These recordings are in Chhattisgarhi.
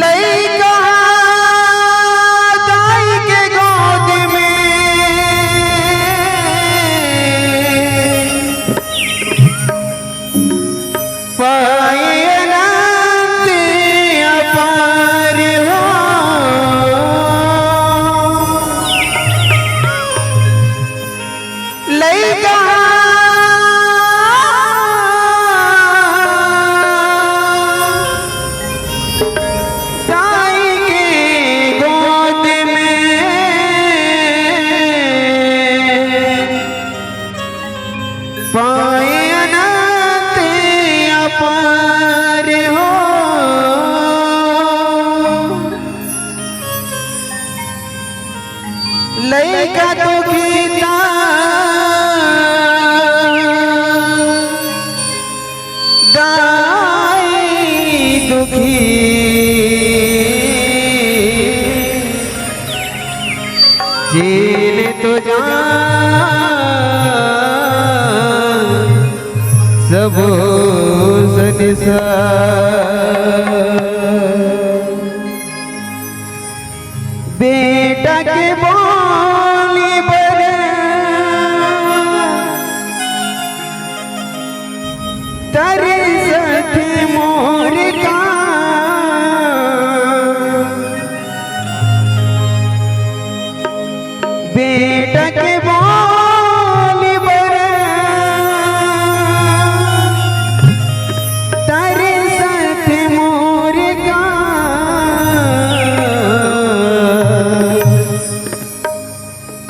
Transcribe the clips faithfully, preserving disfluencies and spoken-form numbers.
लइका दाई के गोद में पाए अनंत अपार हो। लइका दाई के गोद में पाए अनंत अपार हो। लइका दुखी त दाई दुखी, जेल तो जान सबो संसार। बेटा के बोली बर तरसत मोर का, बेटा के बोली बर तरसत मोर का।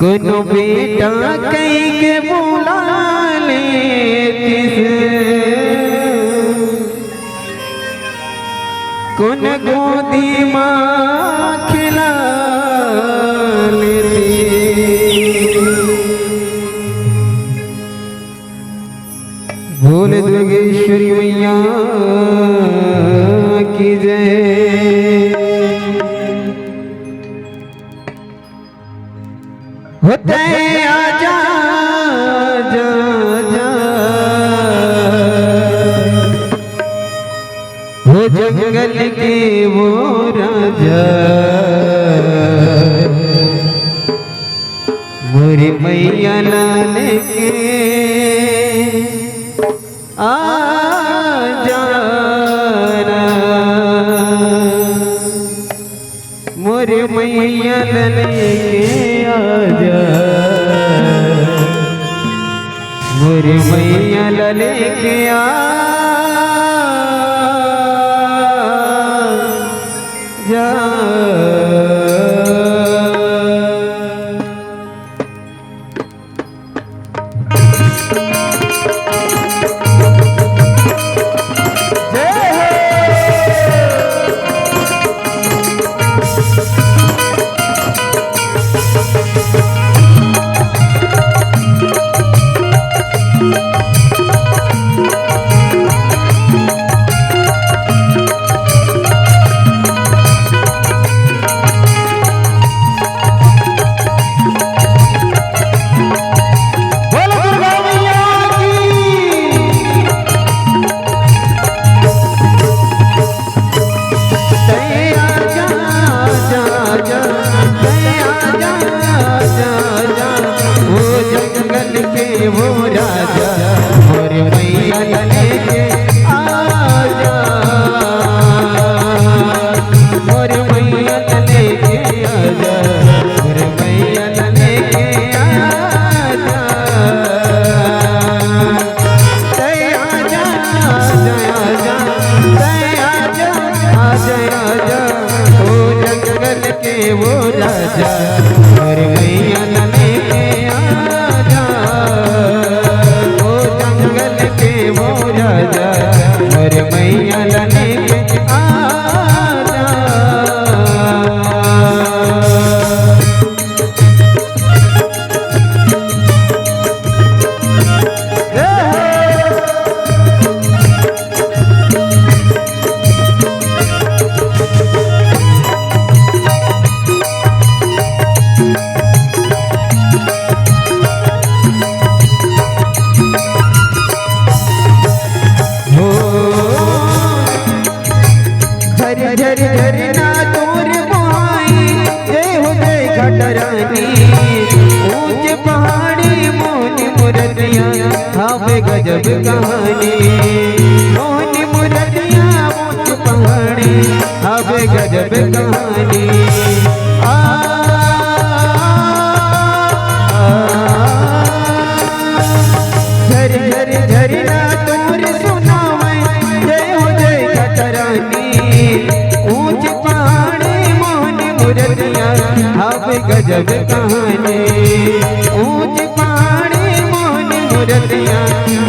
कोनो बेटा कहि के बुला लेतिस, कोन गोदी मा खिला लेतिस। बोल दुर्गेश्वरी मैया की जय। हो तैं आजा, आजा, आजा। हो जंगल के वो राजा, मोर मैया ला लेके आजा ना। मोर मैया ला लेके आजा, मोर मैया ला लेके आजा। बोलो दुर्गा मैया की। तैं आजा, आजा, आजा, तैं आजा, आजा, आजा, ओ जंगल के वो राजा, मोर मैया ला लेके आजा, मोर मैया ला लेके आजा, मोर मैया ला लेके आजा। तैं आजा, आजा, आजा, तैं आजा, आजा, आजा, ओ जंगल के वो राजा, मोर मैया ला लेके आजा, ओ जंगल के वो राजा, मोर मैया ला लेके आजा। हवे गजब कहानी, मोहनी मुरतिया ऊंच पहाड़ी, हवे गजब कहानी। आ, आ, झर झर झरना तोर सुनावै, जय हो जय खतरानी। ऊंच पहाड़ी मोहनी मुरतिया, हवे गजब कहानी। ऊंच पहाड़ी मोहनी मुरतिया,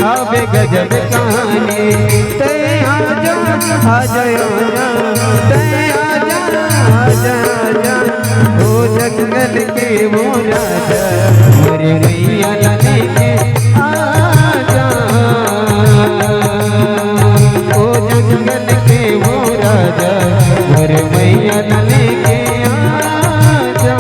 हवे गजब कहानी। तै आजा, आजा, आजा, तै आजा, आजा, आजा, ओ जंगल के वो राजा, मोरे मैया ला लेके आजा। ओ जंगल के वो राजा, मोरे मैया ला लेके आजा।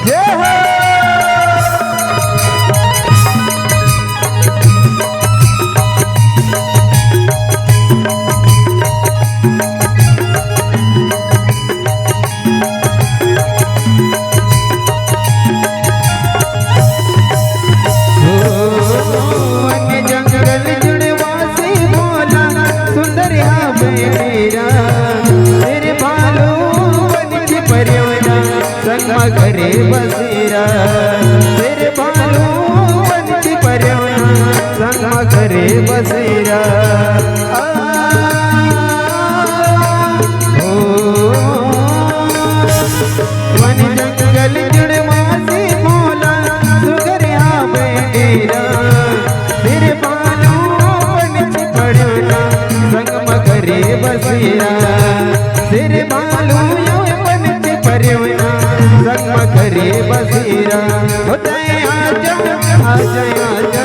जय हो। वन जंगल जुड़वा से भोला, सुंदर हवे मेरा। शेर भालू वन के परवना, संग म करे बसेरा। शेर भालू वन के परवना, संग म करे बसेरा। आ, ओ, वन जंगल जुड़वा से भोला, सुघर हवे डेरा। शेर भालू वन के परवना, संग म करे बसेरा। शेर भालू वन के परवना, संग म करे बसेरा। ओ तै आजा, आजा, आजा,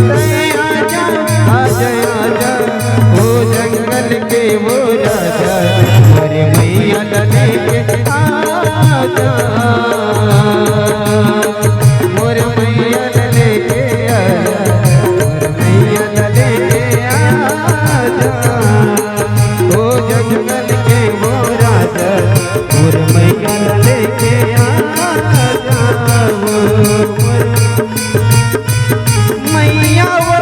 तै आजा, आजा, आजा, ओ जंगल के वो राजा, मोरे मैया ला लेके आजा, मोरे मैया ला लेके आजा, मोरे मैया ला लेके आजा। ओ जंगल के वो राजा, मोर मैया ला लेके आ जाओ। मैया वो,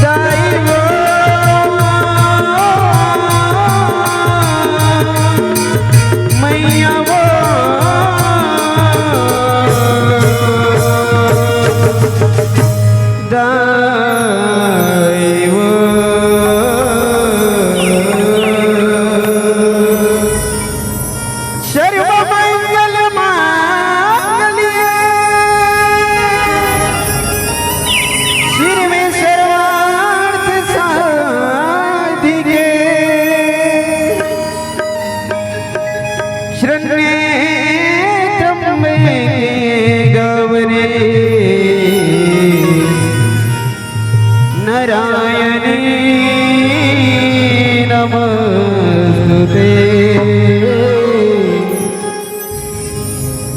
दाई वो, मैया वो, दाई वो। सर्व मंगल मांगल्ये, शिवे सर्वार्थ साधिके, शरण्ये त्र्यंबके गौरी नारायणी नमोस्तुते।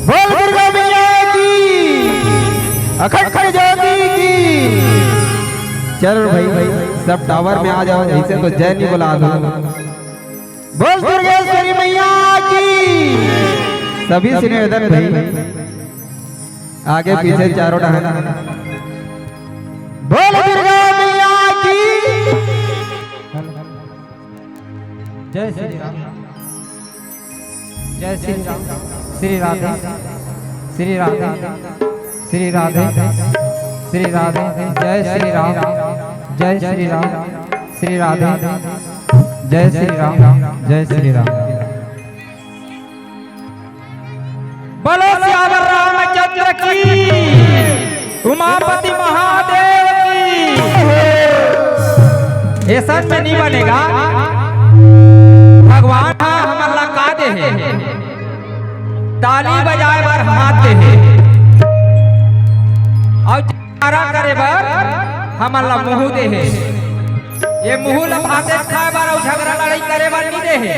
बोल दुर्गा मैया की, अखंड ज्योति की। चलो भाई, सब टावर में आ जाओ, ऐसे तो जय नहीं बुला दो। बोल दुर्गेश्वरी मैया की। सभी से निवेदन भाई, आगे पीछे चारों डहान। बोल दुर्गा मैया की। जय श्री राम। जय श्री राम। श्री राधे, श्री राधे, श्री राधे, श्री राधे। जय श्री राम, जय श्री राम, श्री राधे। जय श्री राम, जय श्री राम। बोलो सियावर रामचंद्र की, उमापति महादेव की। ऐसन में नहीं बनेगा, भगवान ह हमन ला का दे हे? ताली बजाए बर हाथ दे हे, अउ जयकारा करे बर हमन ला मुंह दे हे। ये मुंह ला भाते खाए बर अउ झगड़ा लड़ाई करे बर नहीं दे हे।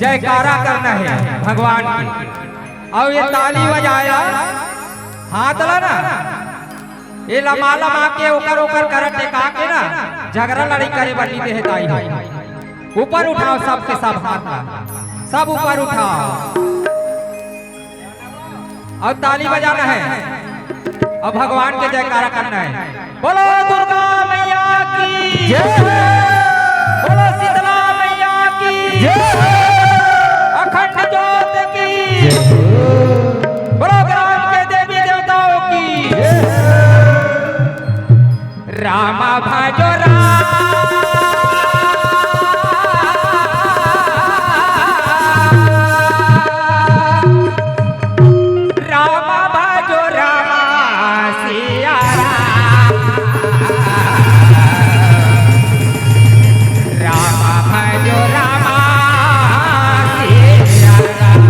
जयकारा करना हे भगवान की। अउ ये ताली बजाए ला, हाथ ला ना, ये लमा लमा के ओकर ओकर करा टेका के ना, झगरा लड़ाई करे बर नइ देहे दाई हो। ऊपर उठाओ सबके सब हाथ ला, सब ऊपर उठाओ। अउ ताली बजाना हे अउ भगवान के जयकारा करना हे। बोलो दुर्गा मैया की जय। बोलो शीतला मैया की जय। अखंड ज्योत की जय। बोलो ग्राम के देवी देवताओं की जय। राम भजो राम, राम भजो राम, सिया राम, राम भजो राम, सिया राम।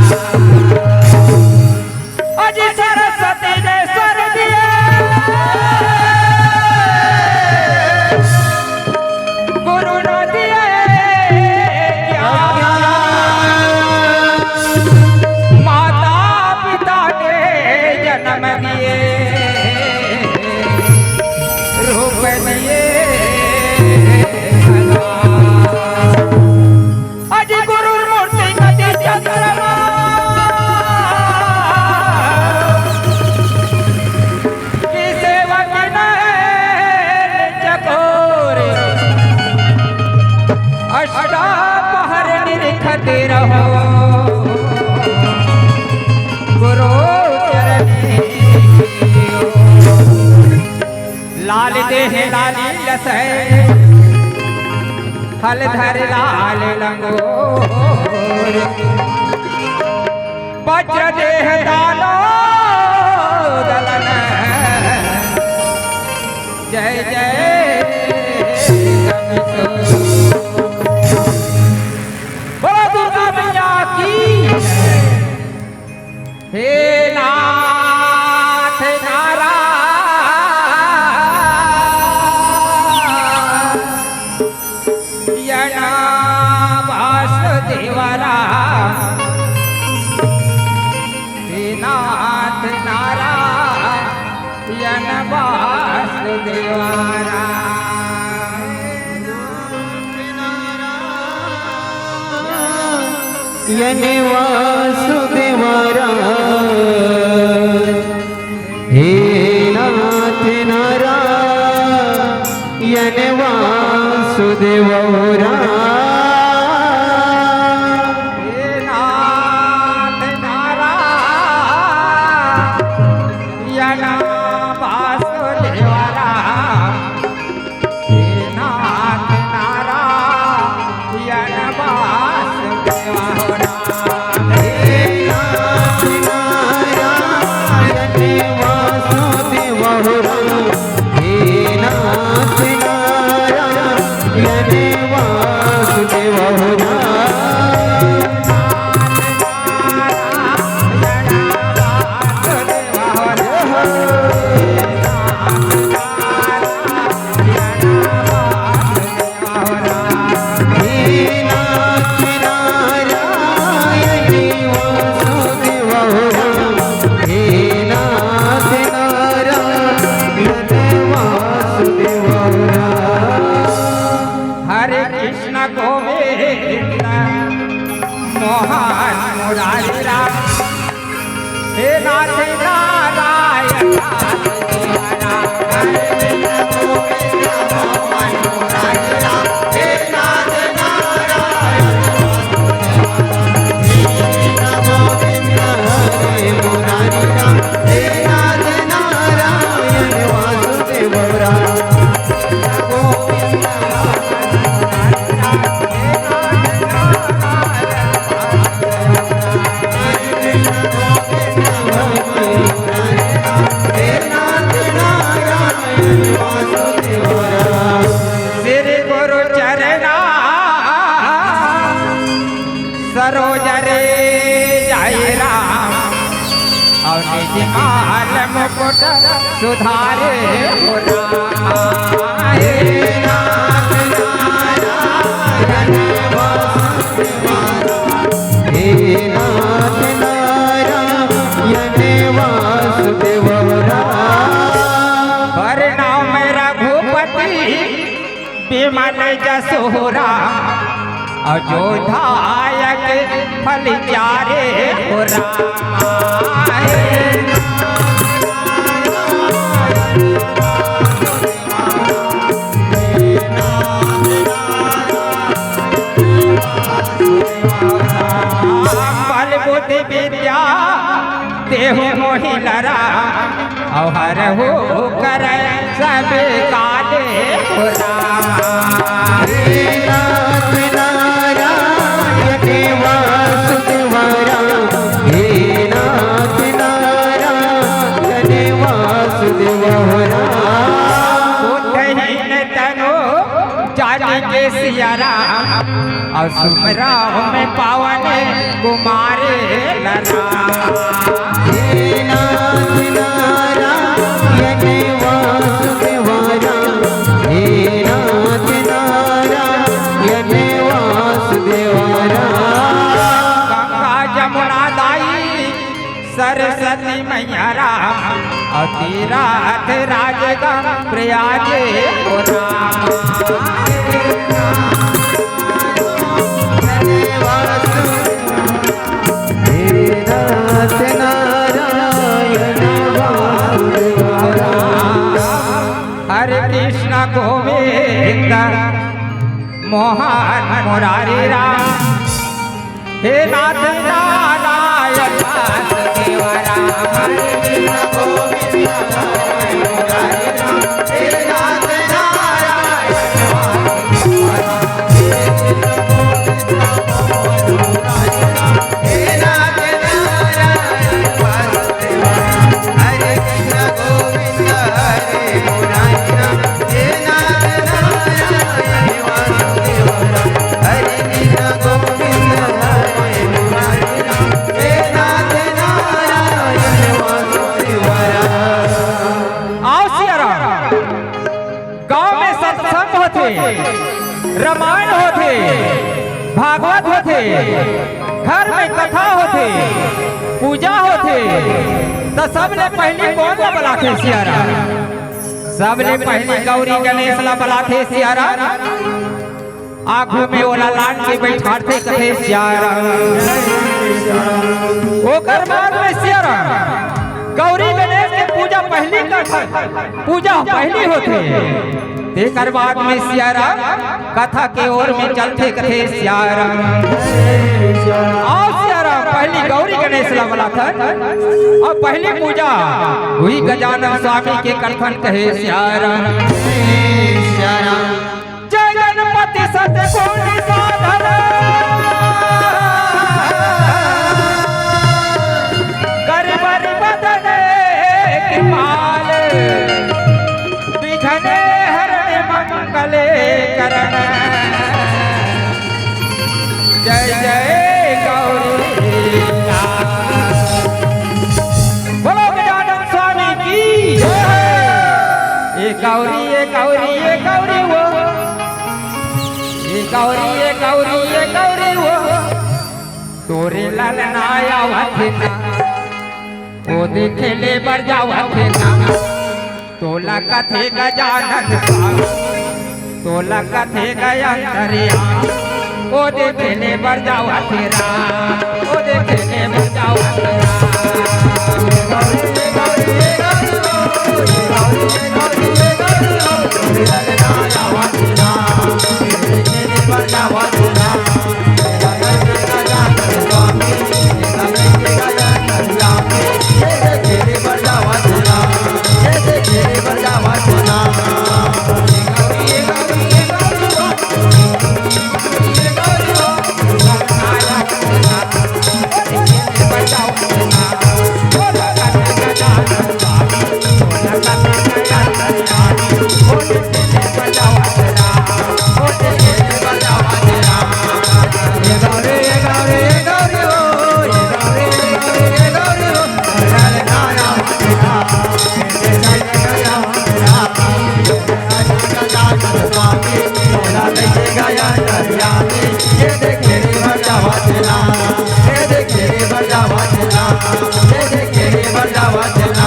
अजी सरस्वती ने स्वर दिए, गुरु ने दिए ज्ञान, माता पिता ने जन्म दिए, रूप दिए भगवान। अजी गुरु मूर्ति कति चंद्रमा की सेवा की नैन चकोर। अष्टा पहर निरखत रहो गुरु चरणी। लाल देह लाली लसै, हल धर लाल लंगोर। वज्र देह दानो दलन, जय जय। बोलो दुर्गा मैया की। हे नाथ नारायण वासुदेव राम। हे नाथ नारायण वासुदेव राम। यन वासुदेव राम। हे नाथ नारायण वासुदेव राम। हे नाथ नारायण वासुदेव राम। हे नाथ नारायण वासुदेव राम। हे नाथ नारायण वासुदेव राम। हे नाथ नारायण वासुदेव राम। हरे कृष्ण गोविंद मोहन मुरारी राम। हे नाथ नारायण। श्री गुरु चरणा सरोज रे जाय राम, अउ निज माल मुकुट सुधारे हो राम। हे नाथ नारायण वासुदेव राम, हे नाथ नारायण जने वासुदेव राम। हर नाम रघुपति विमल जसोहरा, अयोध्यायक फल चारे हो राम। बल बुद्धि विद्या देहु मोहि लरा, अउ हरहु करे सब काले हो राम। हे नाथ नारायण वासुदेव राम, हे नाथ नारायण वासुदेव राम। बुद्धहीन तनु जान के सिया राम, अउ सुमरव में पावन कुमार लला। हे नाथ नारायण वासुदेव राम, हे नाथ नारायण वासुदेव राम। गंगा जमुना दाई सरस्वती मैया राम, अउ तीरथ राज गम प्रयाग हो राम। हे नाथ नारायण वासुदेव राम। हरे कृष्ण गोविंद मोहन मुरारी राम। हे नाथ नारायण वासुदेव राम। आओ सिया राम, गांव में सत्संग होथे, रामायण होथे, भागवत होथे, घर में कथा होथे, पूजा होथे, त सबले पहिली कोन ला बलाथे सिया राम? सबले पहिली गौरी गणेश ला बलाथे सिया राम। आगू में ओला लान के बैठारथे कथे सिया राम। ओकर बाद में सिया राम, गौरी गणेश के पूजा पहिली करथे, पूजा पहिली होथे। तेकर बाद में सिया राम कथा के ओर में चलथे कथे सिया राम। आओ सिया राम, पहिली गौरी गणेश ला बलाथन, अउ पहिली पूजा उही गजानन स्वामी के करथन कहे सिया राम। जय गणपति सतगुण साधन, करिबर बदन कृपाल, विघ्न हरण मंगल करण। जय जय गौरी। बोलो गजानन स्वामी की जय। ए गौरी, ए गौरी, ए गौरी वो। ए गौरी, ए गौरी, ए गौरी वो। तोरे ललना आवत हे ना, ओ देखे ले बर जावत हे ना। तोला कथे गजानन स्वामी, तोला कथे गय अंतर्यामी। ओ देखे ले बर जावत हे राम, ओ देखे ले बर जावत हे राम।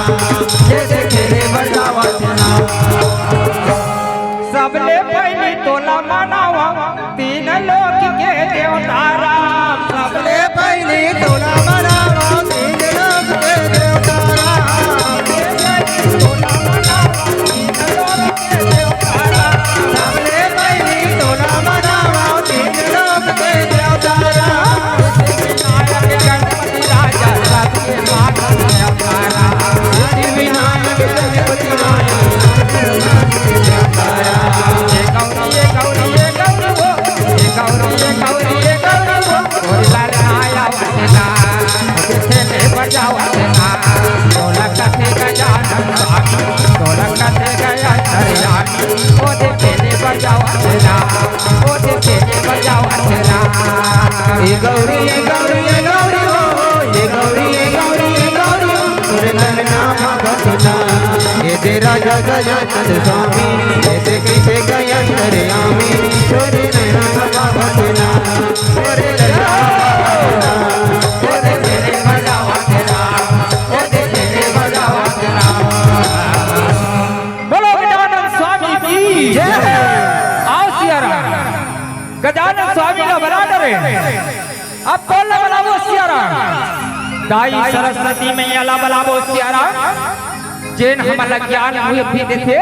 ये देखे रे बजावत ना। सबले पहिली तोला मनावा, तीन लोक के देवता राम। सबले पहिली तोला मनावा, तीन लोक के देवता राम। ए गौरी, ए गौरी, ए गौरी हो, ए गौरी, ए गौरी, ए गौरी हो, तोरे नैना भगत ना। ए दे राजा गजानन स्वामी, ए दे कैसे गया अंतर्यामी, तोरे नैना भगत ना। तोरे नैना भगत ना, तोरे तेरे बजावा तेरा, तोरे तेरे बजावा तेरा। बोलो गजानन स्वामी की जय। आओ सिया राम। गजानन स्वामी ला बला डरे। अब कोन ला बलाबो सिया राम? दाई सरस्वती मैया ला बलाबो सिया राम। जेन हमन ला ज्ञान बुद्धि देथे,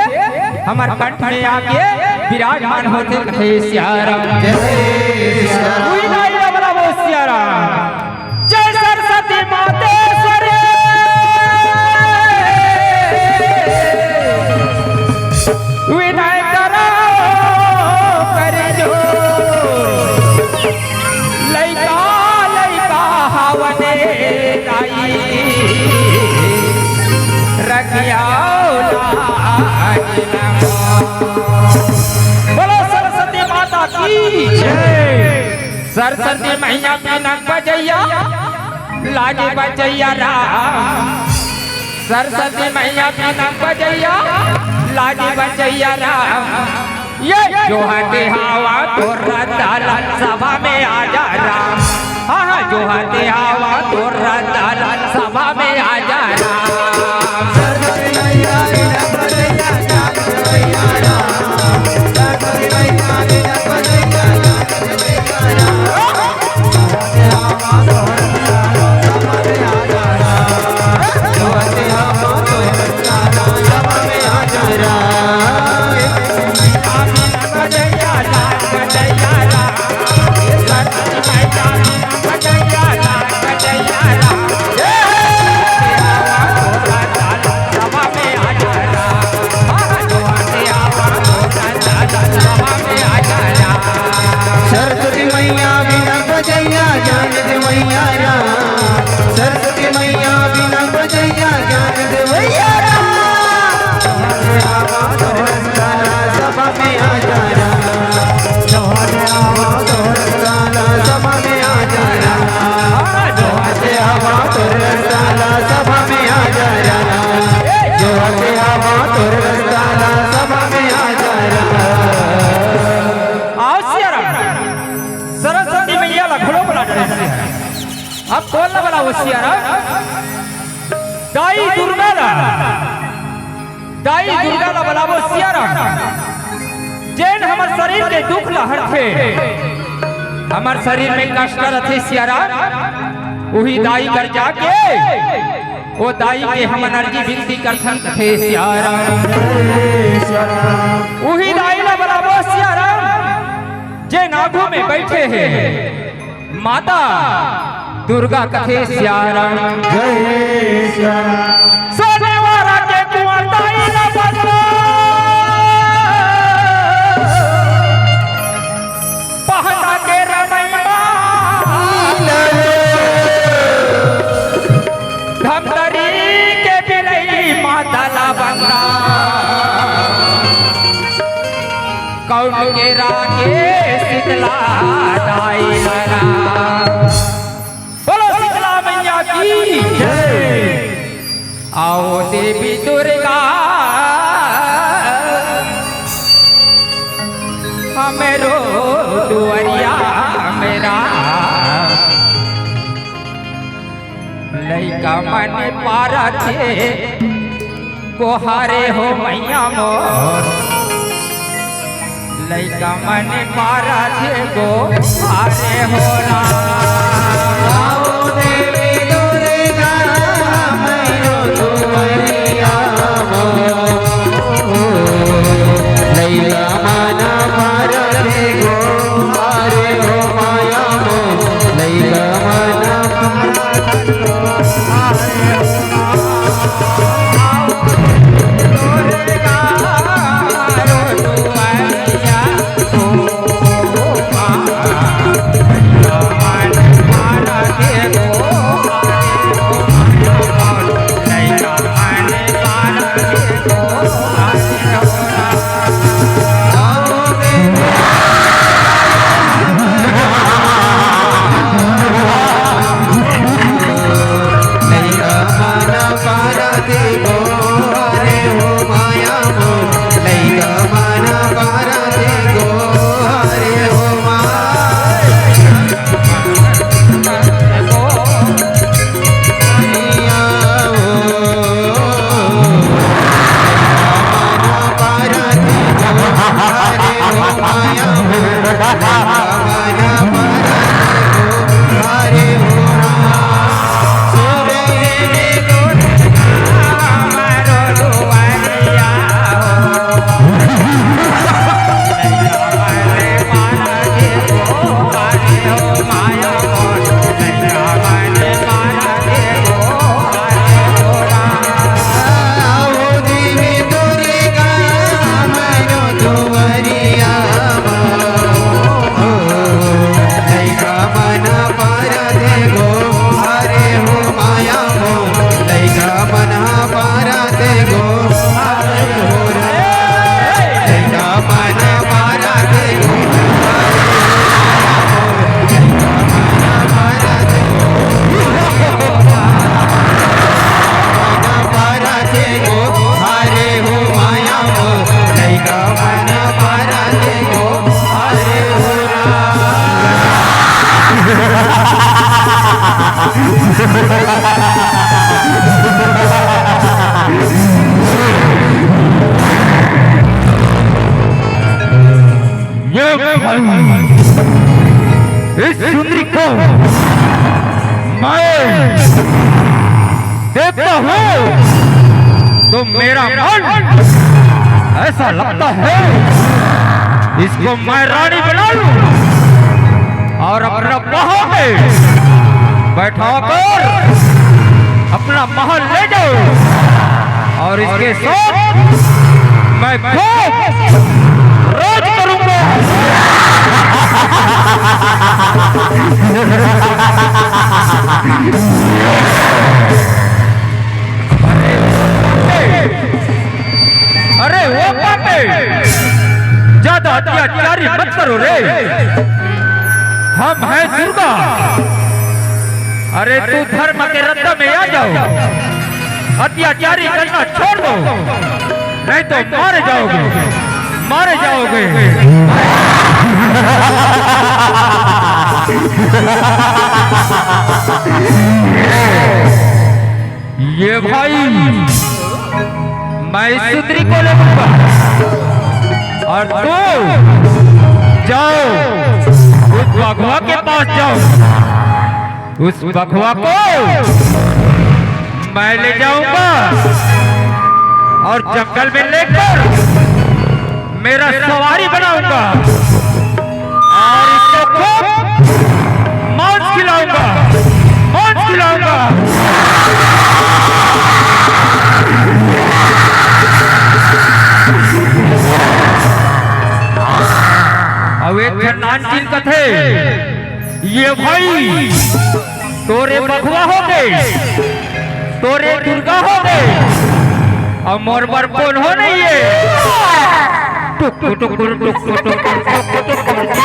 हमर कंठ में आके विराजमान होथे, कथे सिया राम। जय सिया राम। उही दाई ला बलाबो सिया राम। जय सरस्वती मातेश्वरी। विनय करो कर जोर, लइका लइका हवने दाई, रखिया लाज न। बोलो सरस्वती माता की जय। सरस्वती मैया बिना बजैया, लाज बजैया राम। सरस्वती मैया बिना बजैया, लाज बजैया राम। ये जोहते हवा तोर दाला सभा में आ जा राम। हाँ, हाँ, जोहते हवा तोर दाला सभा में आ जा राम। सरस्वती मैया बिना बजैया, लाज बजैया राम। सरस्वती मैया बिना बजैया, लाज बजैया राम। सरस्वती मैया बिना बजैया, जान दे मैया राम। सरस्वती मैया बिना बजैया, जान दे मैया राम। आवा तोर रसगुल्ला सभा में आ जा राम। आवा तोर रसगुल्ला सभा में आ जा राम। आवा तोर रसगुल्ला सभा में आ जा राम। आवा तोर रसगुल्ला सभा में आ जा राम। आओ सिया राम। सरस्वती मैया ला घलो बला डरे सिया राम। अब कोन ला बलाबो सिया राम? दाई दुर्गा ला, दाई दुर्गा ला बलाबो सिया राम। जेन हमर शरीर के दुख ला हरथे, हमर शरीर में कष्ट रथे सिया राम, उही दाई कर जाके ओ दाई के हमन अर्जी विनती करथन, कथे सिया राम। उही दाई ला बलाबो सिया राम, जेन आगू में बइठे हे माता दुर्गा, कथे सिया राम। जय सिया राम। सोने वाला के कुंवर दाई ला बलाबो। पहना के रमई माला रे, धमतरी के बिलई माता ला बंदा, कौन के रागे शीतला दाई लगा। बोलो शीतला मैया की जय। आओ देवी दुर्गा, हमरो दुआरिया मेरा लइका मन पारथे। कोहारे हो मैया मोर, लइका मन पारा थे गोहारे हो राम। आओ देवी दुर्गा मैया दुआरिया मोर, लइका मन पारा थे गोहारे हो माया मोर, लइका मन पारा थे गोहारे हो राम। ये भाई, इस सुंदरी को मैं देखता हूँ तो मेरा मन ऐसा लगता है, इसको मैं रानी बना लूं और अपना बाहों में बैठा कर अपना महल ले जाऊं और इसके साथ मैं खूब राज करूंगा। अरे वो पापी, ज्यादा अत्याचारी मत करो रे। हम हैं दुर्गा। अरे तू धर्म के रद्दा में आ जाओ, अत्याचारी करना छोड़ दो, नहीं तो मारे जाओगे, मारे जाओगे। ये भाई, मैं इस सुंदरी को ले लूंगा और तू जाओ, उस बघवा के पास जाओ, उस बघवा को मैं ले जाऊंगा और जंगल में लेकर मेरा सवारी बनाऊंगा और इसको खूब मांस खिलाऊंगा, मांस खिलाऊंगा। अब एक झन नानचुन कथे, ये भाई, तोरे बघवा होगे, तोरे दुर्गा होगे, अउ मोर बर कोनो नइ हे। टुक टुक टुक टुक टुक टुक टुक टुक टुक।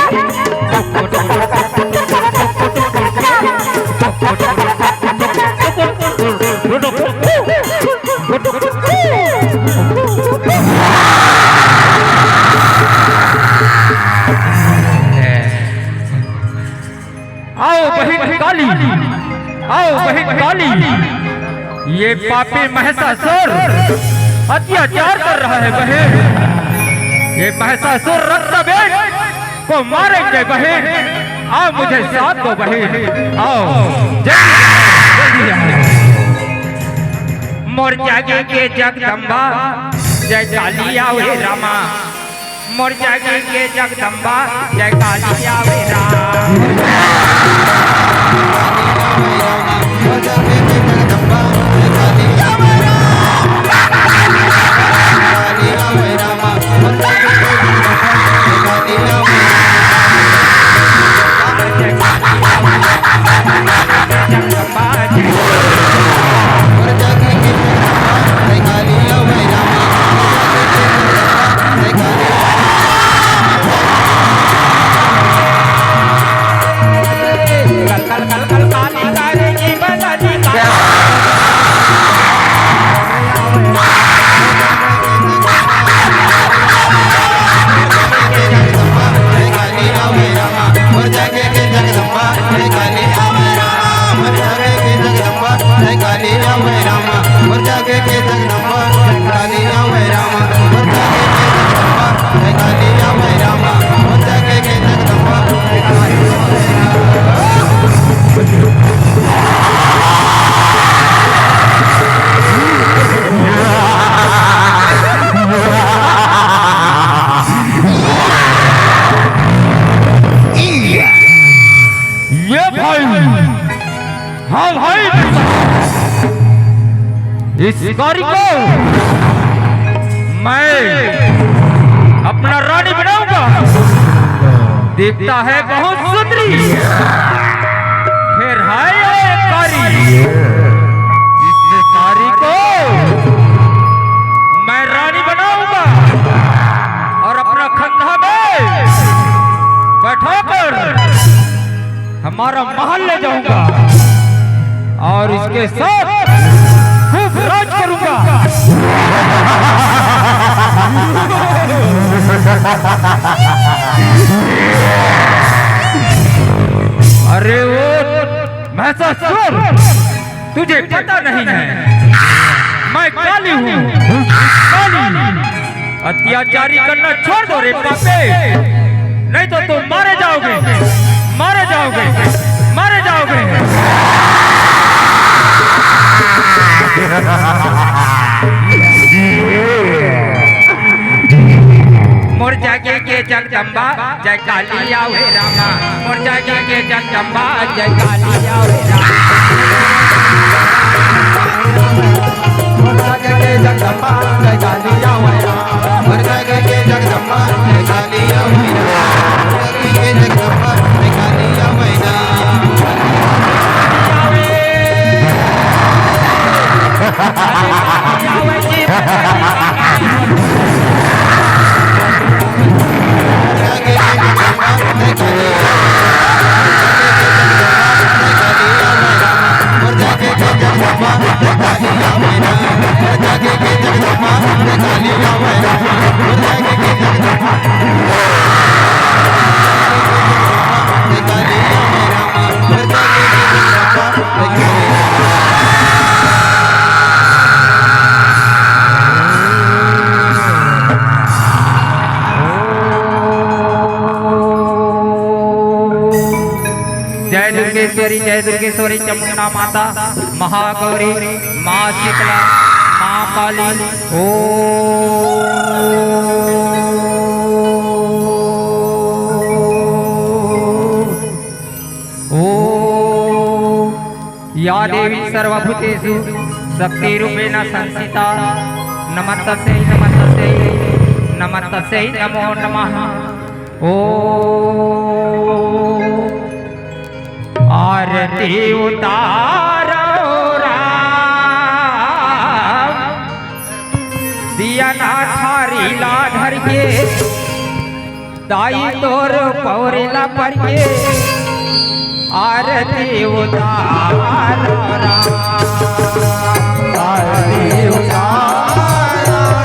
आओ बहिन काली, आओ बहिन काली, ये पापी महिषासुर अत्याचार कर रहा है बहन। ये महिषासुर रक्त बेंट को मारेंगे बहन। आओ मुझे साथ दो बहन, आओ। जल्दी, जल्दी आओ। मोर जागे के जगदम्बा, जय काली आवे रामा। मोर जागे के जगदम्बा, जय काली आवे राम। ये भाई, हाँ भाई, इस कारी को मैं अपना रानी बनाऊंगा। दिखता है बहुत सुंदरी, फिर हाय ये कारी, इस कारी को मैं रानी बनाऊंगा और अपना खंधा में बैठाकर हमारा महल ले जाऊंगा और इसके साथ खूब राज करूंगा। अरे वो महिषासुर, तुझे पता नहीं है, मैं काली हूँ, काली। अत्याचारी करना छोड़ दो रे पापे, नहीं तो तुम मारे जाओगे, मारे जाओगे, मारे जाओगे। मोर जागे के जगदम्बा, जय काली आवे रामा। मोर जागे के जगदम्बा, जय काली आवे रामा। मोर जागे के जगदम्बा, जय काली आवे रामा। मोर जागे के जगदम्बा, जय काली आवे रामा। मोर जागे के जगदम्बा, जय काली आवे रामा। जय दुर्गेश्वरी, जय दुर्गेश्वरी, चामुंडा माता, महागौरी, माँ शीतला, माँ काली। ओम। ओम। या देवी सर्वभूतेषु शक्तिरूपेण संस्थिता। नमस्तस्यै, नमस्तस्यै, नमस्तस्यै नमो नमः। ओम। आरती उतारो राम, दिया ना थारी ला धर के, दाई तोर पौरी ला पर के, आरती उतारो राम, आरती उतारो राम।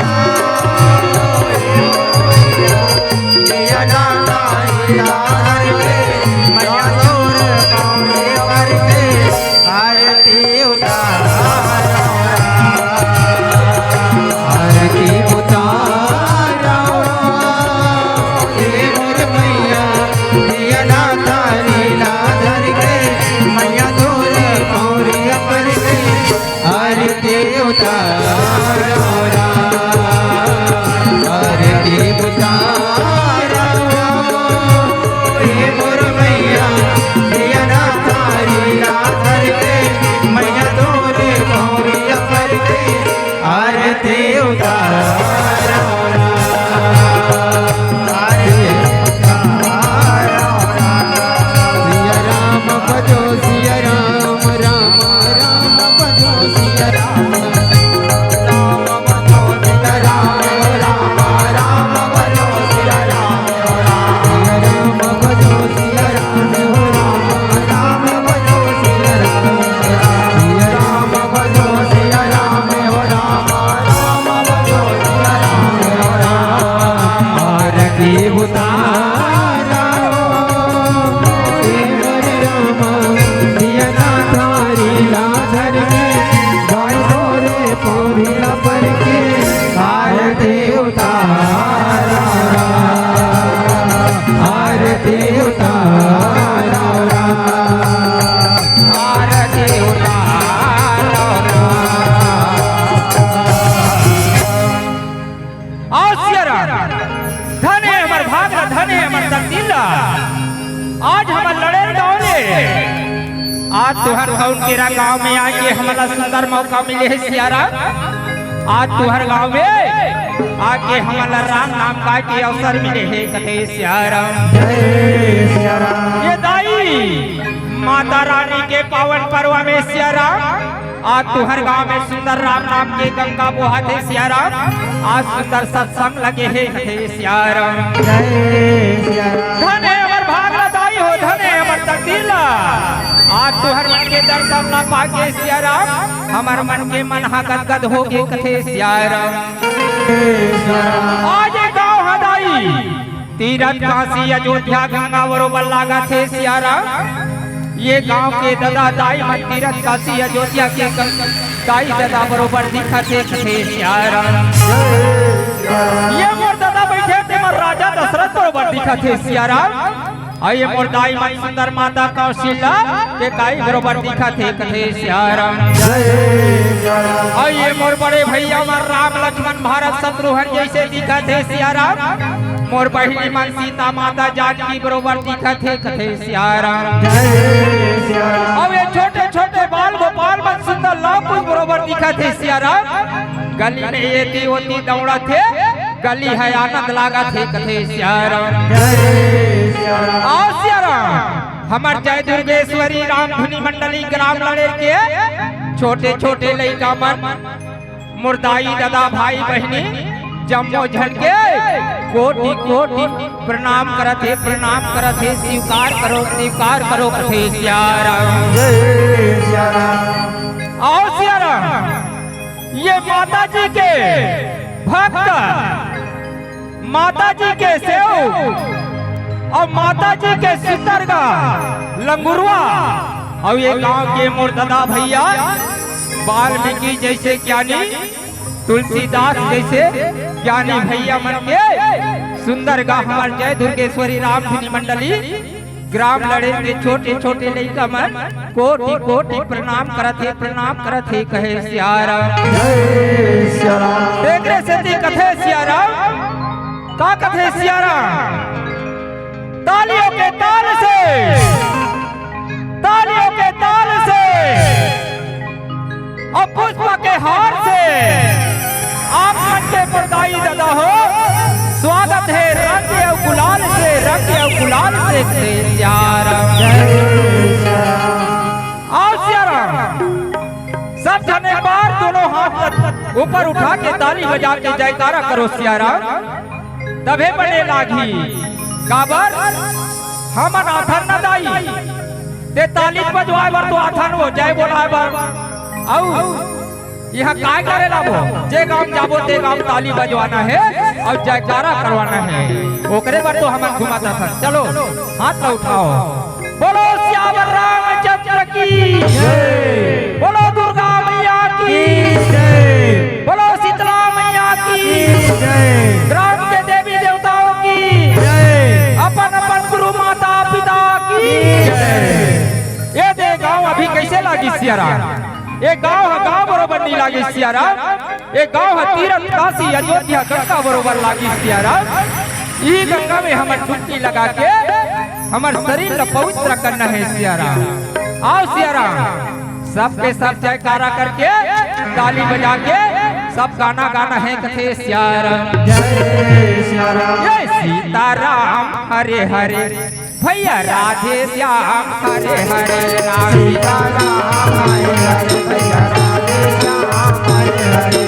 आरती उतारा हो, हे मोरे रामा, दिया ना थारी ला धर के, गाय तोरे पौरी ला पर के, आरती उतारा, आरती उतारा, आरती उतारा। आओ सिया राम, धन हे हमर भाग ला, धन हे हमर तकदीर ला। आज हमर लड़ेल गाँव ले, आज तुहर धौन केरा गाँव में आके हमला सुंदर मौका मिले हे सिया राम। आज तुहर गाँव में आके हमला राम नाम गाय के अवसर मिले हे कथे सिया राम। जय सिया राम। ये दाई माता रानी के पावन पर्व में सिया राम, आज तुहर गाँव में सुंदर राम नाम के गंगा बोहत हे सिया राम। आज सुंदर सत्संग लगे हे कथे सिया राम। जय सिया राम। धन हे हमर भाग ला दाई हो, धन हे हमर तकदीर ला। आज तुहर मन के दर्शन ला पाके सिया राम, हमर मन के मन हा गदगद होगे कथे सिया राम। जय सिया राम। आज ये गाँव हा दाई तीरथ काशी अयोध्या गंगा बरोबर लागत हे सिया राम। ये गाँव के ददा दाई मन तीरथ काशी अयोध्या के गं-, दाई ददा बरोबर दिखत हे कथे सिया राम। ये मोर ददा बइठे तेमन राजा दशरथ बरोबर दिखत हे सिया राम। अउ ये मोर दाई मन सुंदर माता कौशल्या के दाई बरोबर दिखत हे कथे सिया राम। जय सिया राम। अउ ये मोर बड़े भैया मन राम लक्ष्मण भरत शत्रुघ्न जइसे दिखत हे सिया राम। मोर बहिनी मन सीता माता जानकी बरोबर दिखत हे कथे सिया राम। जय सिया राम। अउ ये छोटे छोटे बाल गोपाल मन सुंदर लव कुश बरोबर दिखत हे सिया राम। गली में एती ओती दौड़त हे, गली हे आनंद लागत हे कथे सिया राम। जय सिया राम। आओ सिया राम, हमर जय दुर्गेश्वरी राम धुनी मंडली ग्राम लड़ेल के छोटे छोटे लइका मन, मोर दाई ददा भाई बहिनी जम्मो झन के कोटि कोटि प्रणाम करत हे, प्रणाम करत हे। स्वीकार करो, स्वीकार करो कथे सिया राम। जय सिया राम। आओ सिया राम, ये माता जी के भक्त, माता जी के सेवक अउ माता जी के सुंदर गा लंगुरवा अउ ये गांव के मोर ददा भैया वाल्मीकि जइसे ज्ञानी, तुलसीदास जइसे ज्ञानी भैया मन के सुंदर गा हमर जय दुर्गेश्वरी राम धुनी मंडली ग्राम लड़ेल के छोटे छोटे लइका मन कोटि कोटि प्रणाम करत हे, प्रणाम करत हे कहे सिया राम। जय सिया राम। एकरे सेती कथे सिया राम, का कथे सिया राम? तालियों के ताल से, तालियों के ताल से अउ पुष्प के हार से आप मन के मोर दाई ददा हो, स्वागत हे रंग अउ गुलाल से, रंग अउ गुलाल से, से सिया राम। जय सिया राम। आओ सिया राम, सब झन एक बार दोनों हाथ ऊपर उठा के ताली बजा के जयकारा करो सिया राम। तभे बने लागही। काबर? हमन आथन न दाई, ते ताली बजवाए बर तो आथन, वो जय बोलाए बर। अउ इहाँ काय करे लाबो? जे गांव जाबो ते गांव ताली बजवाना हे अउ जयकारा करवाना हे, ओकरे बर तो हमन घुमत आथन। चलो, हाथ ला उठाओ। बोलो सियावर रामचंद्र की जय। बोलो दुर्गा मैया की जय। बोलो शीतला मैया की जय। ग्राम के देवी देवताओं की जय। अपन अपन गुरु माता पिता की जय। ये दे गांव अभी कइसे लागिस सिया राम? ये गांव ह गांव बरोबर नइ लागिस सिया राम। ये गांव ह तीरथ काशी अयोध्या गंगा बरोबर लागिस सिया राम। इही गंगा में हमन डुबकी लगा के हमर शरीर ला पवित्र करना हे सिया राम। आओ सिया राम, सबके सब जयकारा करके, ताली बजा के सब गाना गाना हे कथे सियाराम। जय सियाराम। ये सीताराम हरे हरे, भैया राधे श्याम हरे हरे। राम सीताराम हरे हरे, भैया राधे श्याम हरे हरे।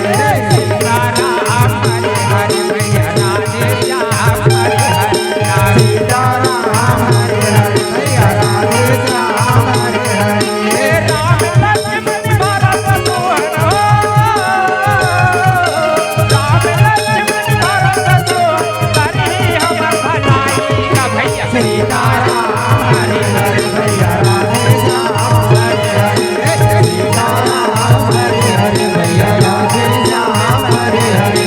सीताराम हरे हरे, भैया राधे श्याम हरे हरे। राम सीताराम हरे हरे, भैया राधे श्याम हरे हरे। हे राम लक्ष्मण भरत दोहन हो, राम लक्ष्मण भरत दोहन, करी हमर भलाई का भैया। सीताराम हरे हरे, भैया राधे श्याम हरे हरे। सीताराम हरे हरे, भैया राधे श्याम हरे हरे।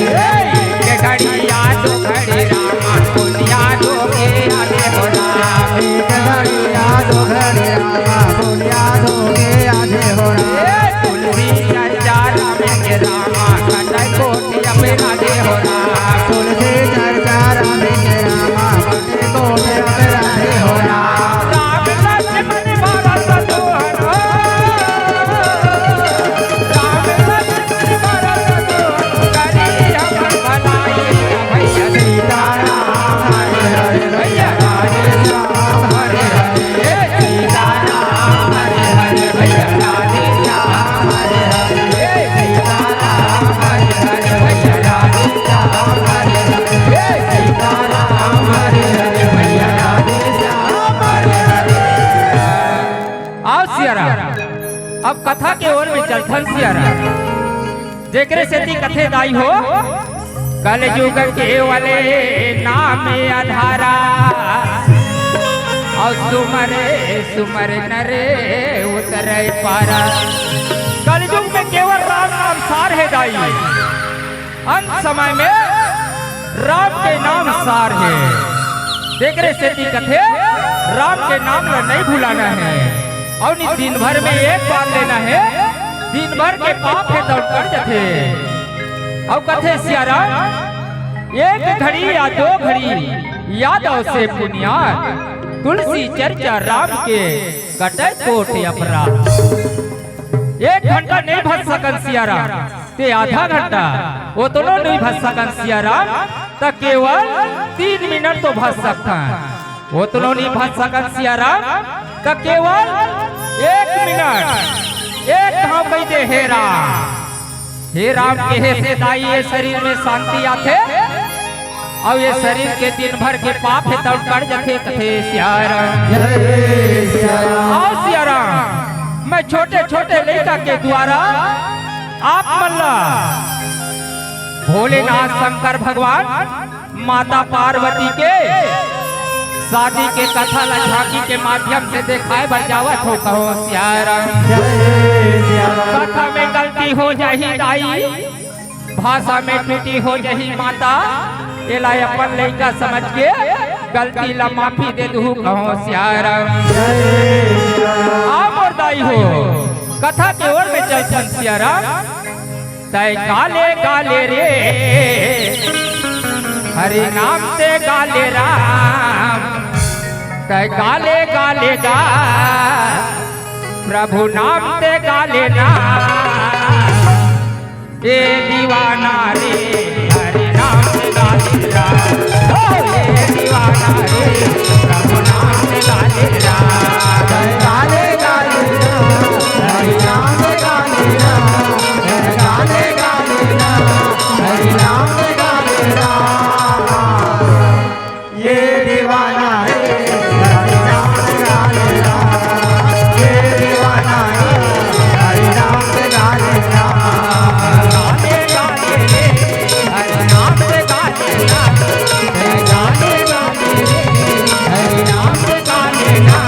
एक घड़ी याद घड़ी रामा, दुनिया दो के आधे हो राम। एक घड़ी याद घड़ी रामा, दुनिया दो के आधे हो राम। तुलसी चर्चा राम के रामा, कटै कोटि अपराधे हो राम। तुलसी चर्चा राम के रामा, कटै कोटि अपराधे हो राम। राम लक्ष्मण भरत दोहन हो, राम लक्ष्मण भरत दोहन, करी हमर भलाई भैया। सीताराम हरे हरे, भैया राधे श्याम हरे हरे। सीताराम हरे हरे, भैया राधे श्याम हरे हरे। सीताराम हरे हरे, भैया राधे श्याम हरे हरे। सीताराम हरे हरे, भैया राधे श्याम हरे हरे। आओ सियाराम, अब कथा के ओर में चलथन सियाराम। जेकरे सेती कथे दाई हो, कलयुग केवल नाम आधारा, अउ सुमरे सुमरे नर उतरै पारा। कलयुग में केवल राम नाम सार हे दाई। अंत समय में राम के नाम सार हे। तेकरे सेती कथे, राम के नाम ला नइ भुलाना हे। अउ नि दिन भर में एक बार लेना हे, दिन भर के पाप हे त कट जथे। अउ कथे सियाराम, एक घड़ी या दो घड़ी याद अवसे पुनियार, तुलसी चर्चा राम के कटै कोटि अपराध। एक घंटा नइ भज सकन सियाराम, ते आधा घंटा, ओतनो नइ भज सकन सियाराम, त केवल तीन मिनट तो भज सकथन। ओतनो नइ भज सकन सियाराम, त केवल एक मिनट, एक घांव कहि दे, हे राम। हे राम कहे से दाई ये शरीर में शांति आथे, अउ ये शरीर के दिन भर के पाप हे त कट जथे, कथे सियाराम। जय सियाराम। आओ सियाराम, मैं छोटे छोटे लइका के दुवारा आप मन ला भोलेनाथ शंकर भगवान, माता पार्वती के शादी के कथा ला झांकी के माध्यम से देखाय बर जावत हों, कहों सियाराम। जय सियाराम। कथा में गलती हो जाही दाई, भाषा में त्रुटि हो जाही माता, एला अपन लइका समझ के गलती ला माफी दे दुहू, कहों सियाराम। जय सियाराम। आ मोर दाई हो, कथा के ओर में चलथन सियाराम। तैं गाले गाले रे, हरि नाम ते गाले राम। तैं गाले गाले गा, प्रभु नाम ते गाले ना। ए दीवाना रे, हरि नाम ते गाले राम। ओ ए दीवाना रे, प्रभु नाम ते गाले राम। गाले गाले राम, हरि नाम ते गाले राम। गाले गाले राम, हरि नाम ते गाले राम। ये दीवाना है, हरि नाम गाने ला। ये दीवाना है, हरि नाम गाने ला। गाने गाने रे, हरि नाम गाने ला। गाने गाने रे, हरि नाम गाने ला।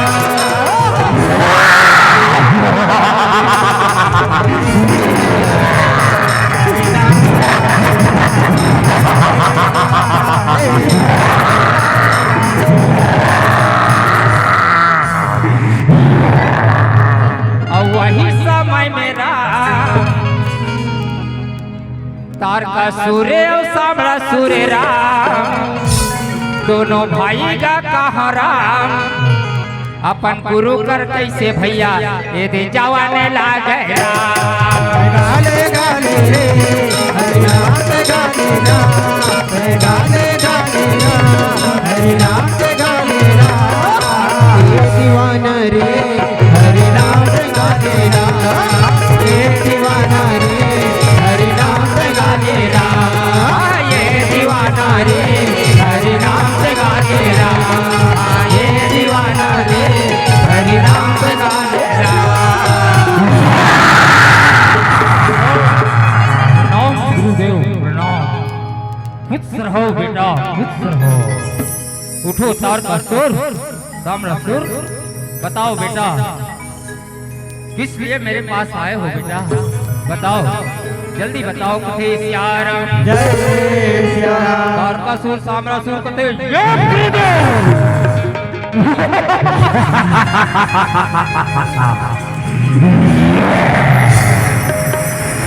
अउ वही समय में राम, तारकासुर अउ सांवलासुर राम, दोनों भाई का कहा राम, अपन गुरु कर कइसे भैया, ये दे जवान लागे राम। गाले गाले रे, हरि गाने ना, गाने गाने ना, हरि नाम के गाने ना। ये दीवाना रे, हरि नाम के गाने ना। ये दीवाना रे, हरि नाम के गाने ना। ये दीवाना रे, हरि नाम के गाने ना। ये दीवाना रे, हरि नाम के गाने ना। प्रणाम गुरुदेव, प्रणाम। खुश रहो बेटा, खुश रहो। उठो तारकासुर, ताम्रासुर, बताओ बेटा, किस लिए मेरे पास आए हो बेटा? बताओ, जल्दी बताओ। कथे सियाराम। जय सियाराम। तारकासुर, ताम्रासुर कथे, "जय गुरुदेव।"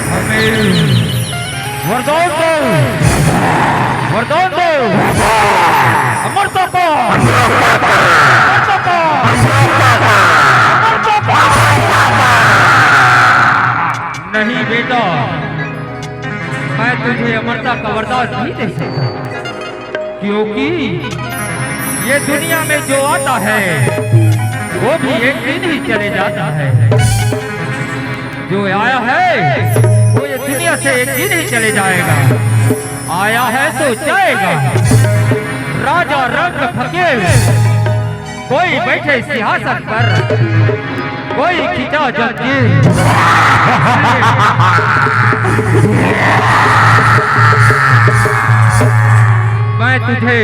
हमें वरदान दो, वरदान दो, अमरता का, अमरता का, अमरता का। नहीं बेटा, मैं तुझे अमरता का वरदान नहीं दे सकता, क्योंकि ये दुनिया में जो आता है, वो भी एक दिन ही चले जाता है। जो आया है, वो ये दुनिया से एक दिन ही चले जाएगा। आया है तो जाएगा। राजा रंग फकीर, कोई बैठे सिंहासन पर, कोई खिंचा जंजीर। मैं तुझे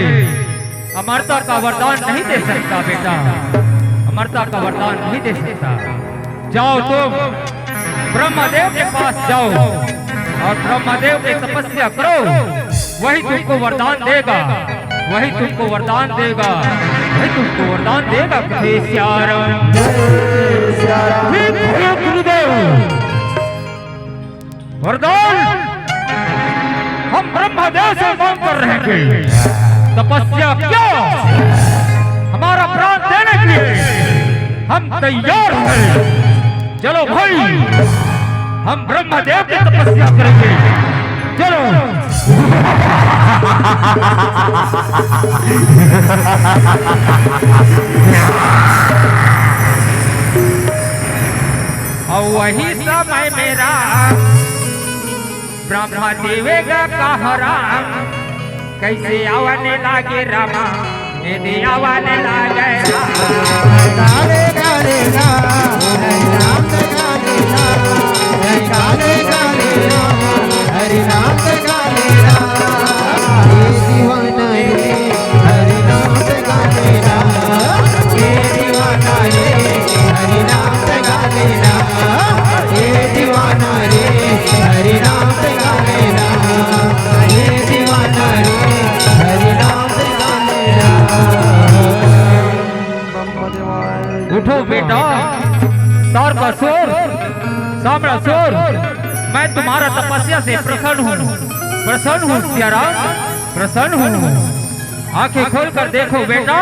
अमरता का वरदान नहीं दे सकता बेटा, अमरता का वरदान नहीं दे सकता। जाओ तुम ब्रह्मदेव के पास जाओ और ब्रह्मदेव की तपस्या करो, वही तुमको वरदान देगा, वही तुमको वरदान देगा, वही तुमको वरदान देगा। कहे सियाराम। जय सियाराम। हे गुरुदेव, वरदान हम ब्रह्मदेव से मांग कर रहे थे। तपस्या क्या हमारा प्राण देने के लिए हम तैयार हैं। चलो भाई, हम ब्रह्मदेव की तपस्या करेंगे। चलो। और वही समय मेरा ब्रह्मा देवे का कहा राम, कैसे आवाने लागे रामा, मेरे आवाने लागे रामा। गाले गाले रा, हरि नाम गाले रा, गाले गाले रा, हरि नाम गाले रा। ये दीवाना रे, हरि नाम गाले रा, ये दीवाना रे, हरि नाम गाले रा, ये दीवाना रे, हरि नाम गाले रा, ये दीवाना रे, हरि नाम गाले रा। उठो बेटा, तारकासुर, ताम्रासुर, मैं तुम्हारा तपस्या से प्रसन्न हूँ, प्रसन्न हूँ सियाराम, प्रसन्न हूँ। आंखें खोलकर देखो बेटा,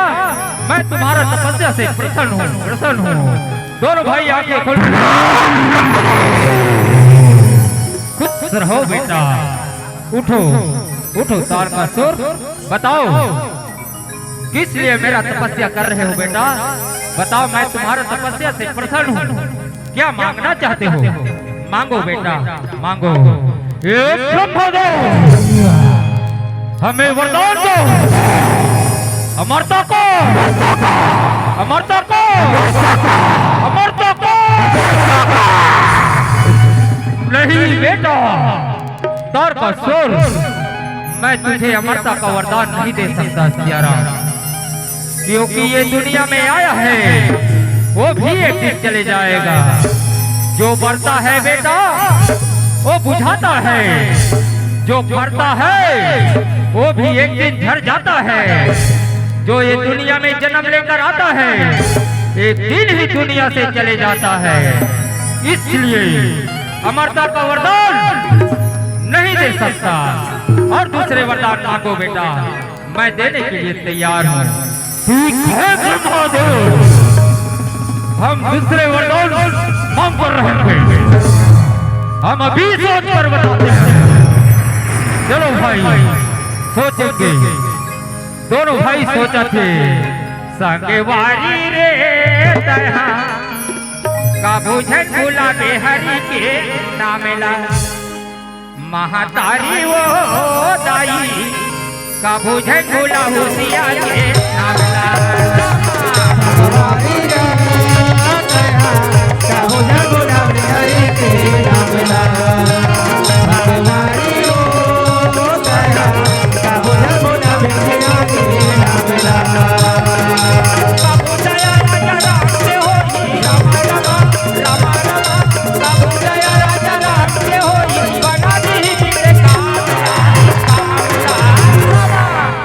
मैं तुम्हारा तपस्या से प्रसन्न हूँ, प्रसन्न हूँ। दोनों भाई आंखें खोल, खुश रहो बेटा। उठो, उठो तारकासुर, बताओ किस लिए मेरा तपस्या कर रहे हो बेटा? बताओ, मैं तुम्हारा तपस्या से प्रसन्न हूँ। क्या मांगना चाहते हो? मांगो बेटा, मांगो। हे ब्रह्मदेव, हमें वरदान दो, अमरता को, अमरता को, अमरता को। नहीं बेटा, तारकासुर, मैं तुझे अमरता का वरदान नहीं दे सकता सियाराम, क्योंकि ये दुनिया में आया है, वो भी एक दिन चले जाएगा। जो बढ़ता है बेटा, वो बुझाता है, जो फरता है, वो भी एक दिन झड़ जाता है। जो ये दुनिया में जन्म लेकर आता है, एक दिन ही दुनिया से चले जाता है। इसलिए अमरता का वरदान नहीं दे सकता। और दूसरे वरदान मांगो बेटा, मैं देने के लिए तैयार हूँ। ठीक है ब्रह्मदेव, हम दूसरे वरदान मांग कर रहे थे। हम अभी सोच कर बताते हैं। चलो भाई, सोचेंगे। दोनों भाई सोचथे, संगवारी रे तैहा, कभू झन भुलाबे हरि के नाम ला। महतारी ओ दाई, कभू झन भुलाहू सिया के नाम ला।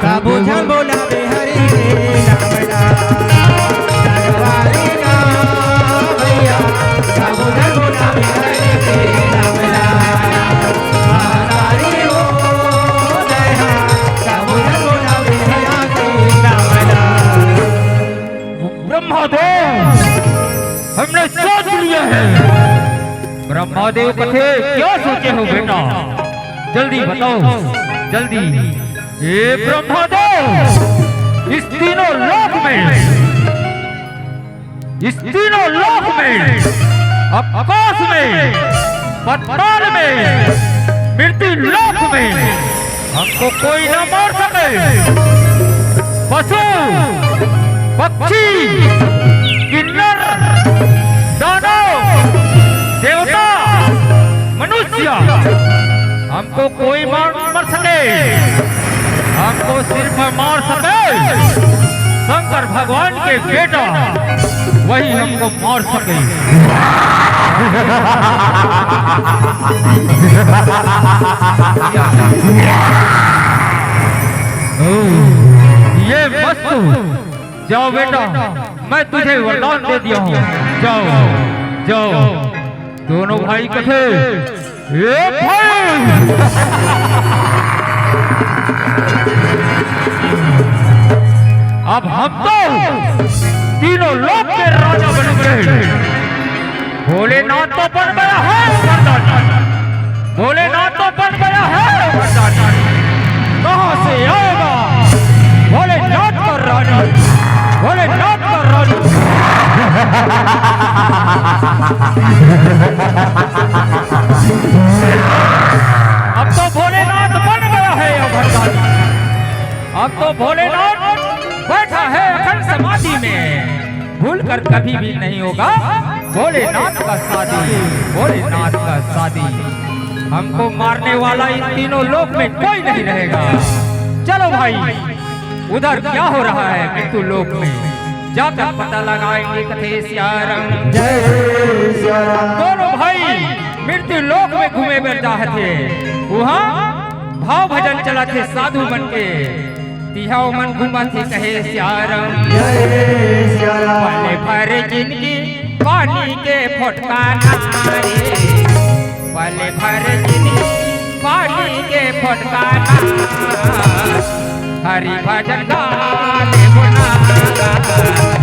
कभू झन बोलाबे हरि के नाम ला। संगवारी ना भैया, कभू झन बोलाबे हरि के नाम ला। महतारी ओ दया, कभू झन बोलाबे हरि के नाम ला। ब्रह्मादेव, हमने सोच लिया है। ब्रह्मादेव कथे, क्या सोचे हो बेटा? जल्दी बताओ, जल्दी। हे ब्रह्मादेव, इस तीनों लोक में, इस तीनों लोक में, आकाश में, पाताल में, मृत्यु लोक में, हमको कोई ना मार सके। पशु, पक्षी, किन्नर, दानव, देवता, मनुष्य, हमको कोई मार, मार सके। हमको सिर्फ मार सके शंकर भगवान के बेटा, वही हमको मार सके। ये मस्त। जाओ बेटा, मैं तुझे वरदान दे दिया हूँ। जाओ, जाओ। दोनों भाई कथे, ए भाई, अब हम तो तीनों लोक के राजा बन गए। भोलेनाथ तो बन गया है वरदानी, भोलेनाथ तो बन गया है वरदानी। कहाँ से आएगा भोलेनाथ का रानी, भोलेनाथ का रानी? अब तो भोलेनाथ बन गया है वरदानी। अब तो भोलेनाथ बैठा है अखंड समाधि में, भूल कर कभी भी नहीं होगा भोलेनाथ का शादी, भोलेनाथ का शादी। हमको मारने वाला इन तीनों लोक में कोई नहीं रहेगा। चलो भाई, उधर क्या हो रहा है मृत्यु लोक में, जाकर पता लगाएंगे। कथे सियाराम। जय सियाराम। दोनों भाई मृत्यु लोक में घूमे बर जात हे, वहाँ भाव भजन चलत हे साधु मन के। तिहा ओमन घूमत हे कहे सियाराम। जय सियाराम। पल भर जिनगी पानी के फोटका ना रे, पल भर जिनगी पानी के फोटका ना। हरि भजन गाने बुलाना,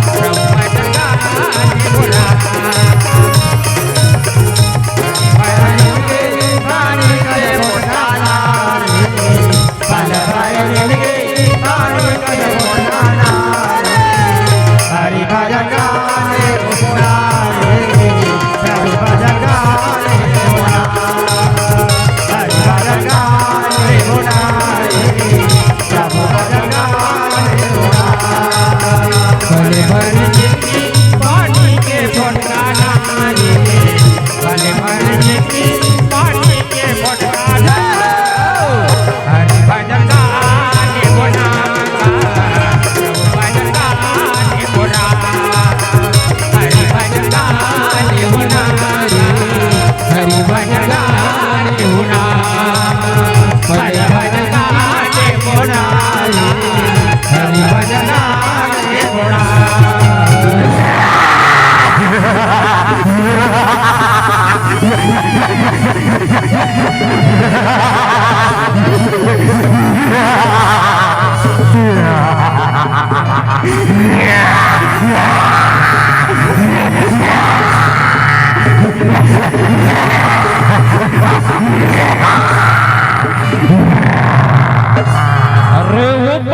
प्रभु भजन गाने बुलाना। हरि भजन के गाने के बुलाना रे, पल भर जिनगी पानी के बुलाना रे। हरि भजन गाने बुलाना रे, प्रभु भजन गाने बुलाना। हरि भजन गाने बुलाना रे, प्रभु भजन गाने बुलाना। पल भर जिनगी पानी के फोटका ना रे, पल भर जिनगी पानी के फोटका ना। हरि भजन गाने बुलाना, प्रभु भजन गाने बुलाना। हरि भजन गाने बुलाना, हरि भजन गाने बुलाना। हरि भजन गाने बुलाना, हरि भजन गाने बुलाना।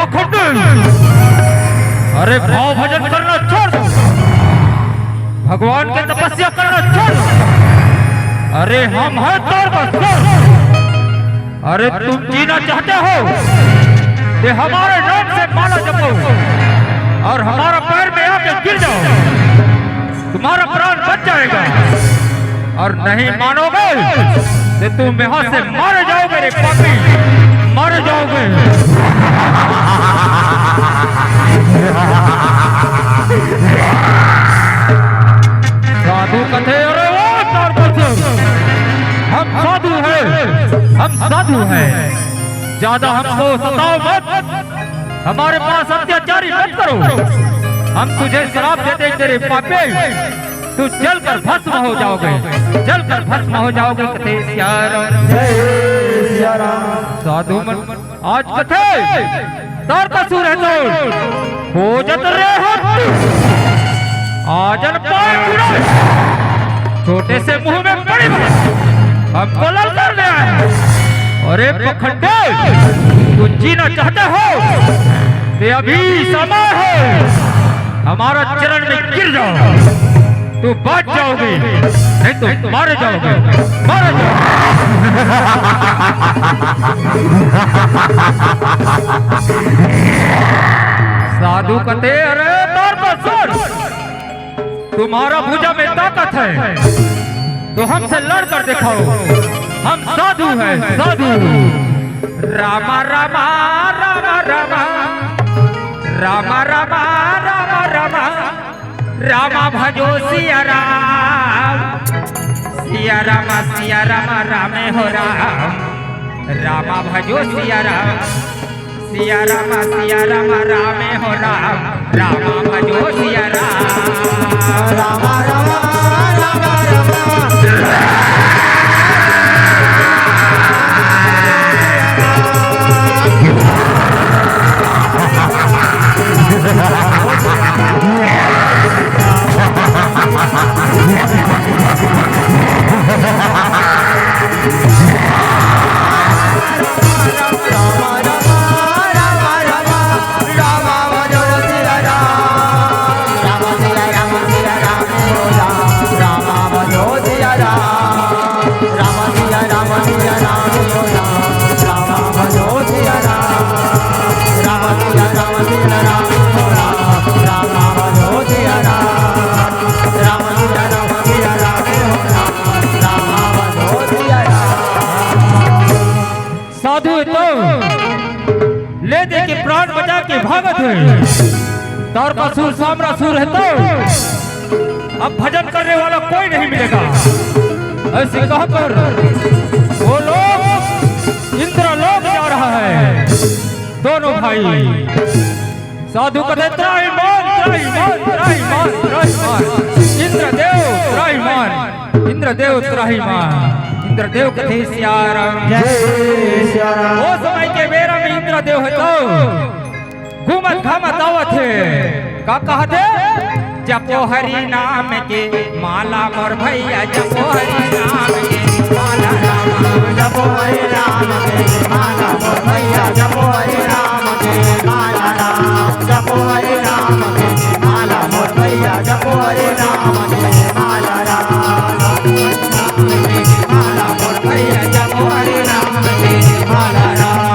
खंडे, अरे भाव भजन करना छोड़ दो, भगवान के तपस्या करना छोड़ दो। अरे हम हैं तारकासुर। अरे तुम जीना चाहते हो तो हमारे नाम से माला जपो और हमारा पैर में आके गिर जाओ, तुम्हारा प्राण बच जाएगा। और नहीं मानोगे तो तुम यहाँ से मारे जाओगे रे पापी, मारे जाओगे। साधु कथे, अरे वो तारकासुर, हम साधु हैं, हम साधु हैं, ज्यादा हमको सताओ मत, हमारे पास अत्याचारी मत करो। हम तुझे श्राप देते हैं तेरे पापे, तू जलकर भस्म हो जाओगे, जलकर भस्म हो जाओगे। कथे सिया राम। जय सिया राम। साधु मन आज कथे तारकासुर है तो खोजत रे हो। आजन पाए कुड़ा, छोटे से मुंह में बड़ी बात, हमको ललकार दे आए। अरे पखंडे, तू जीना चाहते हो तो अभी समय है, हमारा चरण में गिर जाओ, तू बच जाओगे, नहीं तो मारे जाओगे, मारे जाओगे। साधु कथे, अरे तारकासुर, तुम्हारा भुजा में ताकत है तो हमसे लड़ कर दिखाओ, हम साधु हैं, साधु। रामा रामा रामा रामा, रामा रामा रामा रामा, रामा भजो सिया राम, सिया रामा सिया रामा रामे हो राम, रामा भजो सिया राम, सिया रामा सिया रामा रामे हो राम, रामा भजो सिया राम। रामा रामा रामा रामा। साधु हे तो ले दे के प्राण बचा के भागत हे। तारकासुर सामरासुर हे तो अब भजन करने वाला कोई नहीं मिलेगा। ऐसे कहकर वो लोग इंद्रलोक जा रहा है। दोनों भाई साधु कथे त्राहिमाम, त्राहिमाम, त्राहिमाम, त्राहिमाम। इंद्रदेव त्राहिमाम, इंद्रदेव त्राहिमाम। इंद्रदेव कथे सिया राम। जय सिया राम। ओ समय के बेरा में इंद्रदेव हे तो घूमत घामत आवत हे। का कहत हे? जपो हरि नाम के माला मोर भैया, जपो हरि नाम के माला राम। जपो हरि नाम के माला मोर भैया, जपो हरि नाम के माला राम। जपो हरि नाम के माला मोर भैया, जपो हरि नाम के माला राम। माला मोर भैया, जपो हरि नाम के माला राम।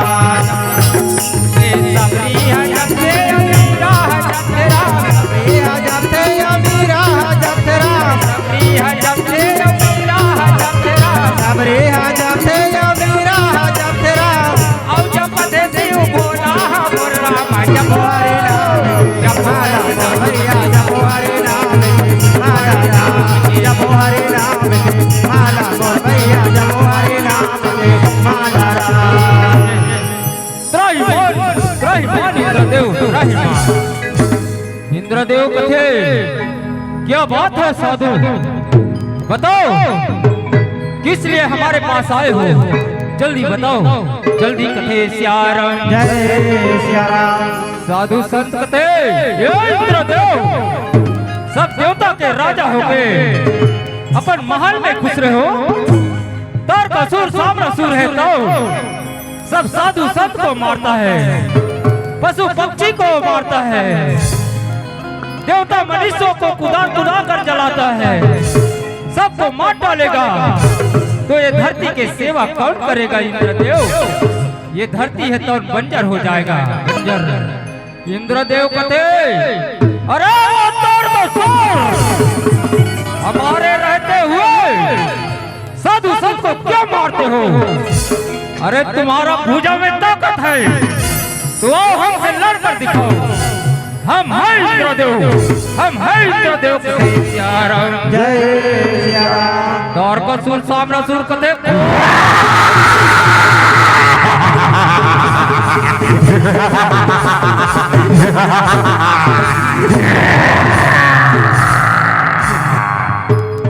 त्राहिमाम, त्राहिमाम इंद्रदेव, त्राहिमाम। इंद्रदेव कथे, क्या बात है साधु, बताओ किस लिए हमारे पास आए हो, जल्दी बताओ, जल्दी। कथे सिया राम। जय सिया राम। साधु संत कथे, ये इंद्रदेव, सब देवता के राजा होके अपन महल में घुस रहे हो, तारकासुर सामरासुर हे तो सब साधु संत को मारता है। पशु पक्षी को मारता है, देवता मनुष्यों को कुदा कुदा कर जलाता है, सबको मार डालेगा, तो ये धरती की सेवा कौन करेगा इंद्रदेव? ये धरती है तो बंजर हो जाएगा, बंजर। इंद्रदेव कथे, अरे वो तोर कसूर, हमारे रहते हुए साधु संत को क्यों मारते हो? अरे तुम्हारा भुजा में ताकत है तो आओ हमसे लड़कर दिखाओ। हम हैं इंद्रदेव, हम हैं इंद्रदेव। सिया राम। जय सिया राम। तारकासुर सामनासुर कथे।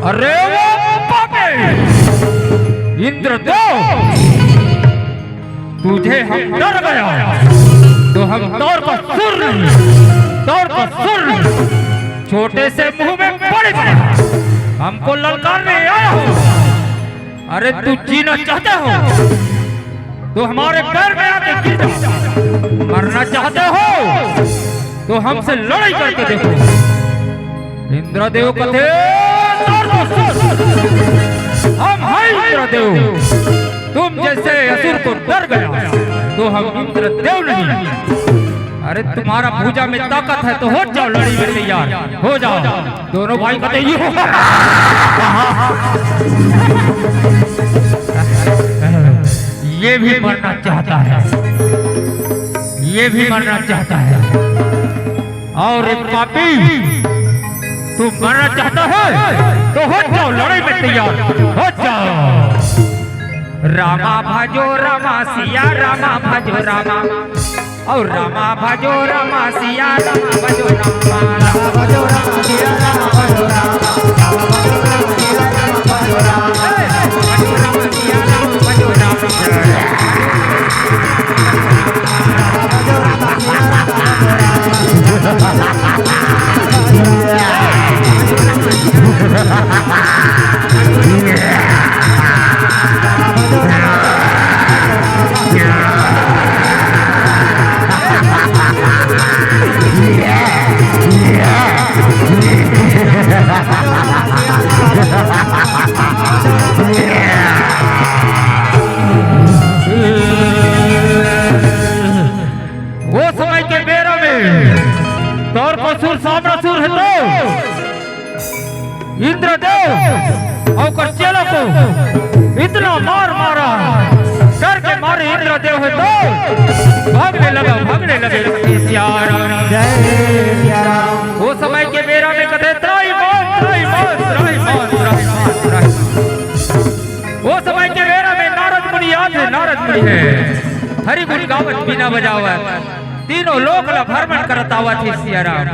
अरे वो पापी इंद्रदेव, तुझे हम डर गया, तो हम तारकासुर नहीं, तारकासुर नहीं, छोटे से मुंह में बड़ी बात, हमको ललकारने आया हो। अरे तू जीना चाहता हो तो हमारे पैर में आके गिर जाओ, मरना चाहते हो तो हमसे लड़ाई करके देखो। इंद्रदेव कथे, "तारकासुर, हम हैं इंद्रदेव, तुम जैसे असुर को डर गया तो हम इंद्रदेव नहीं। अरे तुम्हारा भुजा में ताकत है तो हो जाओ लड़ाई में तैयार, हो जाओ।" दोनों भाई कथे, "ये, ये भी मरना चाहता है, ये भी मरना चाहता है।" और एक पापी, तू मरना चाहता है तो हो जाओ लड़ाई में तैयार, हो जाओ। रामा भजो रामा, सिया रामा भजो रामा, और रामा भजो रामा, सिया रामा भजो रामा। रामा भजो रामा, सिया रामा भजो रामा। रामा भजो रामा, सिया रामा भजो रामा। ए, रामा भजो रामा, सिया रामा भजो रामा। वो समय के बेरा में तारकासुर सामनासुर हे तो इंद्रदेव और ओकर चेला को इतना मार मारा, डर के मारे इंद्रदेव हे तो भागने लगा, भागने लगे। सिया राम। जय सिया राम। वो समय के बेरा में कथे, "त्राहि माम, त्राहि माम, त्राहि माम, त्राहि माम, त्राहि माम।" वो समय के बेरा में नारद मुनि आथे, नारद मुनि हे, हरि गुण गावत बीना बजावत तीनों लोक ला भ्रमण करत आवत हे सिया राम।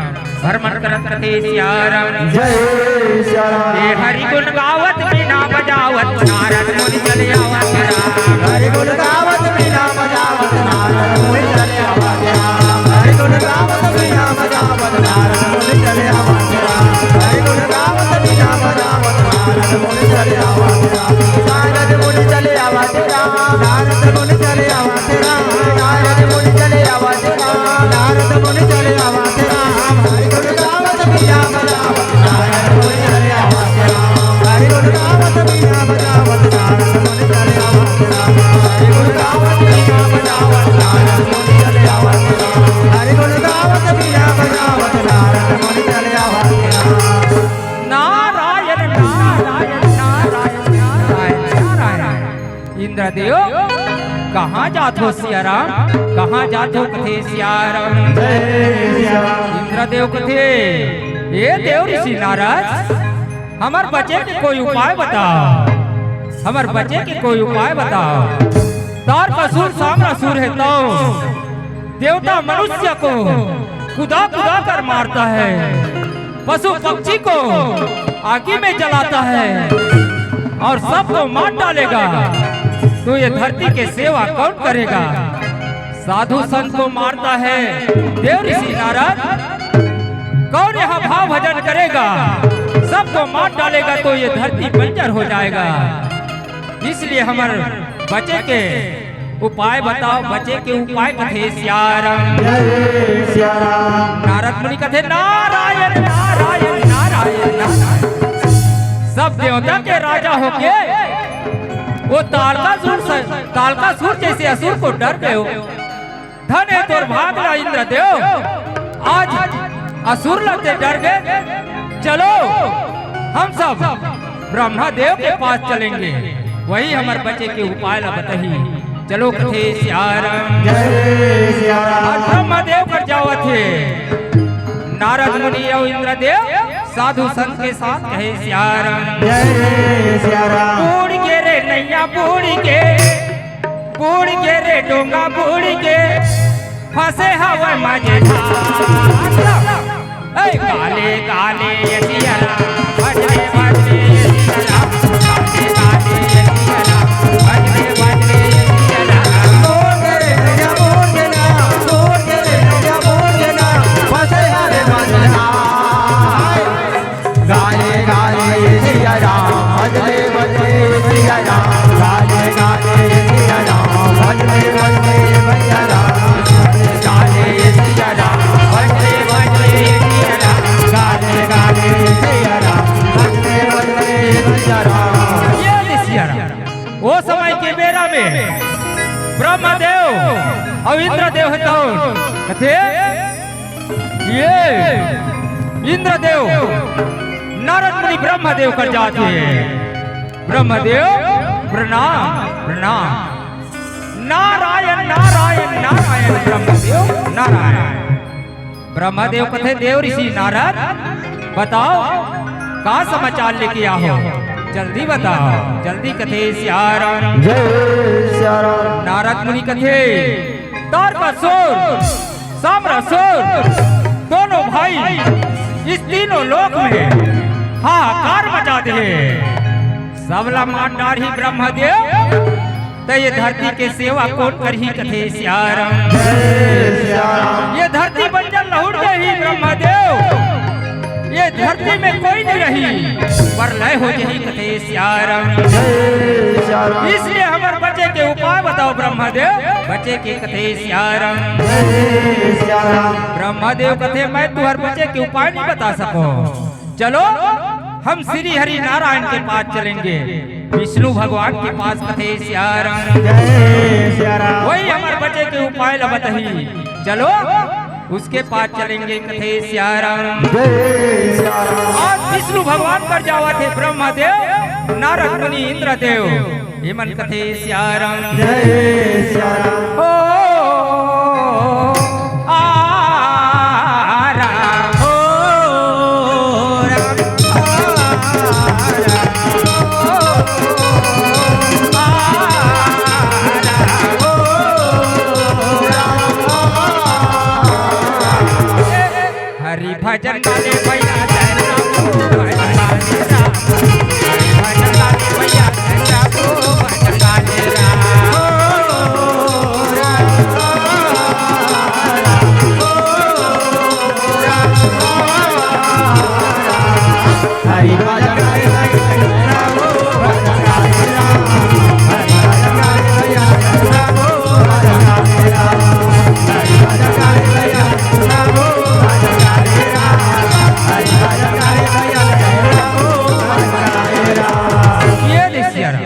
भ्रमण करत कथे सिया राम। जय सिया राम। ए हरि गुण गावत बीना बजावत नारद मुनि चले आवत राम। हरि गुण गावत बीना बजावत नारद मुनि चले आवत राम। हरि गुण गावत बीना बजावत नारद मुनि चले आवत राम। हरि गुण गावत बीना बजावत नारद मुनि चले आवत राम। नारद मुनि चले आवत राम। नारद मुनि चले आवत राम। नारद मुनि चले आवत राम। नारद मुनि चले आवत राम। हरि गुण गावत बीना बजावत नारद मुनि चले आवत राम। हरि गुण गावत बीना बजावत नारद मुनि चले आवत राम। हरि गुण गावत बीना बजावत नारद मुनि चले आवत राम। हरि गुण गावत बीना बजावत नारद मुनि चले आवत राम। नारायण, नारायण, नारायण, नारायण, नारायण। इंद्रदेव, कहाँ जात हो सिया राम? कहाँ जात हो कथे सिया राम? जय सिया राम। इंद्रदेव कथे, ए देव ऋषि नारद, हमर बचे के कोई उपाय बताओ, हमर बचे के कोई उपाय बताओ। तारकासुर सामनासुर हे तो देवता मनुष्य को कुदा कुदा कर मारता है, पशु पक्षी को आगी में जलाता है और सबको मार डालेगा, तो ये धरती के सेवा कौन करेगा? साधु संत को मारता है देव ऋषि नारद, कौन यहाँ भाव भजन करेगा? सबको मार डालेगा तो ये धरती बंजर हो जाएगा। इसलिए हमर बचे के उपाय बताओ, बचे के उपाय कथे सियाराम। जय सियाराम। नारद मुनि कथे नारायण नारायण नारायण नारायण। सब देवता के राजा होके वो तारकासुर से, तारकासुर जैसे असुर को डर गयो। धन हे तोर भाग ला इंद्रदेव, आज असुर ला ते डर गे। चलो हम सब ब्रह्मा देव के पास चलेंगे, वही हमर बचे के उपाय ला बताही। चलो कथे सियाराम। जय सियाराम। आज ब्रह्मा देव कर जावत हे। नारद मुनि अउ इंद्रदेव साधु संत के साथ कहे सियाराम। जय सियाराम। बूड़ गे रे नैया बूड़ गे, बूड़ गे रे डोंगा बूड़ गे, फंसे हवय मझधार। ए, काले काले ये सियाराम, बजरे बजरे ये सियाराम, काले काले ये सियाराम, बजरे बजरे ये सियाराम। बोल रे नैया बोल ना, बोल रे नैया बोल ना, फंसे हवय मझधार। गाने गाने सिया राम, भजने भजने सिया राम। गाने गाने सिया राम, भजने भजने भैया राम। गाने सिया राम, भजने भजने सिया राम। गाने गाने सिया राम, भजने भजने भैया राम। ये ले सिया राम। वो समय के बेरा में ब्रह्मदेव अउ इंद्रदेव हे तो कथे ये इंद्रदेव नारद मुनि ब्रह्मदेव कर जात हे। ब्रह्मदेव प्रणाम प्रणाम। नारायण नारायण नारायण ब्रह्मदेव नारायण। ब्रह्मदेव कथे देव ऋषि नारद बताओ का समाचार लेके आहो, जल्दी बताओ जल्दी। कथे सियाराम। जय सियाराम। नारद मुनि कथे तारकासुर साम्रासुर दोनों भाई इस तीनों लोक में हाहाकार मचा दे। सबला मार डारही ब्रह्मदेव, त ये धरती के सेवा कोन करही? कथे सियाराम। जय सियाराम। ये धरती बंजर लहुट जाही ब्रह्मदेव, ये धरती में कोई नहीं रही, प्रलय हो जाही। कथे सियाराम। जय सियाराम। इसलिए हमर बचे के उपाय बताओ ब्रह्मदेव, बचे के। कथे सियाराम। जय सियाराम। ब्रह्मदेव कथे मैं तुहर बचे के उपाय नहीं बता सको। चलो हम श्री हरि नारायण के पास चलेंगे, विष्णु भगवान के पास। कथे सियाराम। जय सियाराम। वही हमर बचे के उपाय ला बताही। चलो उसके पास चलेंगे। कथे सियाराम। जय सियाराम। आज विष्णु भगवान कर जावत हे ब्रह्मदेव नारद मुनि इंद्रदेव। एमन कथे सियाराम। जय सियाराम। ओ, आ, राम, ओ, राम, आ, राम, ओ, आ, राम, ओ, राम, आ, हरि भजन वाले भैया जय राम, हरि भजन वाले भैया जय राम, भजन वाले राम। हरि भजन वाले भैया जय राम, भजन वाले राम। हरि भजन वाले भैया जय राम, भजन वाले राम। हरि भजन वाले भैया ये ले सियाराम।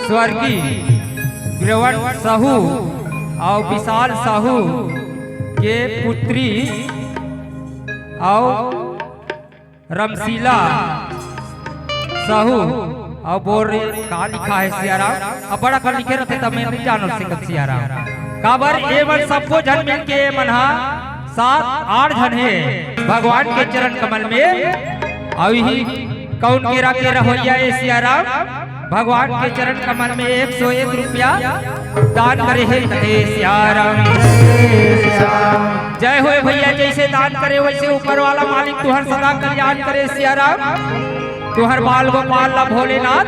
स्वर्गीय गिरवन साहू अउ विशाल साहू के पुत्री अउ रमशीला साहू अउ बोल रे का लिखा हे सियाराम। अब बड़ा कर लिखे रथे तब मैं नहीं जानो सकत सियाराम। काबर ये मन सबको झन मिल के ये मन हा सात आठ झन हे भगवान के चरण कमल में। अउ यही कौन केरा के रहोइया ये सियाराम भगवान के चरण कमल में एक सौ एक रुपया दान करे हे। कथे सियाराम। जय होए भैया, जैसे दान करे वैसे ऊपर वाला मालिक तुहर सदा कल्याण करे सियाराम। तुहर बाल गोपाल ला भोलेनाथ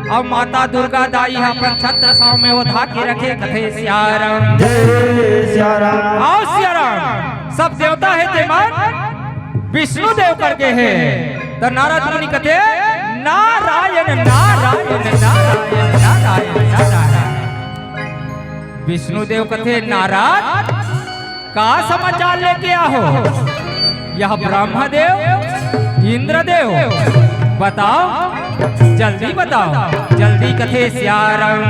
अउ माता दुर्गा दाई ह अपन छत्र छांव में ओढ़ा के रखे। कथे सियाराम। जय सियाराम। आओ सियाराम, सब देवता हे तेमन विष्णु देव करके हे। त नारद मुनि कथे नारायण नारायण नारायण नारायण नारायण। विष्णुदेव कथे, नारद, का समाचार लेके आहो? यह ब्रह्मदेव, इंद्रदेव, बताओ, जल्दी बताओ, जल्दी। कथे, सियाराम।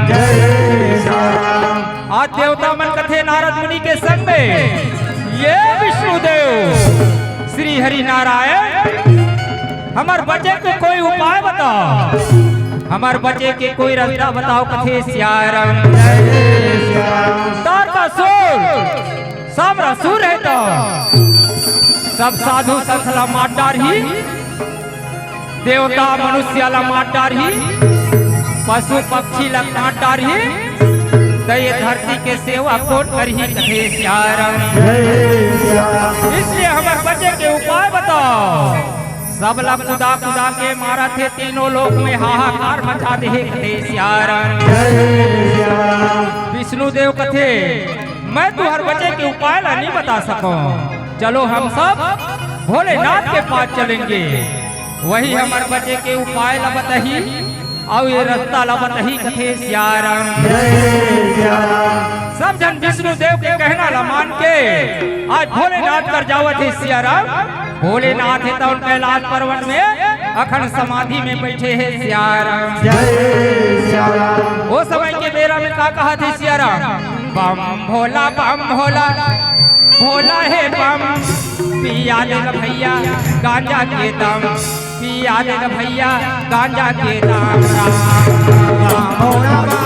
आज देवता मन कथे नारद मुनि के संग में, ये विष्णुदेव, श्री हरि नारायण, हमर बचे के कोई उपाय बताओ, हमर बचे के कोई रास्ता बताओ। कथे, सियाराम। तारकासुर, सामरासुर हे त सब साधु संत ला मार डारही, देवता मनुष्य ला मार डारही, पशु पक्षी ला काट डारही, त ये धरती के सेवा कोन करही? कथे, सियाराम। इसलिए हमर बचे के उपाय बताओ। सब ला कुदा कुदा के मारत हे, तीनों लोक में हाहाकार मचा दे हे। कथे, सियाराम। विष्णुदेव कथे, मैं तुहर बचे के उपाय ला नहीं बता सको। चलो हम सब भोलेनाथ के पास चलेंगे, वही हमर बचे के उपाय ला बताही, अउ ये रास्ता ला बताही। कथे, सियाराम। सब झन विष्णुदेव के कहना ला मान के आज भोलेनाथ कर जावत हे, सियाराम। भोलेनाथ हे त उन कैलाश पर्वत में अखंड समाधि में बैठे हे, सियाराम। ओ समय के बेरा में का कहा थे, सियाराम? बम भोला, बम भोला, भोला हे बम, पिया दे न भैया गांजा के दम, पिया दे न भैया गांजा के दम। राम, राम, राम।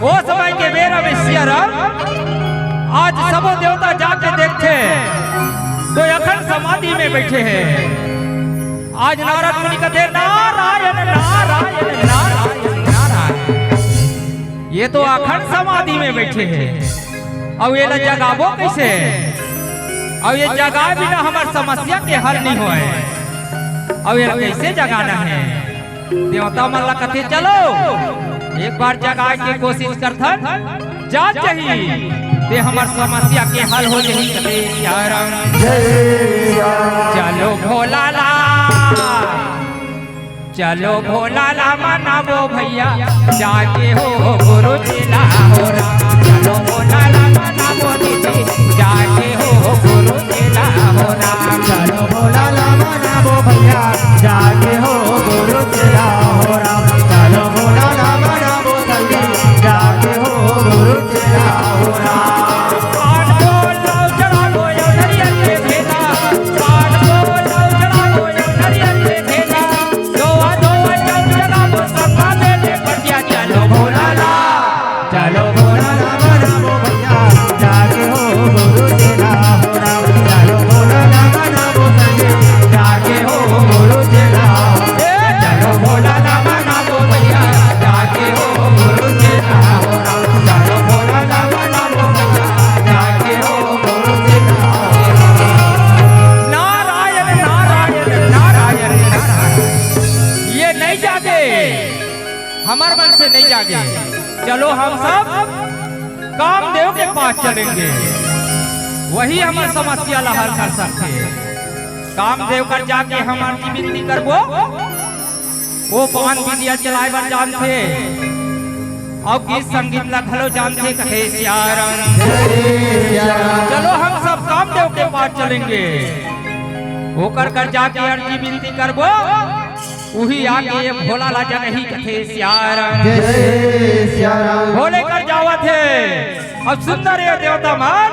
ओ समय के बेरा में सियाराम, आज सबो देवता जाके देखथे, तो अखंड समाधि में बैठे हे। आज नारद मुनि कथे, नारायण, नारायण, नारायण, नारायण। ये तो अखंड समाधि में बैठे हे, अउ ये ला जगाबो कैसे? अउ ये जगाए बिना हमर समस्या के हल नहीं होय, अउ ये ला कैसे जगाना हे? देवता मन ला कथे, चलो एक बार जगाए के कोशिश करथन, जा जाही, ते हमर समस्या के हल हो जाही। कथे, सियाराम। चलो भोला ला, चलो भोला ला मनाबो भैया, जाके हो गुरु जी ला हो राम। चलो भोला ला मनाबो दीदी, जाके हो गुरु जी ला हो राम। चलो भोला ला मनाबो भैया, जाके हो गुरु जी ला हो राम। चलो भोला ला मनाबो संगी, जाके हो गुरु जी ला हो राम। नारायण, नारायण, नारायण, नारायण। ये नहीं जागे, हमर मन से नहीं जागे। चलो हम सब कामदेव के पास चलेंगे, वही हमर समस्या ला हल कर सकथे। कामदेव कर जाके हम आरती विनती करबो, वो बाण विद्या चलाए बर जानथे, अउ गीत संगीत ला घलो जानथे। कहे सियाराम। चलो हम सब कामदेव के पास चलेंगे, ओकर कर जाके अर्जी विनती करबो। उही आके ये भोला ला जगही कथे सियाराम। जय सियाराम। भोले कर जावत हे। अब सुंदर ये देवता मन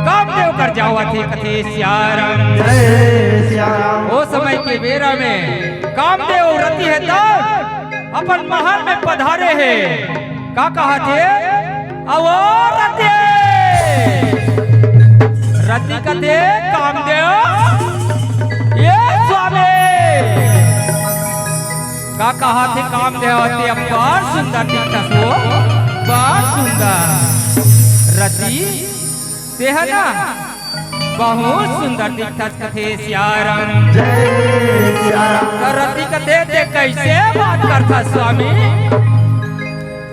कामदेव कर जावत हे कथे सियाराम। जय सियाराम। ओ समय के बेरा में कामदेव रति हे त अपन महल में पधारे हे। का कहत हे? अवो रति। रति कथे कामदेव, ये स्वामी। का कहत हे कामदेव, ते अब्बड़ सुंदर दिखत हो, बड़ सुंदर। रति, ते ह ना बहुत सुंदर दिखत कथे सियाराम। जय सियाराम। त रति कथे ते कइसे बात करथस स्वामी?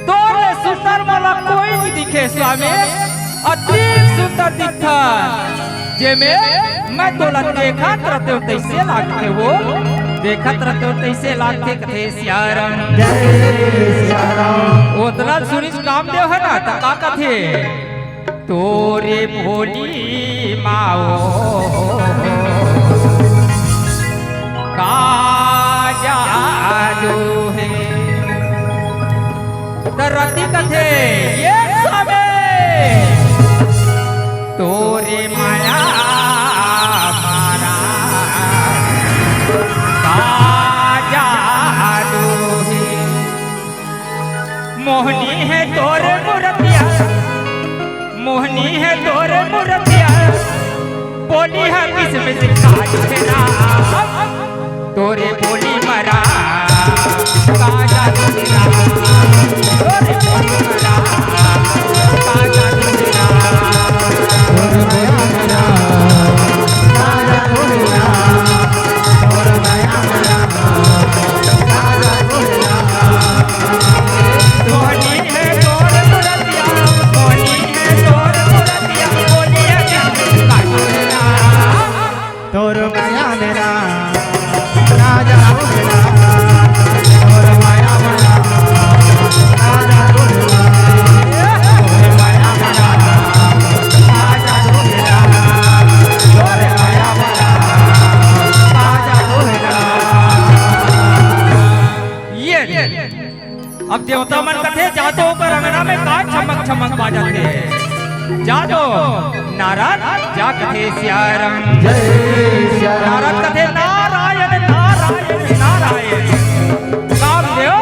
तोर ले सुंदर मोला कोई नहीं दिखे स्वामी, अति सुंदर दिखथस। जेमे मैं तोला देखत रहतेंव तइसे लागथे वो, देखत रहतेंव तइसे लागथे कथे सियाराम। जय सियाराम। ओतना सुनिस कामदेव ह ना त का कथे? तोरे भोली माओ का जादू हे। त रति कथे, ये स्वामी, तोरे माया मारा का जादू हे। मोहनी हे तोर मुरतिया, मोहनी हे तोर मुरतिया, बोली हे किसमिस काजू हे राम, तोरे बोली मरा काजू हे राम, तोरे बोली मरा काजू हे राम, तोरे बोली मरा काजू हे राम, तोरे माया मरा काजू हे राम। मोहनी हे तोर मुरतिया, मोहनी हे तोर मुरतिया, बोलिया क्या काटना। तोर माया मेरा राजा हो गया, तोर माया मेरा राजा हो गया, तोर माया मेरा राजा हो गया, तोर माया मेरा राजा हो गया। ये अब देवता मन कथे, "जा तो ओकर अंगना में का छमक छमक बाजत हे, जा तो।" नारद जा कथे, "सियाराम।" जय सियाराम। नारद कथे, "नारायण, नारायण, नारायण।" कामदेव,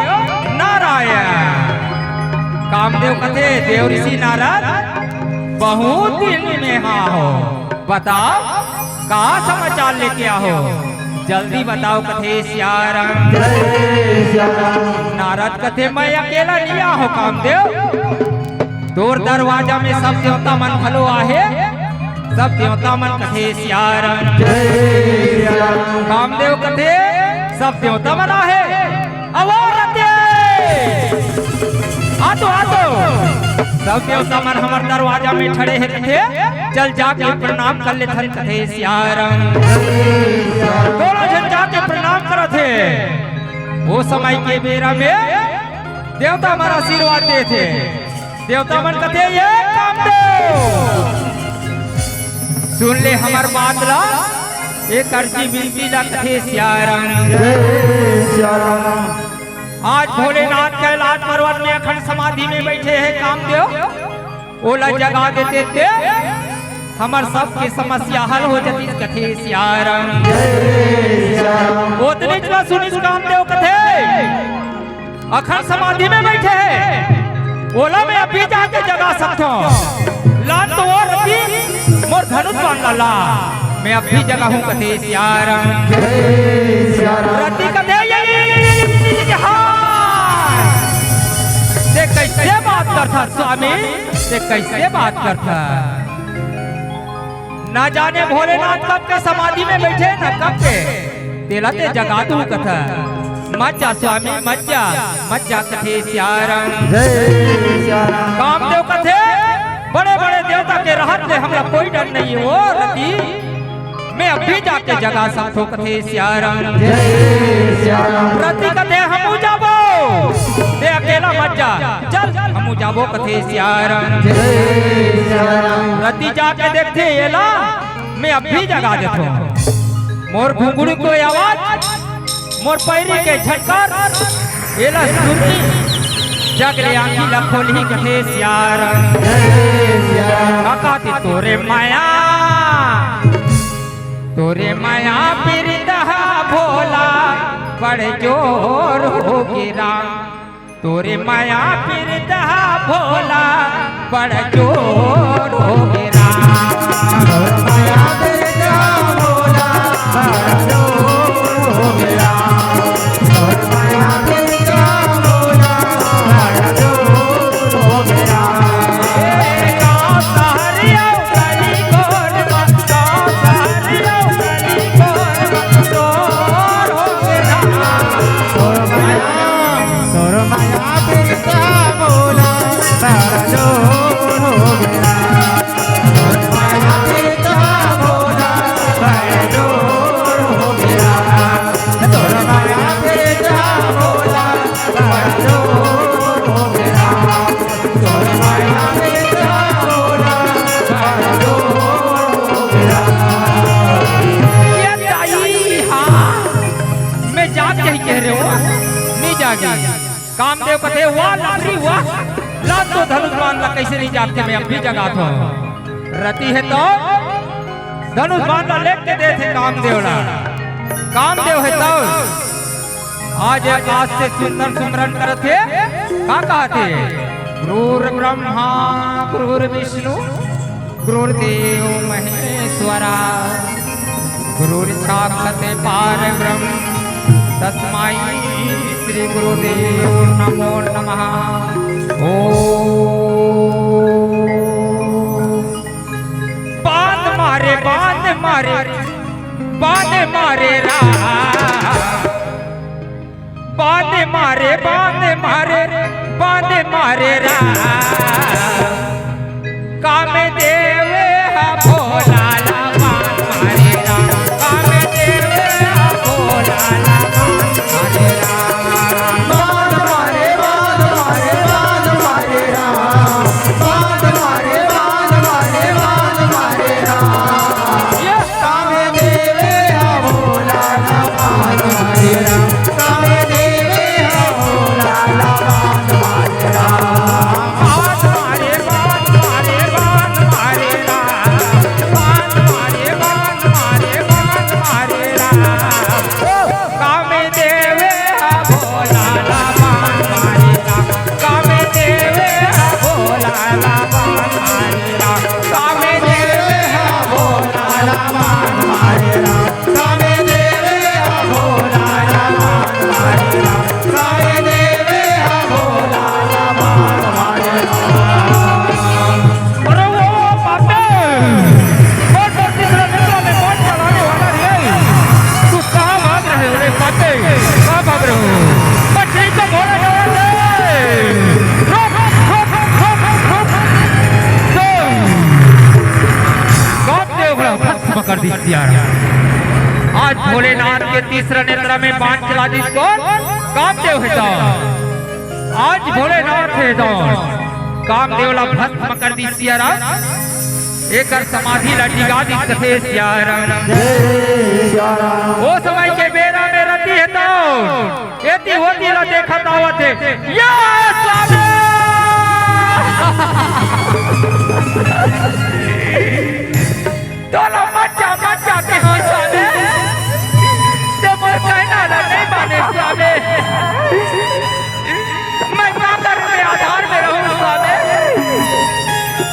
"नारायण।" कामदेव कथे, "देव ऋषि नारद, बहुत दिन में हा हो, बताओ, का समाचार लेके आहो? जल्दी बताओ," कथे सियाराम। जय सियाराम। नारद कथे, "मैं अकेला नइ आहो कामदेव, तोर दरवाजा में सब देवता मन घलो आहे।" सब देवता मन कथे सियाराम। जय सियाराम। कामदेव कथे, "सब देवता मन आहे।" अवो रते! आ तो, आ तो। सब देवता मन हमर दरवाजा में खड़े हे कथे, चल जाके प्रणाम कर लेथन कथे सियाराम। दोनों झन जाके प्रणाम करत हे। वो समय के बेरा में देवता मन आशीर्वाद देथे। देवता मन कथे, "ये कामदेव, सुन ले हमर बात ला, एक अर्जी विनती ला," कथे सियाराम। जय सियाराम। आज भोलेनाथ कैलाश पर्वत में अखंड समाधि में बैठे हे कामदेव, ओला जगा देते ते हमर सबके समस्या हल हो जतिस, कथे सियाराम। जय सियाराम। ओतने च सुनिस कामदेव कथे, अखंड समाधि में बैठे हे, ओला मैं अभी जाके जगा सकथों। लान तो वो रति मोर धनुष बाण ला, ला, मैं अभी जगाहूं कथे सियाराम। जय सियाराम। रति कथे, "ये, ये, ये, हाँ। ते कइसे बात करथा स्वामी? ते कइसे बात करथा?" ना जाने भोलेनाथ कब के समाधि में बैठे, ना कब के। तेला ते जगा दूं कथा। मत जा स्वामी, मत जा, मत जा कथे सियाराम। जय सियाराम। कामदेव कथे, "बड़े-बड़े देवता के रहत ले हमला कोई डर नहीं हे, ओ रति, मैं अभी जाके जगा सकथों कथे सियाराम।" जय सियाराम। रति कथे, "हमू जाबो, ते अकेला मत जा, चल हमू जाबो कथे सियाराम।" जय सियाराम। रति जाके देखथे, "एला मैं अभी जगा देथों।" मोर घुंघरू के आवाज मोर पैरी के झटकर, एला सुनही, जग ले आँखी ला खोलही कथे सियाराम। का कहथे तोरे मया, तोरे मया पिरतहा भोला, बड़ जोर हो गे राम। तोरे मया पिरतहा भोला, बड़ जोर हो गे राम। तोरे मया पिरतहा भोला, बड़ जोर हो गे राम। तोरे मया पिरतहा भोला, बड़ जोर हो गे राम। ए, गाँव सहर अउ गली कोन म, गाँव सहर अउ गली कोन म, जोर हो गे राम। तोर मया, तोर मया पिरतहा भोला, बड़ जोर हो गे राम। तोर मया पिरतहा भोला, बड़ जोर हो गे राम। तोर मया पिरतहा भोला, बड़ जोर हो गे राम। तोर मया पिरतहा भोला, बड़ जोर हो गे राम। ये दाई, हाँ, मैं जाग जाही कहे रहेंव, नइ जागे। कामदेव कथे, "वाह लबरी वाह, ला तो धनुष बाण ला, कइसे नइ जागते, मैं अब भी जगात हँव।" रति हे त धनुष बाण ला लेके देथे कामदेव ला। कामदेव हे त आज, आज से सुंदर सुमरन करत हे। का कहत हे? गुरुर्ब्रह्मा गुरुर्विष्णु गुरुर्देव महेश्वरा, गुरुर्साक्षात् परब्रह्म, तस्मै श्री गुरुदेव नमो नमः। ओम। बांध मारे, बांध मारे, बांध मारे राम। बांध मारे, बांध मारे, बांध मारे राम। कामदेव हा भोला ला बांध मारे राम। कामदेव हा भोला ला बांध मारे राम। बांध मारे, बांध मारे, बांध मारे राम। बांध मारे, बांध मारे, बांध मारे राम। ये अरे वो बापे, कौन बत्तीस रत्न में कौन चलाने वाला रे? तू कहाँ भाग रहे हो रे बापे? कहाँ भाग रहे हो? बस यही तो बोला जा रहा है। रोक, रोक, रोक, रोक, रोक, रोक। तो बाप ने ओकरा भस्म कर दी यार। आज भोलेनाथ के तीसरा नेत्र में बाण चला दिस कौन? कामदेव हे तो। आज भोलेनाथ हे तो कामदेव ला भस्म कर दिस सियाराम। एकर समाधि ला डिगा दिस कथे सियाराम। जय सियाराम। ओ समय के बेरा में रति हे तो एती ओती ला देखत आवत हे। या स्वामी! तोला मचा मचा के हंसा दे, ते मोर कहना ला नहीं माने स्वामी। मैं काकर में आधार में रहूं स्वामी,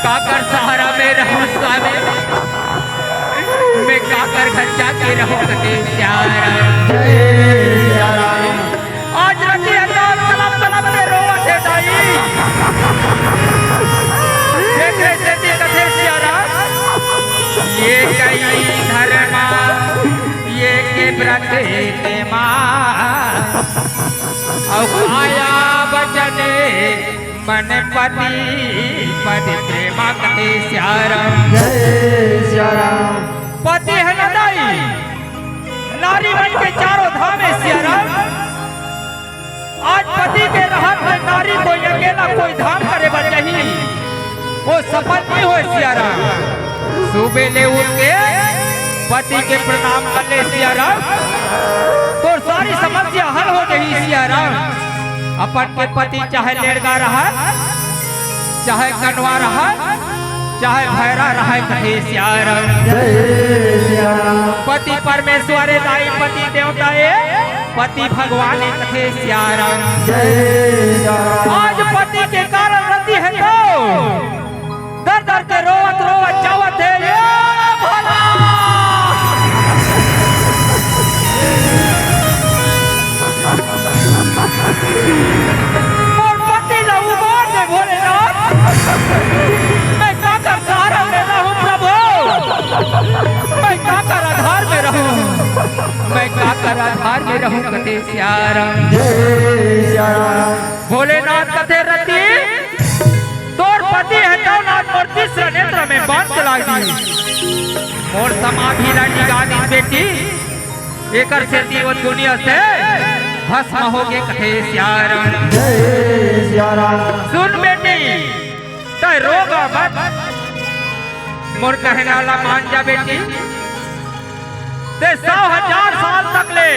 काकर सहारा में रहूं स्वामी, मैं काकर घर जाके रहूं कथे सियाराम। जय सियाराम। आज रति अंदाज तलब तलब के रोवत हे दाई। देखे सेती कथे सियाराम, ये कई धर्मा, ये के व्रत तेमा, अउ आया बचने मन पति पति प्रेमा कथे सियाराम। जय सियाराम। पति हे ना दाई, नारी मन के चारों धाम हे सियाराम। आज पति के रहत में नारी कोई अकेला कोई धाम करे बर जाही, वो सफल नहीं होय सियाराम। सुबह ले उठ के पति के प्रणाम कर ले सिया राम, तोर सारी समस्या हल हो जाही सिया राम। अपन के पति चाहे लेड़गा रहय, चाहे कनवा रहय, चाहे भैरा रहय, कथे सिया राम। जय सिया राम। पति परमेश्वर ए दाई, पति देवता ए, पति भगवान ए, कथे सिया राम। जय सिया राम। आज पति के कारण रति हे तो दर दर के रोवत रोवत जावत हे, ए भोला। मोर पति ला उबार दे भोलेनाथ। मैं काकर सहारा में रहूं प्रभु, मैं काकर आधार में रहूं, मैं काकर आधार में रहूं, कथे सिया राम। जय सिया राम। भोलेनाथ कथे रति, तोर पति हे तव नाथ मोर तीसरा नेत्र में बाण चला दिस। मोर समाधि ला निगा दिस बेटी, एकर सेती ओ दुनिया से भस्म हो गे, कथे सिया राम। जय सिया राम। सुन बेटी, तैं रोगा मत, मोर कहना ला मान जा बेटी। तैं सौ हजार साल तक ले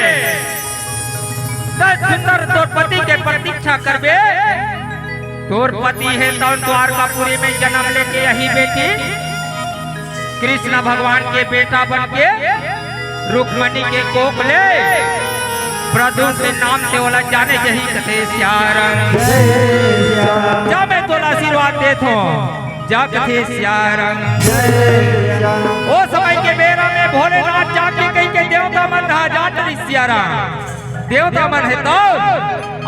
तैं सुंदर तोर पति के प्रतीक्षा करबे। तोर पति हे तौन द्वारकापुरी में जन्म लेके आही बेटी, कृष्ण भगवान के बेटा बन के रुक्मणी के कोख ले प्रद्युम्न के नाम से ओला जाने जाही, कथे सिया राम। जय सिया राम। जा मैं तोला आशीर्वाद देत हों, जा कथे सिया राम। जय सिया राम। ओ समय के बेरा में भोलेनाथ जाके कहिके देवता मन हा जात रिहिस सिया राम। देवता मन हे तो,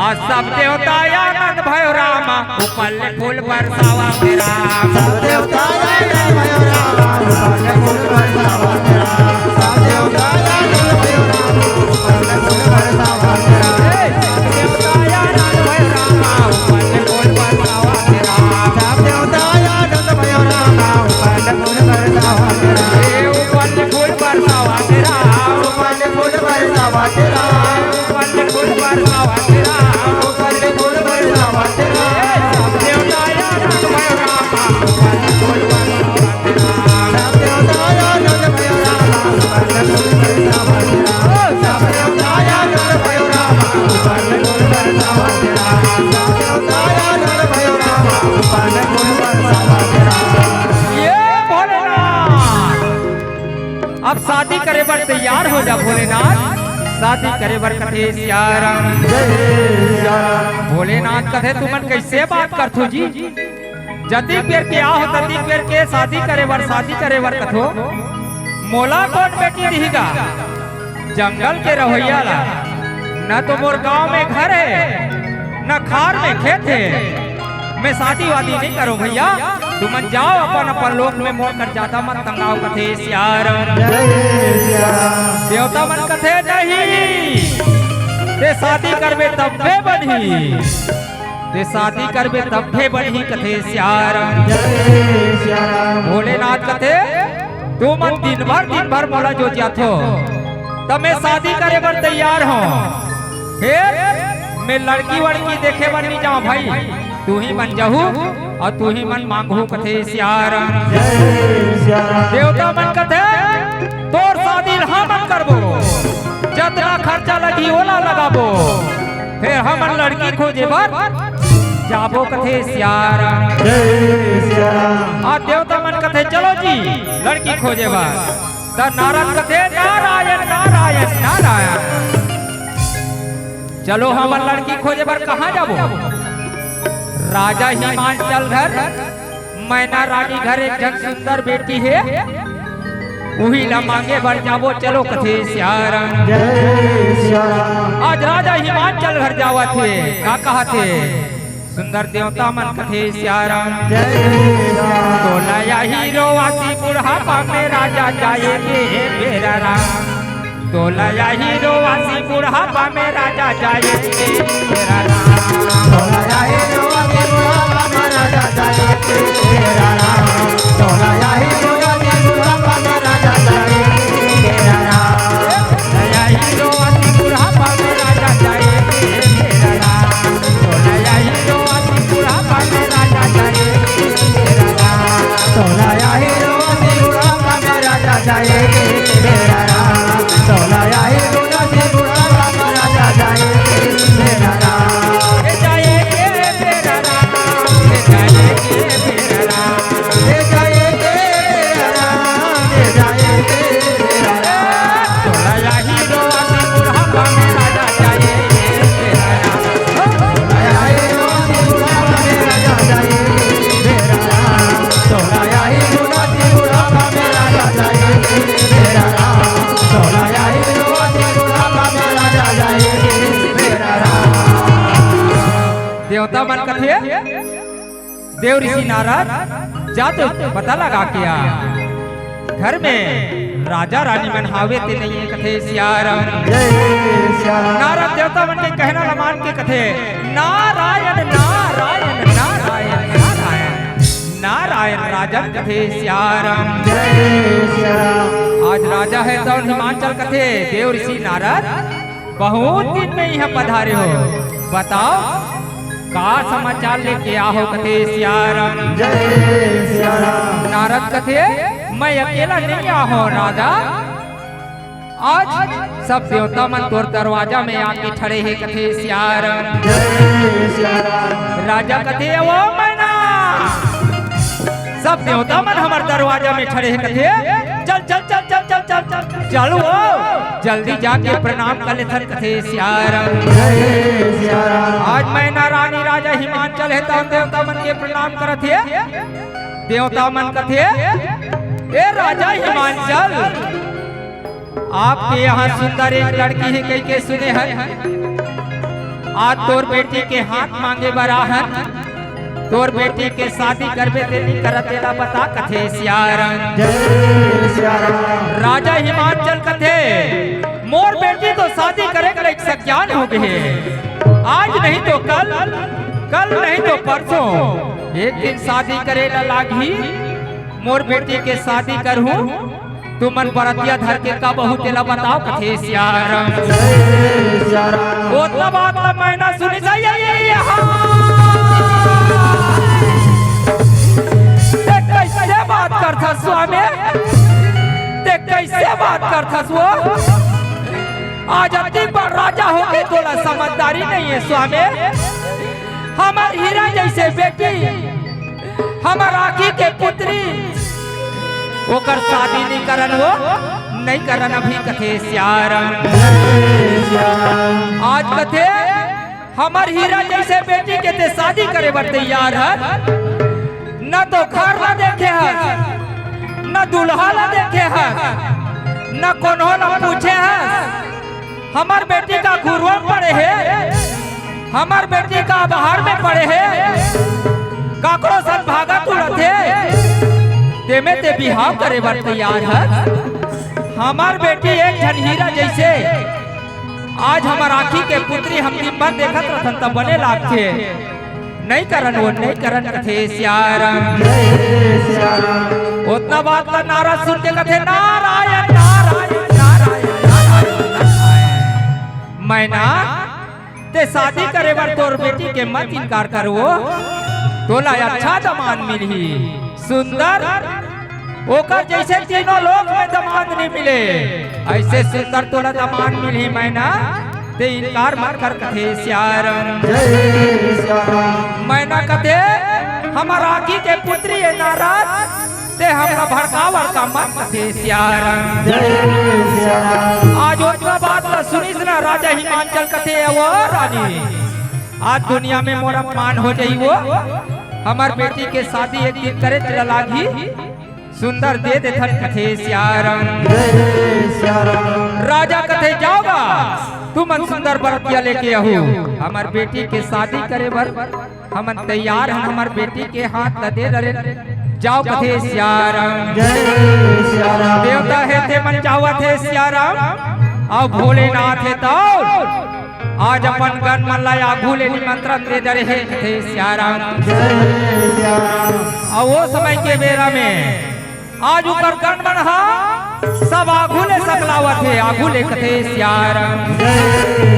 आ सब देवता आनंद भयो राम, ऊपर ले फूल बरसावत हे राम। सब देवता आनंद भयो राम, ऊपर ले फूल बरसावत हे राम। सब देवता आनंद भयो राम, ऊपर ले फूल बरसावत हे राम। सब देवता आनंद भयो राम, ऊपर ले फूल बरसावत हे राम। सब देवता आनंद भयो राम, ऊपर ले फूल बरसावत हे राम। ए, ऊपर ले फूल बरसावत हे राम, ऊपर ले फूल बरसावत हे राम। ये भोलेनाथ। अब शादी करे बर तैयार हो जा भोलेनाथ, शादी करे बर कथे सिया राम। जय सिया राम। भोलेनाथ कथे, तुमन कैसे बात करथो जी? जतिक बेर के आहो, ततिक बेर के शादी करे बर, शादी करे बर कथो। मोला कौन बेटी दिही गा? जंगल के रहवइया ला, न तो मोर गांव में घर हे, न खार में खेत हे। मैं शादी वादी नहीं करों भैया, तुमन जाओ अपन अपन लोक में, मोर कर ज्यादा मत तंगाओ, कथे सिया राम। जय सिया राम। देवता मन कथे नहीं, तैं शादी करबे तब्बे बनही, तैं शादी करबे तब्बे बनही, कथे सिया राम। जय सिया राम। भोलेनाथ कथे, तुमन दिन भर दिन भर मोला जोतियाथो, त मैं शादी करे बर तैयार हों। फेर मैं लड़की वड़की देखे बर नहीं जाओं भाई, तुही मन जाहू अउ तुही मन मांगहू, कथे सिया राम। जय सिया राम। देवता मन कथे, तोर शादी ल हमन करबो, जतना खर्चा लगही ओला लगाबो, फेर हमन लड़की खोजे बर जाबो, कथे सिया राम। जय सिया राम। अउ देवता मन कथे, चलो जी लड़की खोजे बर। त नारद कथे, नारायण नारायण नारायण। चलो हमन लड़की खोजे बर कहाँ जाबो? राजा हिमांचल घर मैना रानी घर एक झन सुंदर बेटी हे, उही ला मांगे बर जाबो, चलो कथे सिया राम। जय सिया राम। आज राजा हिमांचल घर जावत हे, का कहत हे? सुंदर देवता मन कथे सिया राम। जय सिया राम। तोला या हीरो आसी बुढ़ापा में राजा जाए के हे बेरा राम। तोला या हीरो आसी बुढ़ापा में राजा जाए के हे बेरा राम। तोला या हीरो आसी बुढ़ापा में राजा जाए के हे बेरा राम। तोला या हीरो आसी बुढ़ापा में राजा जाए के हे बेरा राम। तोला या हीरो आसी बुढ़ापा में राजा जाए के हे बेरा राम। तोला या हीरो आसी बुढ़ापा में राजा जाए के हे बेरा राम। तोला या हीरो आसी बुढ़ापा में राजा देवता मन कथे, देव ऋषि नारद, जा तो पता लगा के आ, घर में राजा रानी मन हावे ते नहीं है, कथे सियाराम। जय सियाराम। नारद देवता मन के कहना ल मान के कथे, नारायण, नारायण, नारायण, नारायण, नारायण राजन, कथे सियाराम। जय सियाराम। आज राजा है तो हिमांचल, कथे देव ऋषि नारद, बहुत दिन में यहाँ पधारे हो, बताओ का समाचार लेके आहो, कथे सियाराम। जय सियाराम। नारद कथे, मैं अकेला नहीं आहो राजा, आज सब देवता मन तोर दरवाजा में आके खड़े हे, कथे सियाराम। जय सियाराम। राजा कथे, ओ मैना, सब देवता मन हमर दरवाजा में खड़े हे, कथे, चल चल चल चल चल चल चल चल वो, जल्दी जाके प्रणाम कर लेथन, कथे सियाराम। जय सियाराम। आज मैना रानी राजा हिमांचल हे, त देवता मन के प्रणाम करत हे। देवता मन कथे, ए राजा हिमांचल, आपके यहाँ सुंदर एक लड़की हे कहिके सुने हन। आज तोर बेटी के हाथ मांगे बर आहन। तोर बेटी के शादी करबे ते नहीं करत, एला बता, कथे सियाराम। जय सियाराम। राजा हिमांचल कथे, मोर बेटी तो शादी करे के लायक सज्ञान हो गए हे। आज नहीं तो कल, कल नहीं तो परसों, एक दिन शादी करे ला लागही। मोर बेटी के शादी करहूँ, तुमन बरतिया धर के कब आहू तेला बताओ, कथे सियाराम। जय सियाराम। ओतना बात ला मैना सुनिस, ये, ये, ये, हाँ। ते कैसे बात करथस स्वामी? ते कैसे बात करथस वो? आज अति बड़ राजा होके तोला समझदारी नहीं है स्वामी। हमर हीरा जैसे बेटी, हमर आँखी के पुतरी, ओकर शादी नहीं करन वो, नहीं करन अभी, कथे सियाराम। आज कथे, हमर हीरा जैसे बेटी के ते शादी करे बर तैयार हस, न तो घर ला देखे हस, न दूल्हा ला देखे हस, न कोनो ला पूछे हस। हमर बेटी का घुरुवा पड़े हे, हमर बेटी का बाहर में पड़े हे, काकरो संग भागत उड़त हे, तेमे ते बिहाव करे बर तैयार हस। हमर बेटी एक झन हीरा जैसे, आज हमर आँखी के पुतरी हम दिन भर देखत रथन त बने लागथे। नहीं करन वो, नहीं करन, कथे सियाराम। जय सियाराम। ओतना बात ला नारद सुन के कथे, नारायण, नारायण, नारायण, नारायण, नारायण। मैना, ते शादी करे बर तोर बेटी के मत इनकार कर वो, तोला अच्छा दमांद मिलही, सुंदर, ओकर जैसे तीनों लोक में दमांद नहीं मिले, ऐसे सुंदर तोला दमांद मिलही मैना, ते इनकार मत कर, कथे सियाराम। जय सियाराम। मैना कथे, हमर आँखी के पुतरी हे नारद, ते हमला भड़कावत का मत, कथे सियाराम। जय सियाराम। आज ओतना बात ला सुनिस ना राजा हिमांचल, कथे, वो रानी, आज दुनिया में मोर अपमान हो जाही वो, हमर बेटी के शादी एक दिन करे ला लागही। सुंदर दे देथन, कथे सियाराम। जय सियाराम। राजा कथे, जाओ गा, तुमन सुंदर बरतिया लेके आहू, हमर बेटी के शादी करे बर हमन तैयार हन, हमर बेटी के हाथ ल दे डरेन, जाओ, कथे सियाराम। जय सियाराम। देवता हे ते मन जावत हे सियाराम, अउ भोलेनाथ हे त आज अपन गण मन ला आघू ले निमंत्रण दे डरे हे, कथे सियाराम। जय सियाराम। अउ वो समय के बेरा में आज उकर गण मन हा सब आघू ले सकलावत हे, आघू ले, कथे सियाराम। जय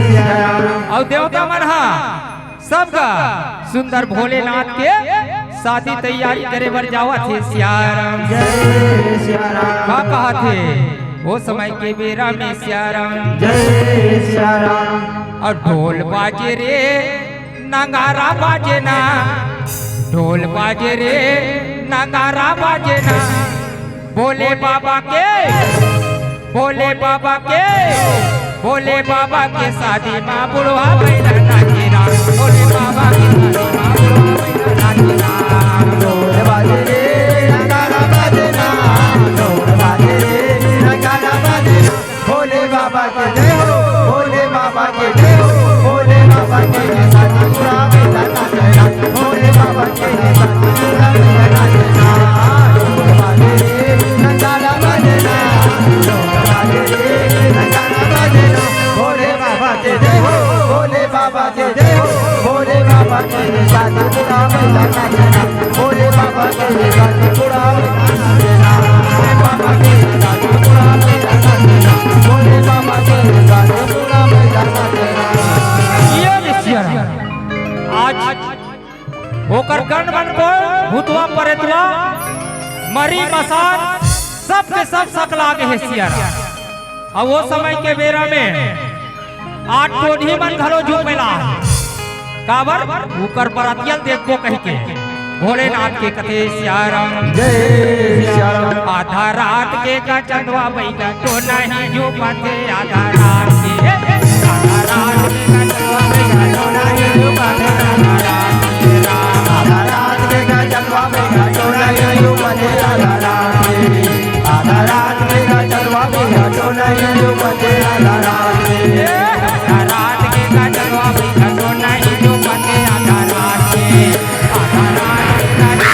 सियाराम। अउ देवता मन हा सबका सुंदर भोलेनाथ के शादी तैयारी करे बर जावत हे सियाराम। जय सियाराम। का कहत हे ओ समय के बेरा में सियाराम? जय सियाराम। अउ ढोल बाजे रे, नगारा बाजे ना, ढोल बाजे रे, नगारा बाजे ना। भोले बाबा के, भोले बाबा के, भोले बाबा के शादी मा बुढ़वा भैया नाचे ना। भोले बाबा के शादी मा बुढ़वा भैया नाचे ना। ढोल बाजे रे, नगारा बाजे ना, ढोल बाजे रे, नगारा बाजे ना। भोले बाबा के जय हो, भोले बाबा के जय हो, भोले बाबा के जय, साधु राम दाता जय राम, भोले बाबा के जय, साधु राम दाता जय राम। भोले बाबा के जय, नगाड़ा बजे ना, भोले बाबा के जय, नगाड़ा बजे ना। भोले बाबा के जय हो, भोले बाबा के जय हो, भोले बाबा के जय, साधु राम दाता जय राम। भोले बाबा के साथ पूरा मेला तेरा, भोले बाबा के साथ पूरा मेला तेरा, भोले बाबा के साथ पूरा मेला तेरा। ये रे सियाराम, आज ओकर गण मन को भूतवा परेतवा मरी मसान सबके सब सकला गे हे सियाराम। अउ ओ समय के बेरा में आज टोनही मन घलो झूमेला। काबर? उकर बरातिया ल देखबो कहिके। भोलेनाथ के कथे सियाराम। जय सियाराम। आधा रात के का चंदवा बइगा टोनही झूमथे, आधा रात के, आधा रात के का चंदवा बइगा टोनही झूमथे, आधा रात के राम। आधा रात के का चंदवा बइगा टोनही झूमथे, आधा रात के, आधा रात के का चंदवा बइगा टोनही झूमथे, आधा रात के। आधा रात के का चंदवा बइगा टोनही झूमथे, आधा रात के, आधा रात के का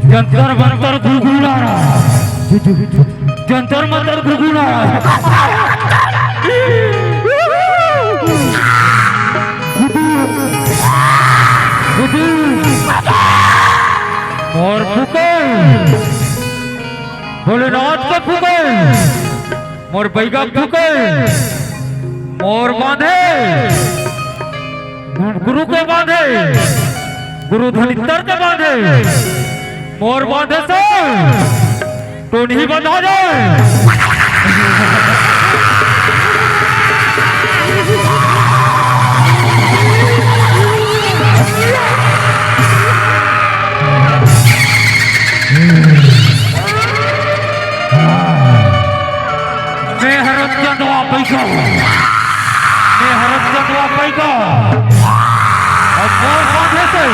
जंतर मंतर गुगुला, जंतर मंतर गुगुला। मोर फूके, भोलेनाथ के फूके, मोर बइगा फूके, मोर बांधे, गुरु के बांधे, गुरु धनित्तर के बांधे, मोर बांधे से टोनही बंधा जाए। मैं हरत चंदवा पैसा, मैं हरत चंदवा पैसा। अउ मोर बांधे से,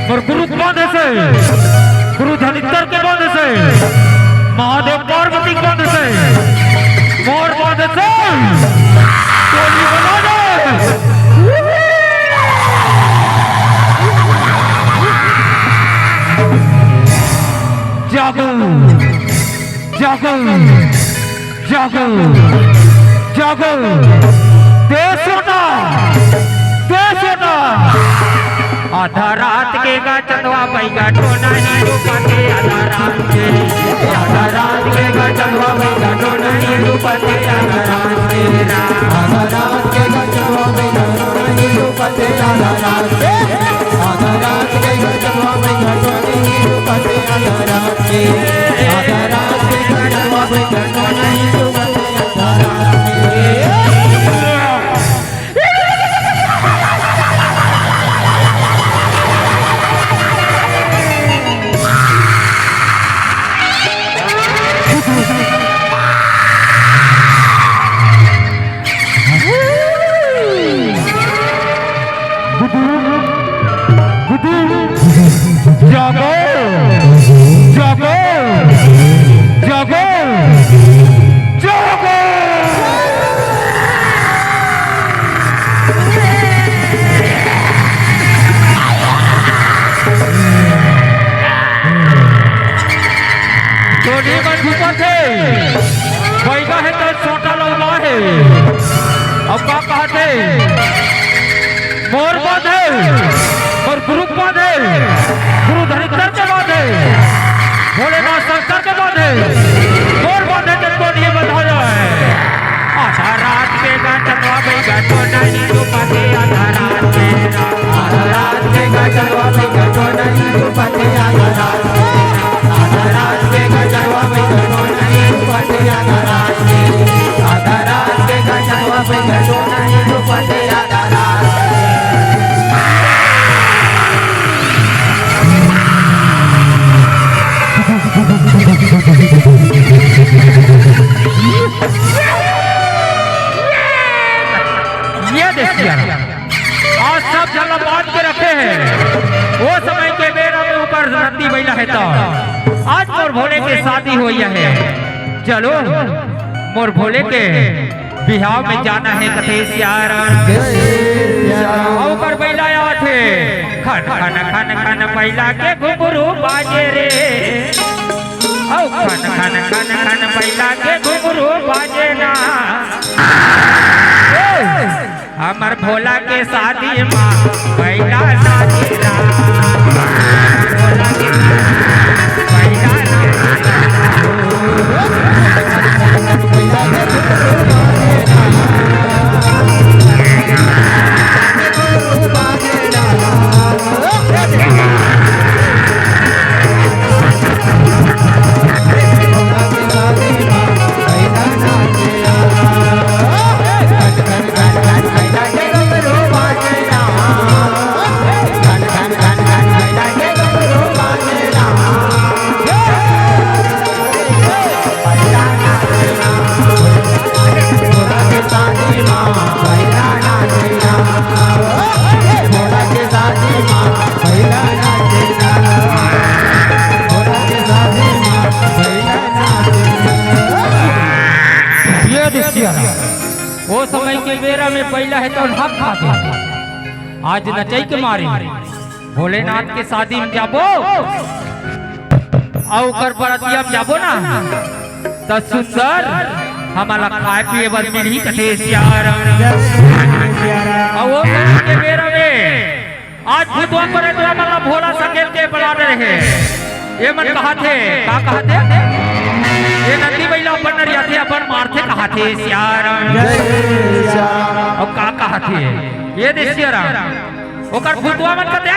मोर गुरु बांधे से, गुरु धनित्तर के बांधे से, महादेव पार्वती के बांधे से, मोर बांधे से टोनही बंधा जाए। जागो, जागो, जागो, जागो। दे सोना, दे सोना। आधा रात के का चंदवा बइगा टोनही झूमथे, आधा रात के, आधा रात के का चंदवा बइगा टोनही झूमथे, आधा रात के राम। आधा रात के का चंदवा बइगा टोनही झूमथे, आधा रात के, आधा रात के का चंदवा बइगा टोनही झूमथे, आधा रात के, आधा रात के का चंदवा बइगा टोनही झूमथे, आधा रात के। मोर बांधे, मोर गुरु बांधे, गुरु धरेश्वर के बांधे, भोलेनाथ शंकर के बांधे, मोर बांधे के कोन ये बंधाय हे। आधा रात के गटनवा बइगा तो नहीं डूबते, आधा रात के, आधा रात के गटनवा बइगा तो नहीं डूबते, आधा रात के, आधा रात के गटनवा बइगा तो नहीं डूबते, आधा रात के, आधा रात के गटनवा बइगा तो नहीं डूबते, आधा रात के। ये देखिए, आज सब झन ला बांध के रखे हे। वो समय के बेरा में ओकर नंदी बइला हे, त आज मोर भोले के शादी होइया हे। चलो, मोर भोले के बिहाव में जाना हे, कथे सियाराम। जय सियाराम। अउ ओकर बइला आवत हे, खन खन खन खन बइला के घुंघरू बाजे रे। अउ खन खन खन खन बइला के घुंघरू बाजे ना। ए, हमर भोला के शादी मा बइला नाचेला। भोला के शादी मा बइला नाचेला। ये देखिए, वो समय के बेरा में बइला हे तो हक खाथे। आज नचई के मारे भोलेनाथ के शादी में जाबो, अउ ओकर बरतिया में जाबो ना, त सुंदर हमला खाए पिए बर मिलही, कथे सियाराम। अउ वो समय के बेरा में आज भूतवा प्रेतवा मन ला भोला सकेल के बना दे रहे। ये मन कहाथे, का कहाथे? ये नंदी बइला अपन नरियाथे, अपन मारथे, कहाथे सियाराम। जय सियाराम। अउ का कहाथे? ये दे सियाराम। ओकर भूतवा मन कथे,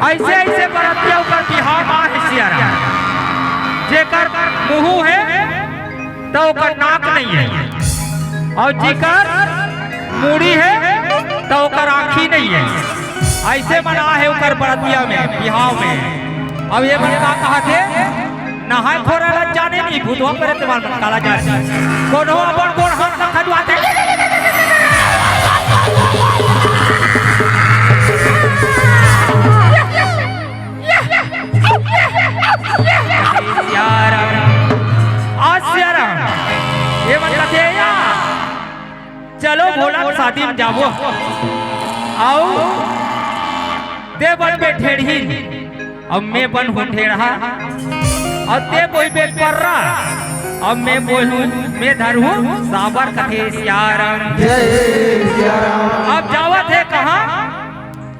अइसे अइसे बरतिया ओकर बिहाव मा हे सियाराम। जेकर मुहूं हे, त ओकर नाक नइ हे, अउ जेकर मुड़ी हे, त ओकर आँखी नइ हे। अइसे मन आहे ओकर बरतिया में, बिहाव में। अब ये मन का कहाथे, नहाय खोरे ला जाने नहीं, भूतवा प्रेतवा मन काला जाने। कोनो अपन गोड़ हाथ ला खजुवाथे। सियाराम, आ सियाराम, ये मन कथे या, चलो भोला शादी में जाबो, अउ ते बनबे ढेड़ही, अउ मैं बनहूं ढेड़हा, अउ ते बोइबे पर्रा, अउ मैं बोहूं, मैं धरहूं साबर, कथे सियाराम। जय सियाराम। अब जावत हे कहां?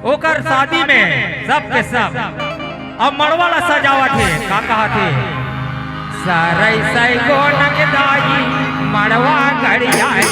ओकर शादी में सब के सब अब मड़वा ला सजावत हे। का कहत हे? सरई सैगोन के दाई मड़वा गड़ियाए।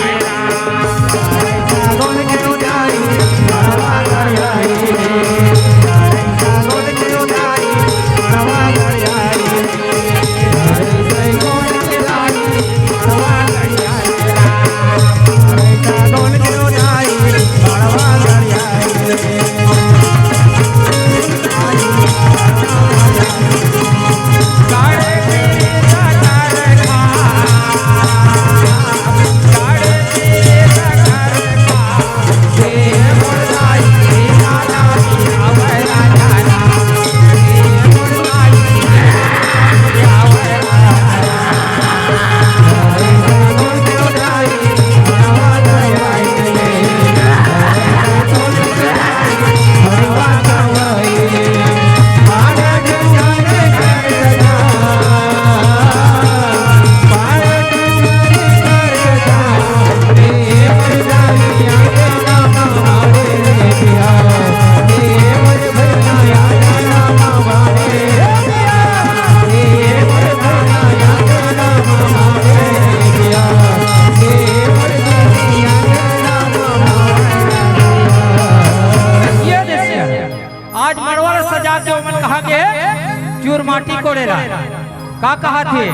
का कहत हे?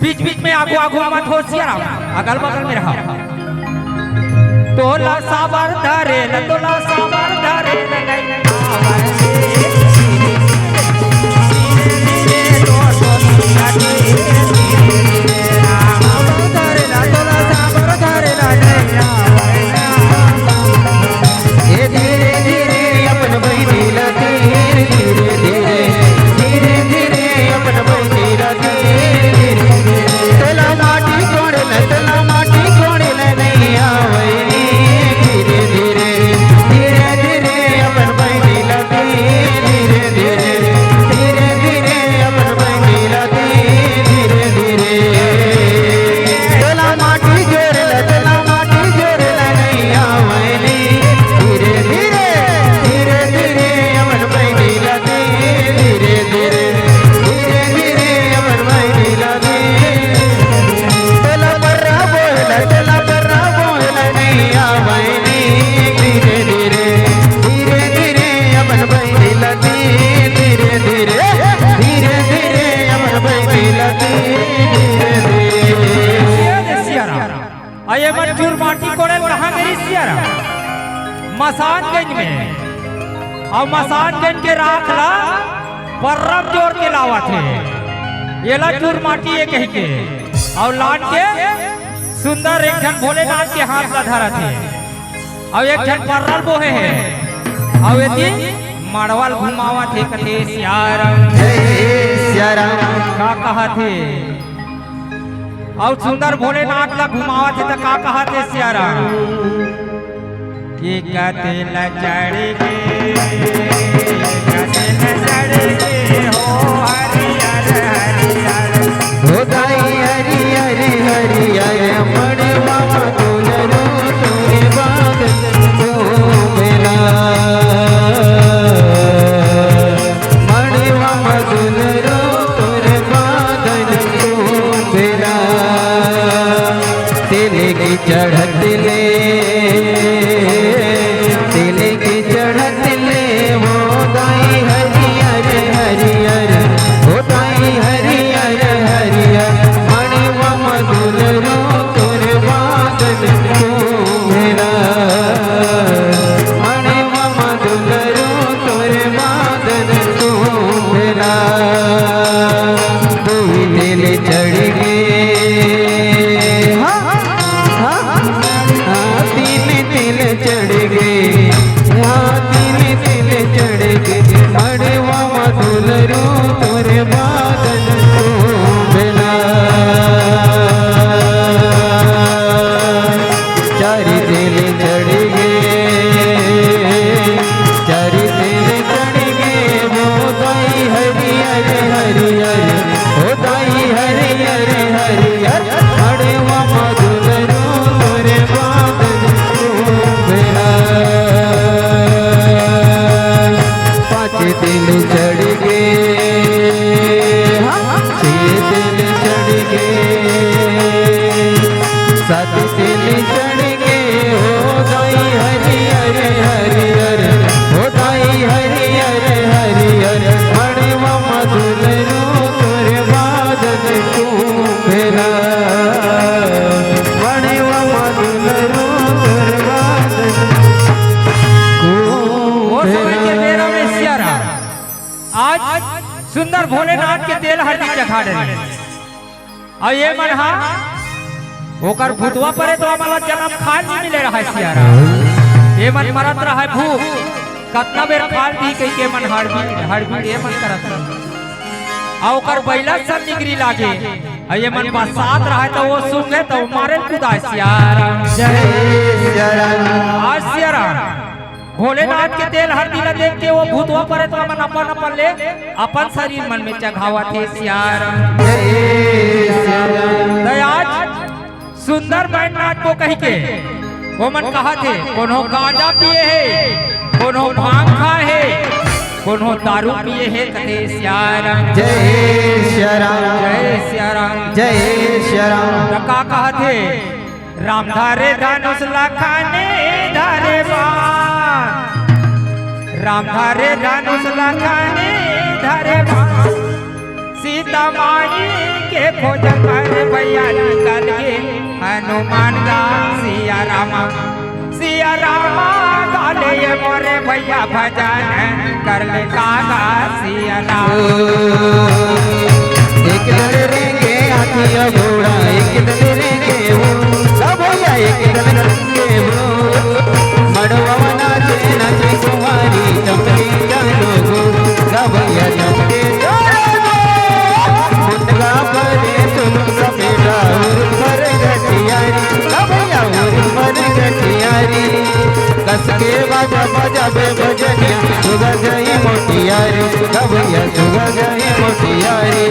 बीच बीच में आगू आगू मत हो सियाराम, अगल बगल में रहा। तोला साबर धरे न, तोला साबर धरे न, नहीं आवे। धरे न, तोला साबर धरे न, नहीं आवे। ए धीरे धीरे अपन बहिनी ला धीरे धीरे धीरे धीरे धीरे अपन बहिनी ला धीरे धीरे धीरे। तोला माटी कोड़े ले, तोला माटी कोड़े ले नैया बहिनी। धीरे धीरे धीरे धीरे अपन बहिनी ला धीरे धीरे धीरे धीरे अपन बहिनी ला धीरे धीरे। तोला माटी जोर ले, तोला माटी जोर ले नैया बहिनी। धीरे धीरे धीरे धीरे अपन बहिनी ला धीरे धीरे धीरे धीरे अपन बहिनी ला धीरे। तोला पर्रा बोल, तोला पर्रा बोल नैया बहिनी। धीरे धीरे धीरे धीरे अपन बहिनी ला धीरे धीरे धीरे धीरे अपन बहिनी ला धीरे धीरे। सियाराम। अउ ये मन चूर माटी कोड़े ल कहाँ गे रिहिस सियाराम? मसानगंज में। अउ मसानगंज के राख ला पर्रा म जोर के लावत हे। एला चूर माटी ए कहिके। अउ लान के सुंदर एक झन भोलेनाथ के हाथ ला धरत हे। अउ एक झन पर्रा ल बोहे हे। अउ एती मड़वा ल घुमावत हे, कथे सियाराम। जय सियाराम। का कहत हे? अउ सुंदर भोलेनाथ ला घुमावत हे त का कहत हे सियाराम? एक तेल चढ़ के, एक तेल चढ़ के हो हरियर हरियर। हो दाई हरियर हरियर मड़वा म दुलरू तोरे बादन चूमेला। मड़वा म दुलरू तोर बादन चूमेला। तेल के चढ़त ले, तेल के चढ़त ले, हो दाई हरियर हरियर, हो दाई हरियर हरियर, मड़वा म दुलरू तोर बादन चूमेला। मड़वा म दुलरू तोर बादन चूमेला। दुई तेल चढ़ गे, हाँ, हाँ, हाँ, तीन तेल चढ़ गे, हाँ, तीन तेल चढ़ गे, मड़वा म दुलरू तोर बादन चूमेला। चार तेल चढ़ गे, चार तेल चढ़ गे, हो दाई हरियर हरियर, हो दाई हरियर हरियर, मड़वा म दुलरू तोर बादन चूमेला। पाँच तेल चढ़ गे, हाँ, छह तेल चढ़ गे, सात तेल चढ़ गे, हो दाई हरियर हरियर, हो दाई हरियर हरियर, मड़वा म दुलरू तोर बादन चूमेला। मड़वा म दुलरू तोर बादन ओ समय के चूमेला। बेरा में सियाराम आज सुंदर भोलेनाथ के तेल हरदी चघा डरे। अउ ये मन हा ओकर भूतवा परेतवा मन ला जनम खाए नइ मिले रहय सियाराम। ये मन मरत रहय भूख, कतना बेर खाल दी कहिके मन हड़बीड़, हड़बीड़ ये मन करत रहय। अउ ओकर बइला सन निगरी लागे, अउ ये मन बसात रहय त ओ सूंघे त ओ मारे ल कुदाय सियाराम। जय सियाराम। आज सियाराम। भोलेनाथ के तेल हरदी ला देख के ओ भूतवा परेतवा मन अपन अपन ले अपन शरीर मन में चघावत हे सियाराम। जय सियाराम। त आज सुंदर बैजनाथ को कहिके ओमन कहत हे, कोनो गांजा पिए हे, कोनो भांग खाए हे, कोनो दारू पिए हे, कथे सियाराम। जय सियाराम। जय सियाराम। जय सियाराम। त का कहत हे? राम धरे धनुष लखन धरे बाण, राम धरे धनुष लखन धरे बाण। माई के खोज करे भैया निकल गे हनुमान गा सिया रामा, सिया रामा गा ले ये मोरे भैया भजन कर ले कागा सिया रामा। एक दल रेंगे हाथी अउ घोड़ा, एक दल रेंगे वो, सब भैया एक दल रेंगे वो। मड़वा नाचे नाचे कुंवारी, चमके चांदो गो, गा भैया चमके चांदो गो। मुनगा भरे तुम समेटा, उर भर गठियारी, गा भैया उर भर गठियारी। कस के बाजा बजाबे बजनिया, सुगा गई मोटियारी, गा भैया सुगा गई मोटियारी।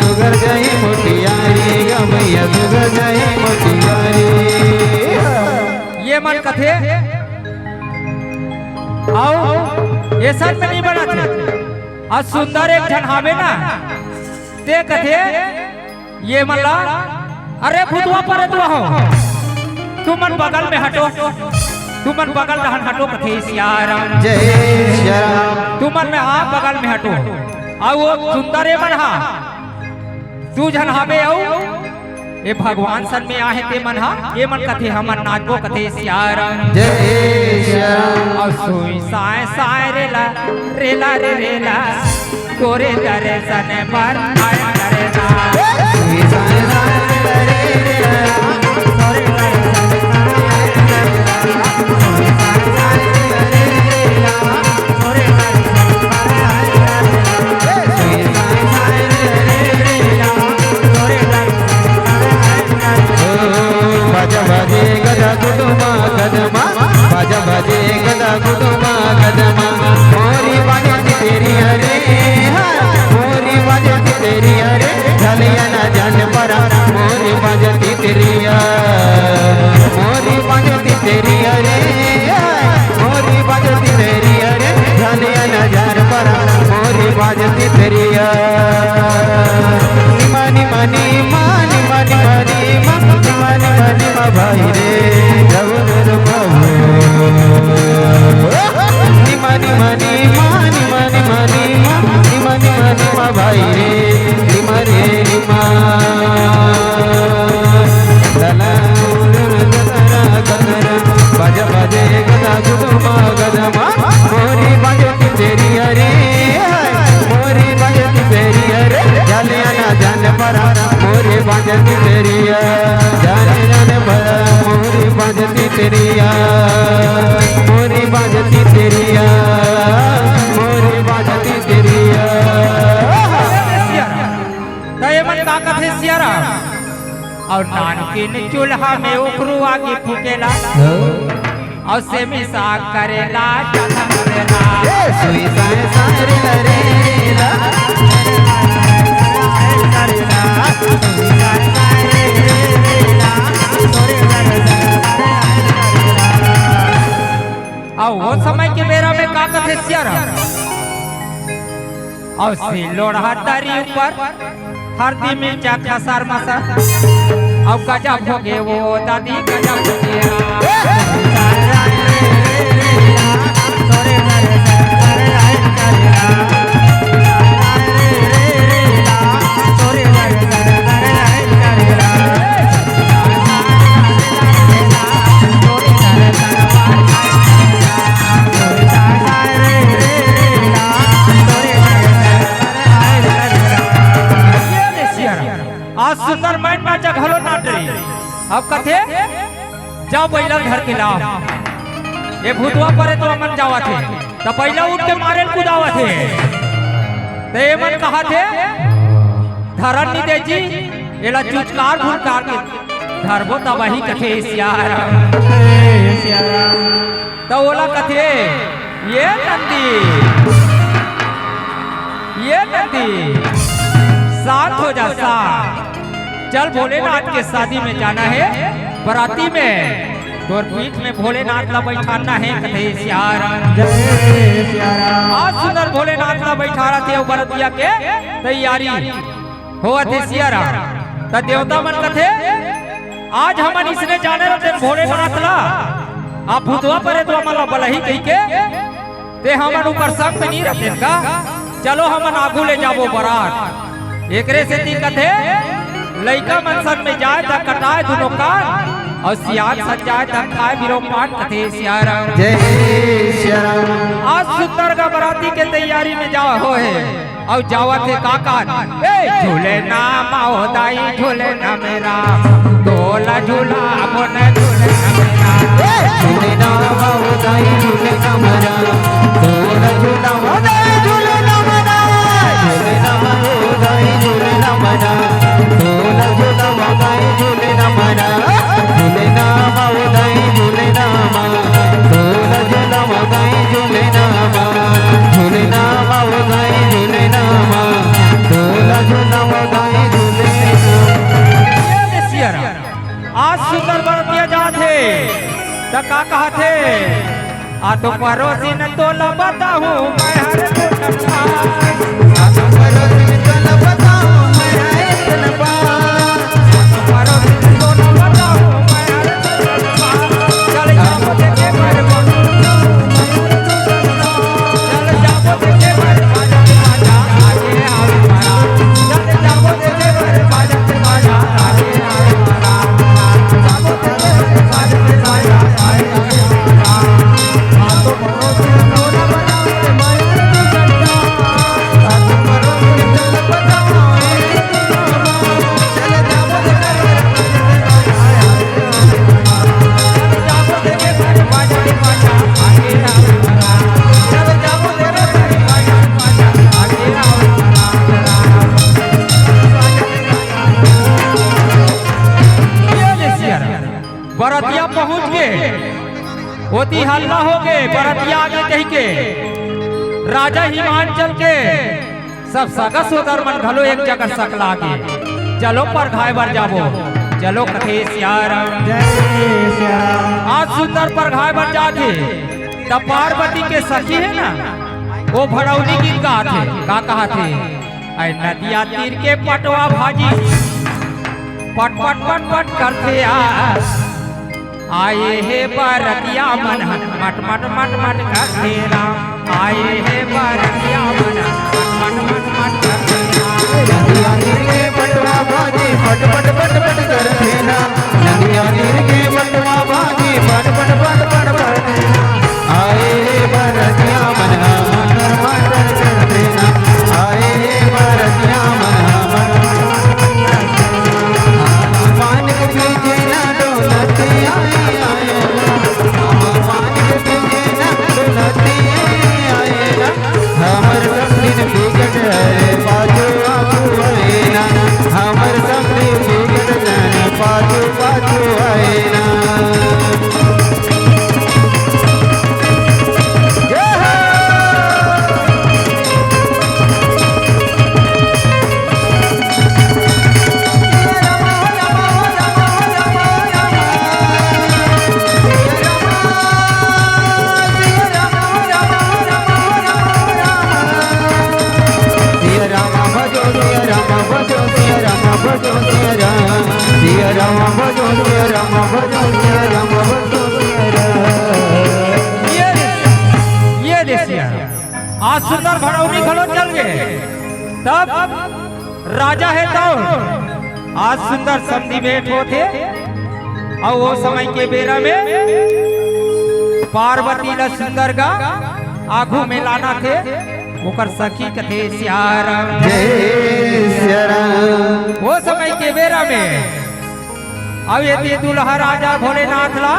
सुगा गई मोटियारी, गा भैया सुगा गई मोटियारी। ये मन कथे, अउ एसन में नहीं बनत हे। अउ सुंदर एक झन हावे ना, ते कथे, ये मन ला, अरे भूतवा परेतवा हो, तुमन बगल में हटो, तुमन बगल डहन हटो, कथे सिया राम। जय सिया राम। तुमन में हा बगल में हटो। अउ वो सुंदर ये मन हा, दू झन हावे अउ ये भगवान सन में आहे ते मन हा, ये मन कथे हमन नाचबो, कथे सिया राम। जय सिया राम। अउ सुई साय साय रेला, रेला रे रेला, तोरे दर्शन बर आए रे ना। बाजा बाजे गदा गुदुमा गदमा, बाजा बाजे गदा गुदुमा गदमा। मोरी बाजे तितरिया रे, हाँ, मोरी बाजे तितरिया रे, झलिया ना जान परा। मोरी बाजे तितरिया, मोरी बाजे तितरिया रे, हाँ, मोरी बाजे तितरिया रे, झलिया ना जान परा। मोरी बाजे तितरिया। निमा निमा निमा निमा निमा निमा निमा निमा निमा भाई रे, जब गुरु बाबू। निमा निमा निमा निमा निमा निमा निमा निमा निमा भाई रे, निमा रे निमा। दला कतरा कतरा, बाजा बाजे गदा गुदुमा गदमा। मोरी बाजे तितरिया रे, मोरी बाजे तितरिया रे, जालिया ना जान परा। मोरी बाजे तितरिया, जालिया ना जान परा। मोरी बाजे तितरिया, मोरी बाजे तितरिया, मोरी बाजे तितरिया। त ये मन का कथे सिया राम? अउ नानकिन चूल्हा में उखरू आगी फूकेला। अउ सेमी साग करेला, चाचा करेला। ए, सुई साए सारे रे रे ला। अउ वो समय के बेरा में का कथे सिया राम? अउ सिल्लोड़हा तरी ऊपर हरदी मिर्चा खसर मसर। अउ गजब होगे वो दादी, गजब होगे। आज सुंदर माइन नाचा घलो नाच रही। अब कथे, जाओ बइला धर के लाओ। ये भूतवा परेतवा मन जावत हे, त बइला उठ के मारे ल कुदावत हे। त ये मन कहत हे, धरन नी दे जी, एला चुचकार भुलकार के धरबो तबही कथे सियाराम। त ओला कथे, ये नंदी, ये नंदी, शांत हो जा, शांत। चल, भोलेनाथ के शादी में जाना हे, बराती में तोर पीठ में भोलेनाथ ला बैठाना हे, कथे सियाराम। जय सियाराम। आज सुंदर भोलेनाथ ला बैठारत हे, अउ बरतिया के तैयारी होवत हे सियाराम। त देवता मन कथे, आज हमन इसने जाने रहितेन भोलेनाथ ला, अब भूतवा परेतवा मन ला बलही कहिके, ते हमन उकर संग में नी रहितेन का? चलो हमन आगू ले जाबो बरात। एकरे सेती कथे, लइका मन संग में जाय त कटाय दुनो कान, अउ सियान संग जाय त खाय बिरो पान, कथे सियाराम। जय सियाराम। आज सुंदर का बराती के तैयारी में जा होय हे, अउ जावत हे का कान, ए झूले ना माओ दाई, झूले ना मेरा, तोला झूला बोने झूले ना मेरा। ए झूले ना माओ दाई, झूले ना मेरा, तोला झूला हो दाई, झूले ना मेरा। झूले ना माओ दाई, झूले ना मेरा, तोला झूला हो दाई, झूले ना मेरा। झूले ना माओ दाई, झूले ना मा, तोला झूला हो दाई, झूले ना मा। झूले ना माओ दाई, झूले ना मा, तोला झूला हो दाई, झूले ना। ये ले सियाराम। आज सुंदर बरतिया जात हे, त का कहत हे? आ तो परोसिन तोला बताहूँ मैं हर गुनवा। आ तो परोसिन तोला बताहूँ मैं हर गुनवा। आ तो परोसिन तोला बताहूँ मैं हर गुनवा। चल जाबो देखे बर, चल जाबो देखे बर, बाजा, बाजा, आगे आओ मारा। चल जाबो देखे बर, बाजा, बाजा, आगे आओ मारा। बरतिया पहुंच गे, ओती हल्ला हो गे, बरतिया आगे कहिके राजा हिमांचल के सब सगा सोदर मन घलो एक जगह सकला गे। चलो परघाय बर जाबो, चलो कथे सियाराम। जय सियाराम। आज सुंदर परघाय बर जात हे, त पार्वती के सखी हे ना, वो भड़ौली गीत गात हे, का कहत हे? ऐ नदिया तीर के पटवा भाजी, पट पट पट पट करथे आ। आए हे बरतिया मन ह, मट मट मट मट करथे राम। आए हे बरतिया मन ह, मट मट मट मट करथे राम। नदिया तीर के पटवा भाजी, पट पट पट पट करथे राम। नदिया तीर के पटवा भाजी, पट पट पट पट पट करथे राम। आए हे बरतिया मन ह, मटर मटर करथे राम। आए हे बरतिया मन ह, मटर पान के पीछे ना डोलत आए, आए ना। पान के पीछे ना डोलत आए ना। हमर समधिन बिकट हरे पाछू आगू आए ना। हमर समधिन बिकट हरे पाछू पाछू आए ना। जय हो। सिया राम भजो, सिया राम भजो, सिया राम भजो, सिया राम। सिया राम भजो, सिया राम भजो, सिया राम भजो, सिया राम। ये, ये दे सिया। आज सुंदर भड़ौनी घलो चल गे। तब राजा हे तब आज सुंदर समधी भेंट होथे। अउ वो समय के बेरा में पार्वती ल सुंदर का आगू में लानथे। ओकर सखी कथे सियाराम। जय सियाराम। वो समय के बेरा में अउ एती दुल्हा राजा भोलेनाथ ला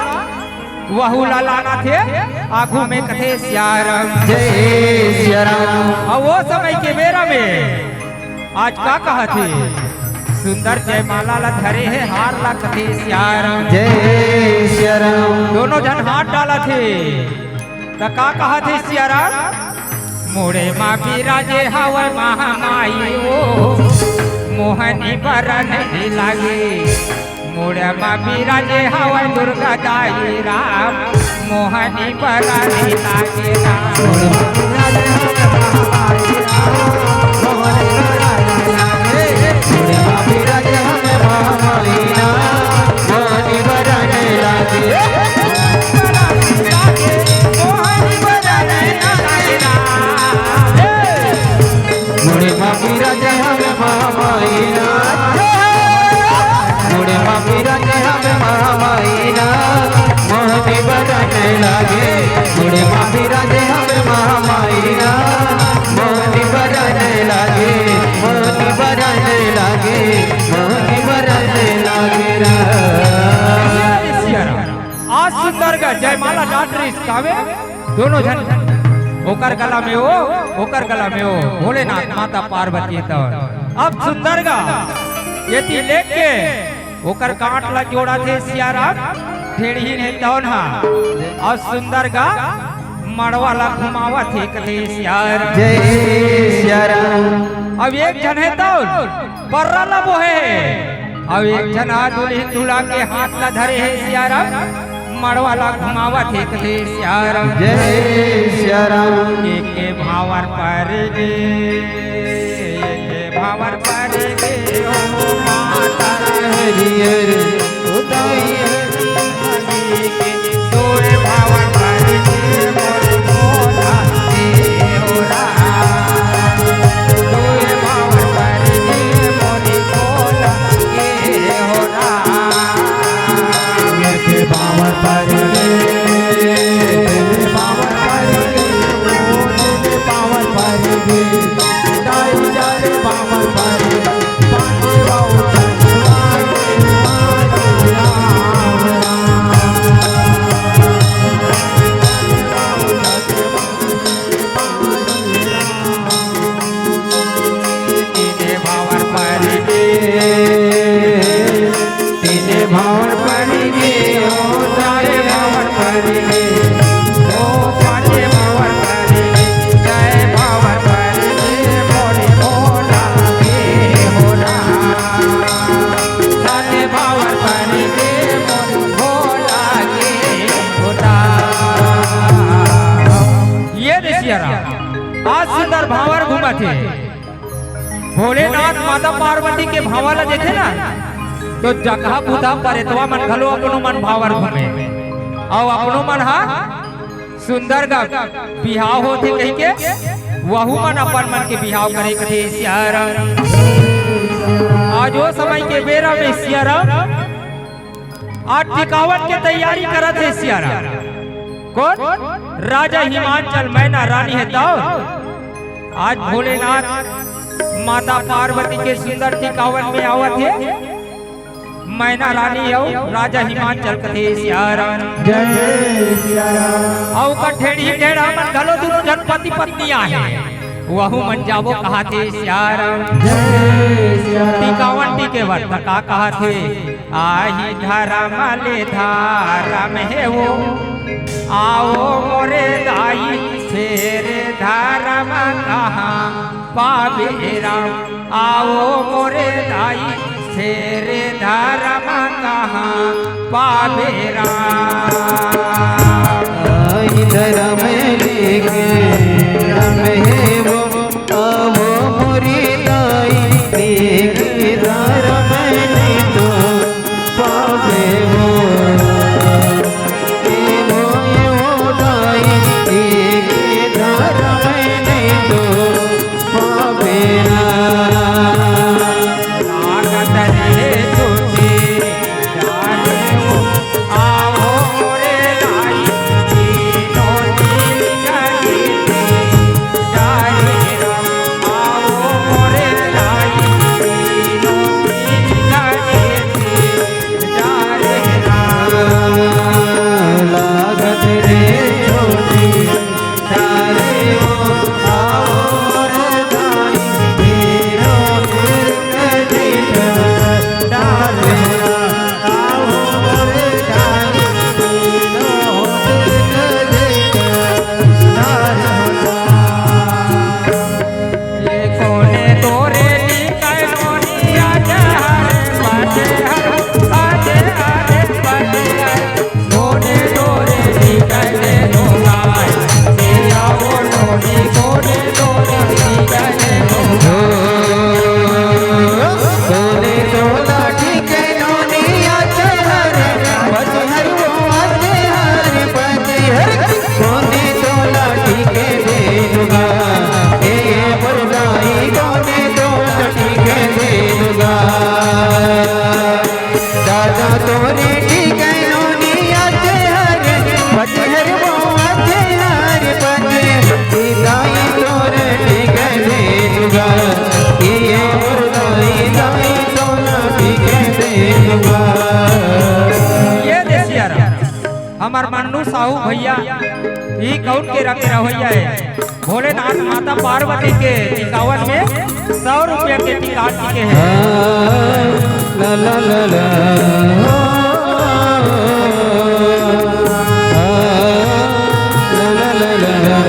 वहू ला लानथे आगू में कथे सियाराम। जय सियाराम। अउ वो समय के बेरा में आज का कहत हे? सुंदर जयमाला ला धरे हे, हार ला कथे सियाराम। जय सियाराम। दोनों झन हाथ डालत हे, त का कहत हे सियाराम? मुड़े मा बिराजे हवय महामाई ओ, मोहनी बरन लागे। मुड़े मा बिराजे हवय दुर्गा दाई राम, मोहनी बरन लागे राम। मुड़े मा बिराजे हवे महामाई ना, मुड़े मा बिराजे हवे महामाई ना, मोहनी बरन लागे। मुड़े मा बिराजे हवे महामाई ना, मोहनी बरन लागे, मोहनी बरन लागे, मोहनी बरन लागे रा। आज सुंदर का जयमाला डांट रही कावे। दोनों झन, ओकर गला में ओ, ओकर गला में ओ, भोलेनाथ माता पार्वती हे तवन। अब सुंदर गा एती लेके ओकर कांट ला जोड़त हे सियाराम, ढेड़ही नहीं तवन हा। अउ सुंदर गा मड़वा ला घुमावत हे कथे सियाराम। जय सियाराम। अब एक झन हे तवन पर्रा ला बोहे। अउ एक झन हा दुल्हिन दूल्हा के हाथ ला धरे हे सियाराम, मड़वा ला घुमावत हे कथे सियाराम। जय सियाराम। के के भांवर पर गे, के के भांवर पर गे, ओ माता हरियर उदाई। तोरे भांवर पर गे मोर भोला देवरा। तोरे भांवर पर गे मोर भोला देवरा। के भांवर पर गे, के भांवर पर गे, ओ के भांवर पर गे, दाई जा रे भांवर पर गे। तीने भांवर पर गे, तीने भांवर पर गे, ओ चारे भांवर पर गे, ओ पांचे भांवर पर गे, छय भांवर पर गे, मोरे भोला के हो राम। साते भांवर पर गे, मोरे भोला के हो राम। ये दे सियाराम। आज सुंदर भांवर घूमत हे। भोलेनाथ माता पार्वती के भांवर ला देखे ना, तो जगह बुधा परेतवा मन घलो अपनो मन भांवर घूमे। अउ अपनो मन हा सुंदर गा बिहाव होथे कहिके वहू मन अपन मन के बिहाव करे कथे सियाराम। आज ओ समय के बेरा में सियाराम आज टिकावन के तैयारी करत हे सियाराम। कोन? राजा हिमांचल, मैना रानी हे तव। आज भोलेनाथ माता पार्वती के सुंदर टिकावन में आवत हे। मैना रानी अउ राजा हिमांचल कथे सियाराम। जय सियाराम। अउ का ढेड़ी ढेड़ा मन घलो दुनों झन पति पत्नी आहे। वहू मन जाबो कहाथे सियाराम। जय सियाराम। टिकावन टिके बर त का कहाथे? आही धरम ले धरम हे वो, आओ मोरे दाई, फेर धरम कहाँ पाबे राम। आओ मोरे दाई, फेर धरम कहाँ पाबे राम। आही धरम ले धरम हे वो, आवो मोरी दाई, देखे धरम नहीं तो पावे वो। ए मोए वो दाई, देखे धरम नहीं तो पावे ना। लागत रे तुझे ये और दाई दाई सोना पी के देवा। ये दे सियारा, हमर मन्नू साहू भैया, ई कौन के रखे रवैया है। भोलेनाथ माता पार्वती के टिकावन में सौ रुपया के टिका टिके हैं। ला ला ला ला, ला ला ला ला।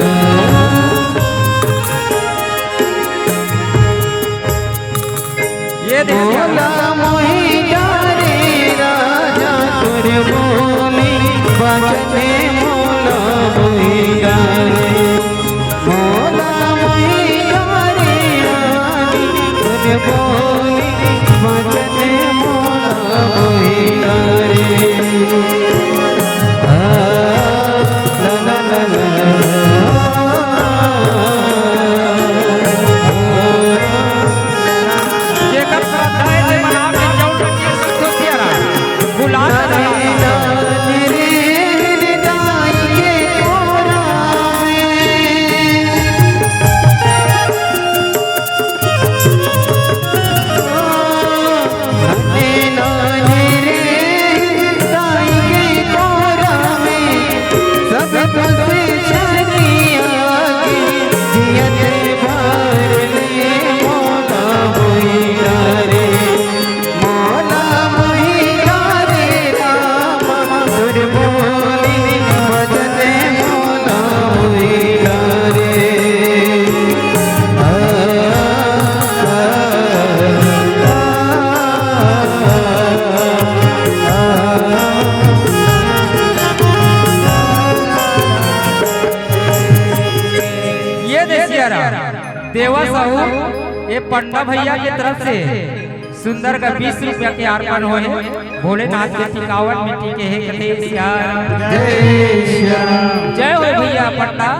ये देखिए। मोला मोही डारे राजा तोर बोली, बचने मोला मोही डारे। मोला मोही डारे रानी तोर बोली, बचने मोला मोही डारे। जेकर श्रद्धा हे, जे मना के जौन रखिए, सब तो सियारा। गुलाब ये दे सियारा देवा साहू, ये पंडा भैया के तरफ से सुंदर का बीस रुपया के अर्पण होए हे। भोलेनाथ के टिकावन में टिके हे कथे सियारा। जय सियाराम। जय हो भैया पंडा,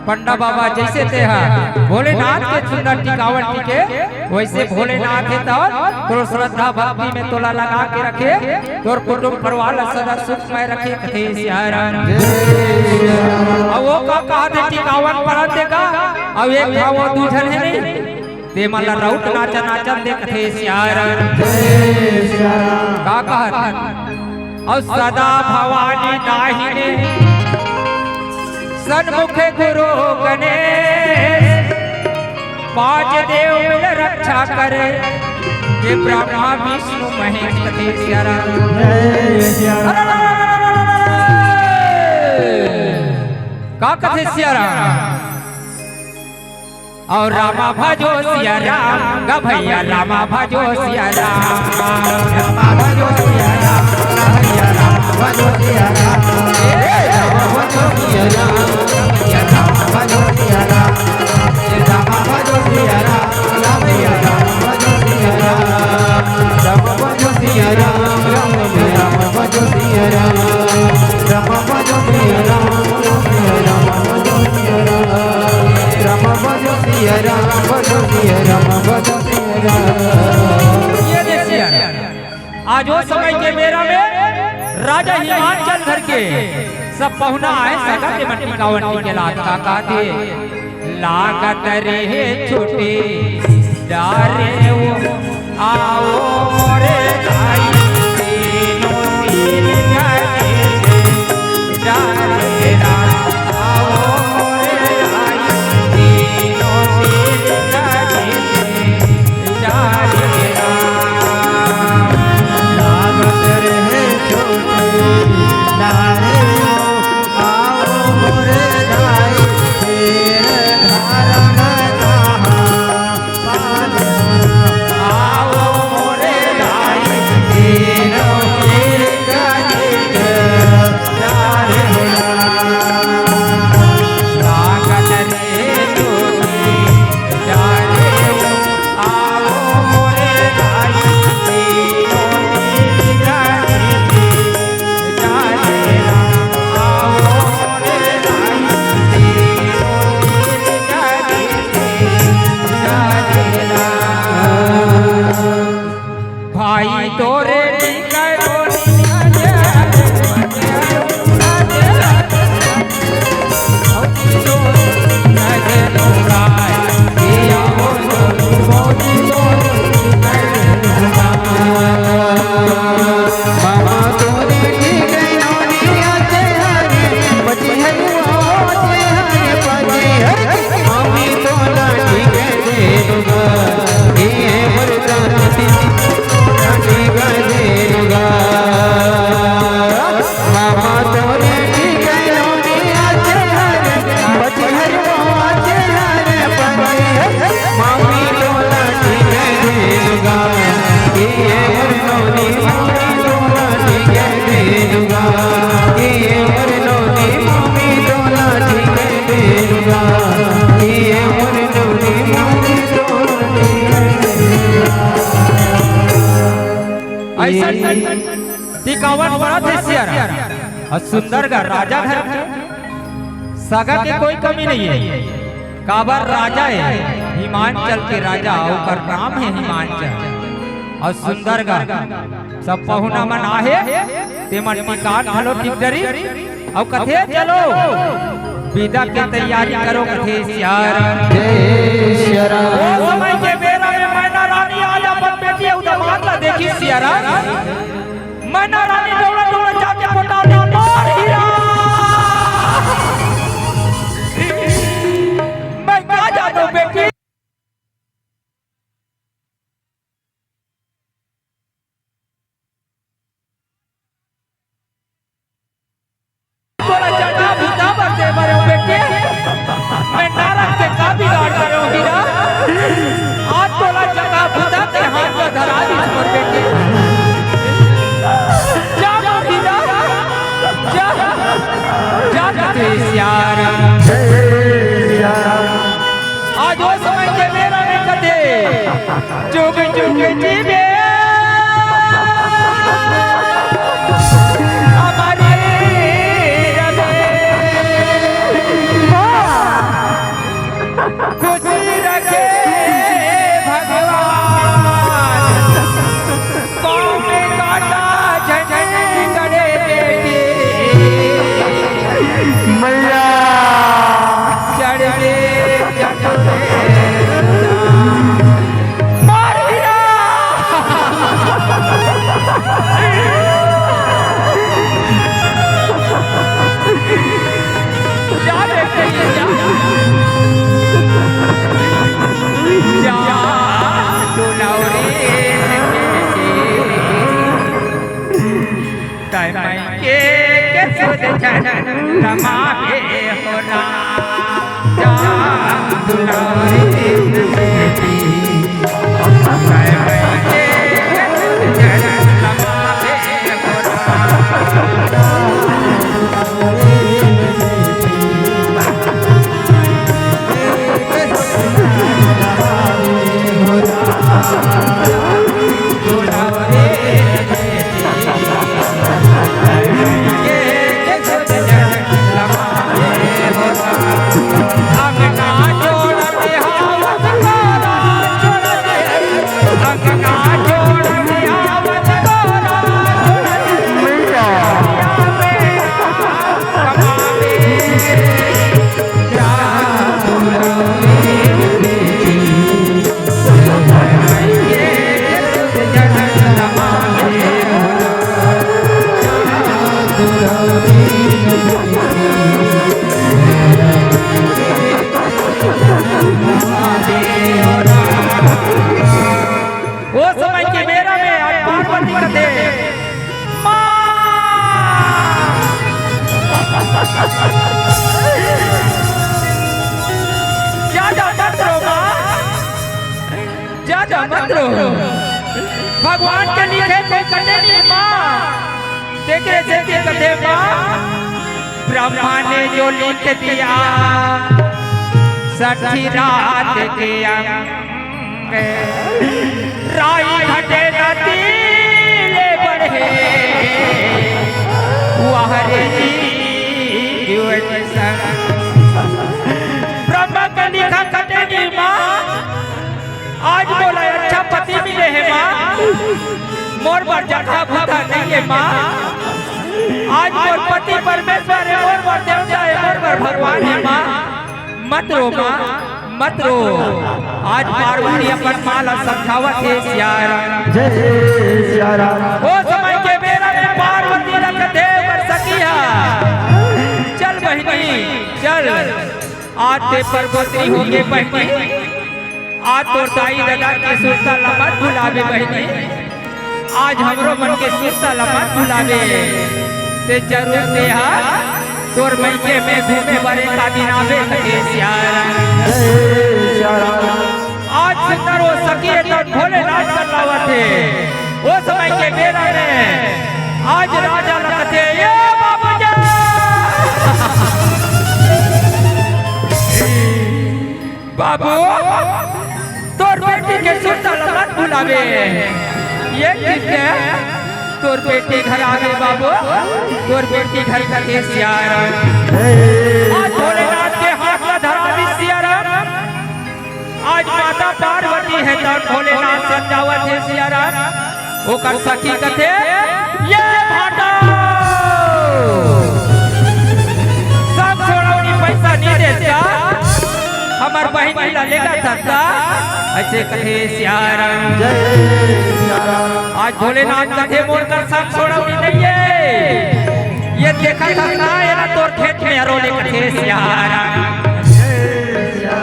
पंडा बाबा जैसे तेहा भोलेनाथ के सुंदर टिकावन टिके, वैसे भोलेनाथ हे तो तोर श्रद्धा भक्ति में तोला लगा के रखे, तोर कुटुंब परिवार ला सदा सुखमय रखे कथे सियाराम। जय सियाराम। अब वो का कहा थे टिकावन परत हे का, अब एक था वो दू झन हे नहीं, ते मन ला राउत नाचा नाचा दे कथे सियाराम। जय सियाराम। का कहत? अउ सदा भवानी दाहिने, सन्मुखे गुरु गणेश, पांच देव मिल रक्षा करे, ये ब्रह्मा विष्णु महेश कथे सियाराम। जय सियाराम। का कथे सियाराम? अउ रामा भजो सिया राम, गा भैया रामा भजो सिया राम। रामा भजो सिया राम, गा भैया रामा भजो सिया राम। ए रामा भजो सिया राम, गा भैया रामा भजो सिया राम। ए रामा भजो सिया राम, गा भैया रामा भजो सिया राम। रामा भजो सिया राम, राम राम भजो सिया राम। रामा भजो सिया राम, राम राम भजो सिया राम। रामा भजो सिया राम, भजो सिया राम, भजो सिया राम। ये दे सिया राम। आज वो समय के बेरा में राजा हिमांचल धर के सब पहुना आए, सगा के मन टिकावन टिके लात का कहते, लागत रहे छुट्टी डारे वो, आओ मोरे भाई, तीनों तीन का डारे राम, आओ मोरे भाई, तीनों तीन का डारे राम। लागत रहे छुट्टी डारे वो, आओ मोरे भाई, तेरे धारण कहाँ अइसन टिकावन पड़त हे सियारा। अउ सुंदर गा राजा घर के, सगा के कोई कमी नहीं हे। काबर राजा हे हिमांचल के राजा, ओकर नाम हे हिमांचल। अउ सुंदर गा सब पहुना मन आहे, ते मन टिकान घलो ठीक डरी। अउ कथे, "चलो, बिदा के तैयारी करो," कथे सियारा। जय सियारा। ओ समय के बेरा में मैना रानी आज अपन बेटी अउ दमाद ला देखिस सियारा। मैना रानी दौड़ा दौड़ा जाके पटा ले, "मोर हीरा, मैं का जानों बेटी।" तोला जगह बुता बर दे बर हंव बेटी, मैं नारद के का बिगाड़ करे हंव हीरा? आज तोला जगह बुता के हाथ में धरा दीस मोर बेटी। जा मोर हीरा, जा, जा कथे सियारा। आज ओ समय के बेरा में कथे, जुग जुग जीवे हमारे रमेश। खुशी रखे भगवान, पाँव में कांटा झंझन गड़े बेटी। मैया। चढ़ के चढ़ के मार हीरा। जा बेटी, जा। जा, दुलौरी। तय मइके के सुध झन रमावे हो राजा दुलौरी। तय मइके के सुध झन रमावे हो राजा। ओ समय के बेरा में आज पार्वती कथे, "माँ, जा, जा, मत रो माँ, जा, जा, मत रो। भगवान के लिखे कोई कटे नहीं माँ।" तेकरे सेती कथे माँ, ब्रह्मा ने जो लिख दिया साठी रात के अंग, राई घटे नदी ले बढ़े, वह रे जीवन संग। ब्रह्मा के लिखा कटे नहीं माँ, आज मोला अच्छा पति मिले हे माँ, मोर बर जगह बुता नहीं हे माँ। आज मोर पति परमेश्वर हे, मोर बर देवता हे, मोर बर भगवान हे माँ। मत रो माँ, मत रो। आज पार्वती अपन माँ ला समझावत हे सियाराम। जय सियाराम। ओ समय के बेरा में पार्वती ला कथे ओकर सखी हा, "चल बहिनी, चल।" आज ते परगोतरी होगे बहिनी, आज तोर दाई ददा के सुरता ला मत भुलाबे बहिनी, आज हमरो मन के सुरता ला मत भुलाबे। ते जरूर ते हा तोर मइके में घूमे बर एक दिन आबे कथे सियाराम। जय सियाराम। आज सुंदर हो सखी हे त भोलेनाथ कर लावत हे। ओ समय के बेरा में आज राजा ला कथे, "ए बाबू जा, बाबू, तोर बेटी के सुरता ला मत भुलाबे।" ये किसके तोर बेटी घर आगे बाबू, तोर बेटी घर कथे सियाराम। आज भोलेनाथ के हाथ ला धरा दे सियाराम। आज माता पार्वती हे त भोलेनाथ समझावत हे सियाराम। ओकर सखी कथे, "ये भाटा, सब छोड़ौनी पैसा नी देस का? हमर बहिनी ला लेगा सस्ता।" अइसे कथे सियाराम। आज भोलेनाथ कथे, "मोर कर सब छोड़ौनी नइये, ये देखत हस ना, एला तोर खेत में अरो ले," कथे सियाराम।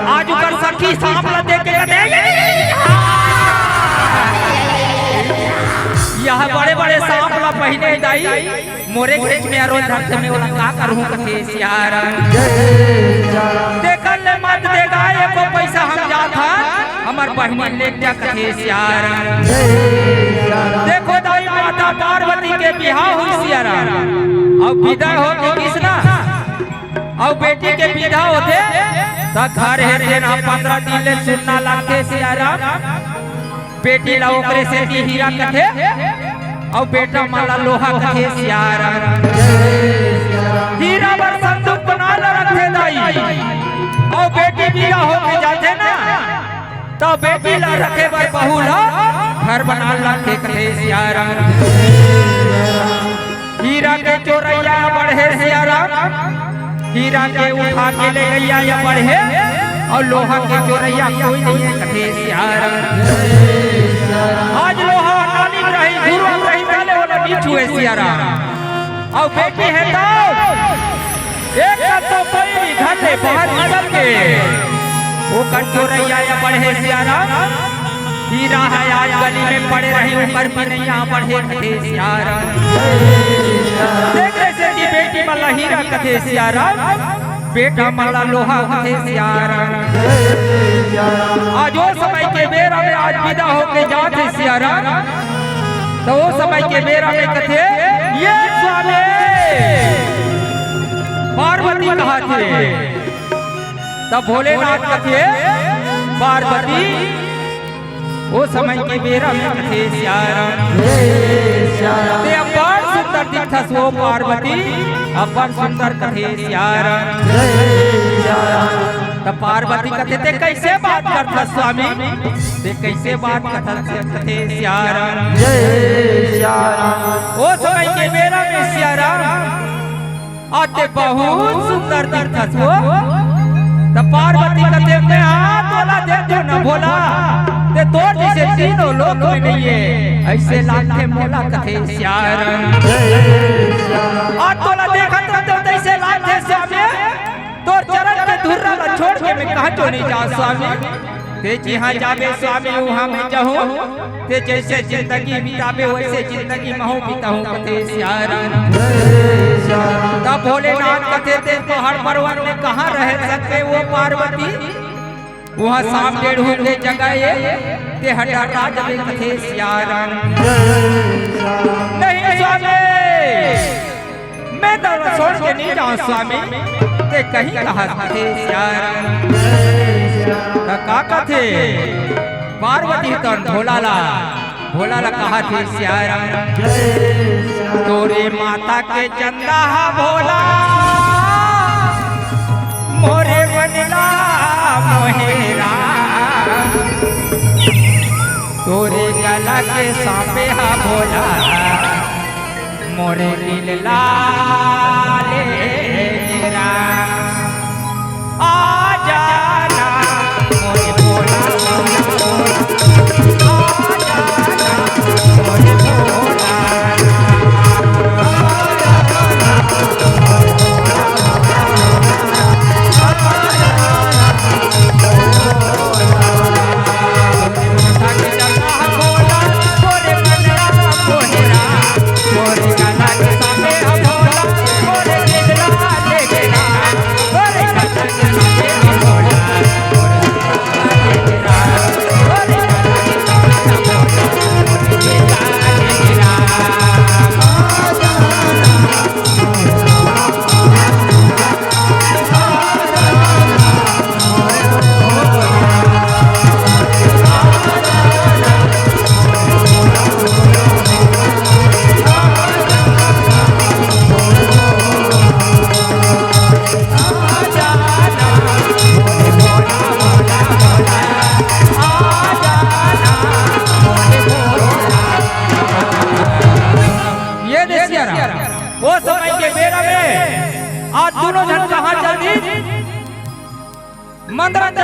आज ओकर सखी सांप ला देख के कथे, "ये बड़े बड़े सांप ला पहिने दाई, मोरे खेत में अरो धरथे, मैं ओला का करहूं?" कथे सियाराम। "तेकर ले मत दे गा, एको पैसा हम जात हन, हमर बहिनी ले जा," कथे सियाराम। देखो दाई, माता पार्वती के बिहाव होइस सियाराम, अउ बिदा होके किसना अउ बेटी के बिदा होथे, त घर हे तेन ह पंद्रह दिन ले सुन्ना लागथे सियाराम। बेटी ला ओकरे सेती हीरा कथे, अउ बेटा मन ला लोहा कथे सियाराम। हीरा बर संदूक बना ल रखथे दाई, अउ बेटी बिदा होके जाथे ना, त बेटी ला रखे बर बहू ला घर बना ल रखे कथे सियाराम। हीरा के चोरइया बड़े सियाराम, हीरा के उठा के ले गइया या बड़े, अउ लोहा के चोरइया कोई नइ हे कथे सियाराम। आज लोहा नाली में रही, गुरु में रही, पहले ओला नी छुए सियाराम। अउ बेटी हे त एक तो कोई भी घर ले बाहर निकल के ओकर चोरइया या बड़े सियाराम। हीरा हे आज गली में पड़े रही, ओकर बिनइया बड़े कथे सियाराम। देख कइसे कि बेटी मन ला हीरा कथे सियाराम, बेटा मन ला लोहा कथे सियाराम। आज ओ समय के बेरा में आज बिदा होके जात हे सियाराम, त ओ समय के बेरा में कथे, "ये स्वामी," पार्वती कहत हे। त भोलेनाथ कथे, "पार्वती," ओ समय के बेरा में कथे सियाराम, "ते अब्बड़ सुंदर दिखथस ओ पार्वती, अब्बड़ सुंदर," कथे सियाराम। त पार्वती कथे, "ते कइसे बात करथस स्वामी? ते कइसे बात करथस?" कथे सियाराम। ओ समय के बेरा में सियाराम, "आ ते बहुत सुंदर दिखथस ओ।" त पार्वती कथे, "मैं हा तोला देख देव न भोला, ते तोर जइसे तीनों लोक में नइये, अइसे लागथे मोला," कथे सियाराम। "आ तोला देखत रहितेव तइसे लागथे स्वामी, तोर चरण के धुर्रा ला छोड़ के मैं कहां तो नइ जांव स्वामी।" ते जिहां जाबे स्वामी, उहां मैं जाहूं। ते जइसे जिंदगी बिताबे, वइसे जिंदगी महूं बिताहूं, कथे सियाराम। तब भोलेनाथ कथे, ते पहाड़ पर्वत में कहां रह सकबे ओ पार्वती? उहां सांप टेढ़ू के जगह ए, ते हटा राज में, कथे सियाराम। नहीं स्वामी, मैं तोला छोड़ के नइ जांव स्वामी, ते कहीं कहां कथे सियाराम। त का कथे पार्वती तन भोला ला, भोला ला कहत हे सियाराम। तोरे माता के चंदा हा भोला, मोरे बनला मोहेरा, तोरे गला के सांपे हा भोला, मोरे दिल ला ले रा। आ जाना मोरे भोला, भोला, भोला। आ जाना मोरे भोला।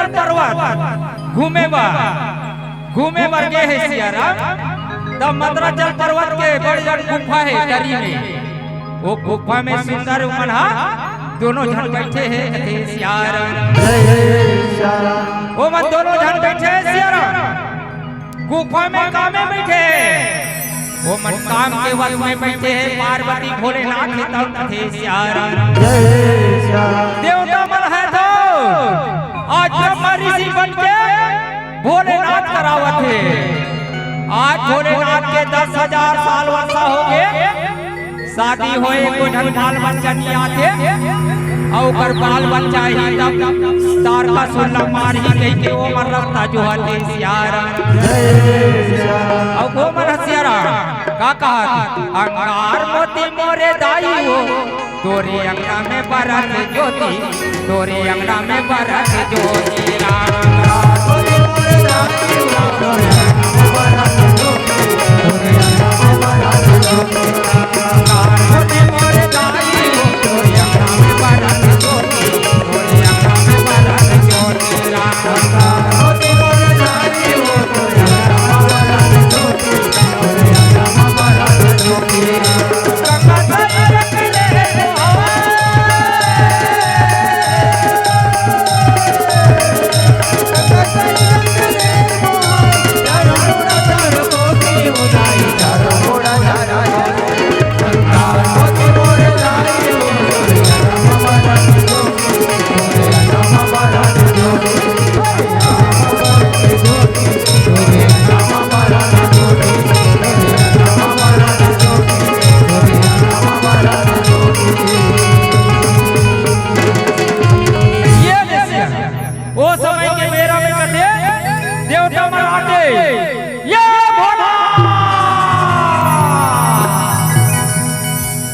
पर्वत घूमे बर, घूमे बर गे हे सियाराम। तब मंदराचल पर्वत के बड़े जन गुफा हे तरी में, वो गुफा में सुंदर उमन हा दोनों झन बैठे हे, कथे सियाराम। जय सियाराम। वो मन दोनों झन बैठे हे सियाराम। गुफा में कामे बैठे हे, वो मन काम के वश में बैठे हे। पार्वती भोलेनाथ हे तब कथे सियाराम। जय सियाराम। देवता मन हे तो आज ब्रह्मा ऋषि बन के भोलेनाथ करावत हे। आज भोलेनाथ के दस हजार साल वर्षा हो गे, शादी होए, एको झन बाल बच्चा नइ आथे, अउ ओकर बाल बच्चा ही तब तारकासुर ला मारही कहिके ओमन रस्ता जोहत हे सियाराम। अउ ओमन ह सियाराम का कहत, अंगार मोती मोरे दाई हो, तोरे अंगना में बरत ज्योति, तोरे अंगना में बरत ज्योति राम। ये दृश्य, ओ समय के बेरा में कथे, देवता मन आके, "ये भोला!"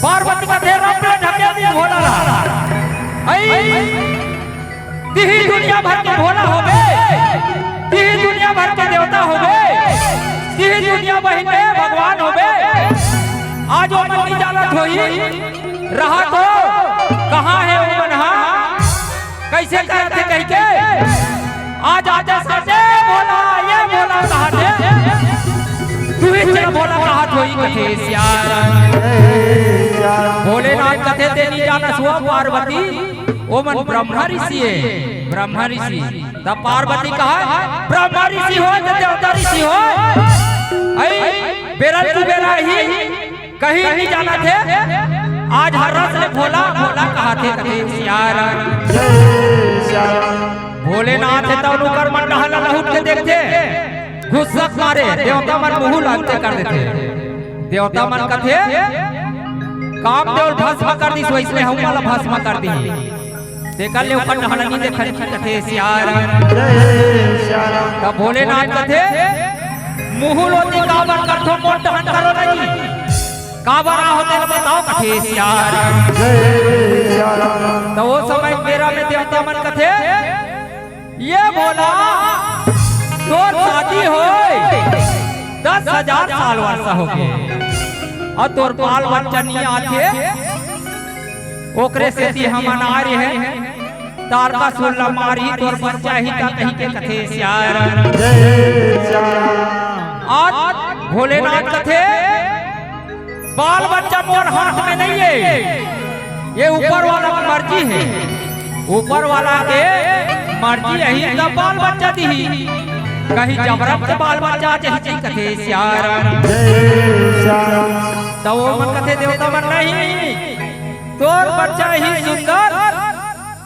पार्वती कथे, "रब रे ढकेल दे भोला ला।" अई, तिही दुनिया भर के भोला होबे, तिही दुनिया भर के देवता होबे, तिही दुनिया बहिन में भगवान होबे। आज ओमन नइ जानत होही, रहत हो, कहाँ हे ओमन हा? कइसे करत हे कहिके? आज आते साथे भोला, ये भोला कहत हे। तुही च भोला कहत होही कथे सियाराम। भोलेनाथ कथे ते नइ जानस हो पार्वती, ओमन ब्रह्मा ऋषि हे, ब्रह्मा ऋषि। तब पार्वती कहा, "ब्रह्मा ऋषि हो, त देवता ऋषि हो, अई बेरा कुबेरा ही कहीं नइ जानत हे।" आज हर रस ले भोला, भोला कहत हे, कथे सियाराम। जय सियाराम। भोलेनाथ हे त ओकर मन डहर ला लहुट के देखथे, गुस्सा के मारे देवता मन मुहूं ला अंते कर देथे। देवता मन कथे, "कामदेव ल भस्म कर दिस, वइसने हमन ला भस्म कर दिही।" तेकर ले ओकर डहर नइ देखन, कथे सियाराम। जय सियाराम। तब भोलेनाथ कथे, "मुहूं ल ओती काबर करथो, मोर डहर करो नहीं, काबर आहो तेला बताओ," कथे सियाराम। जय सियाराम। त ओ समय बेरा में देवता मन कथे, "ये भोला, तोर शादी होय दस हजार साल वर्षा होगे, अउ तोर बाल बच्चा नइ आथे, ओकरे सेती हमन आए हन, तारकासुर ला मारही, तोर बच्चा ही त," कहिके कथे सियाराम। जय सियाराम। आज भोलेनाथ कथे, बाल बच्चा मोर हाथ में नइ हे, ये ऊपर वाला के मर्जी हे। ऊपर वाला के मर्जी अही त बाल बच्चा दिही, कहीं जबरन के बाल बच्चा आ जाही, कथे सियाराम। जय सियाराम। त ओमन कथे देवता मन, "नहीं, तोर बच्चा ही सुंदर,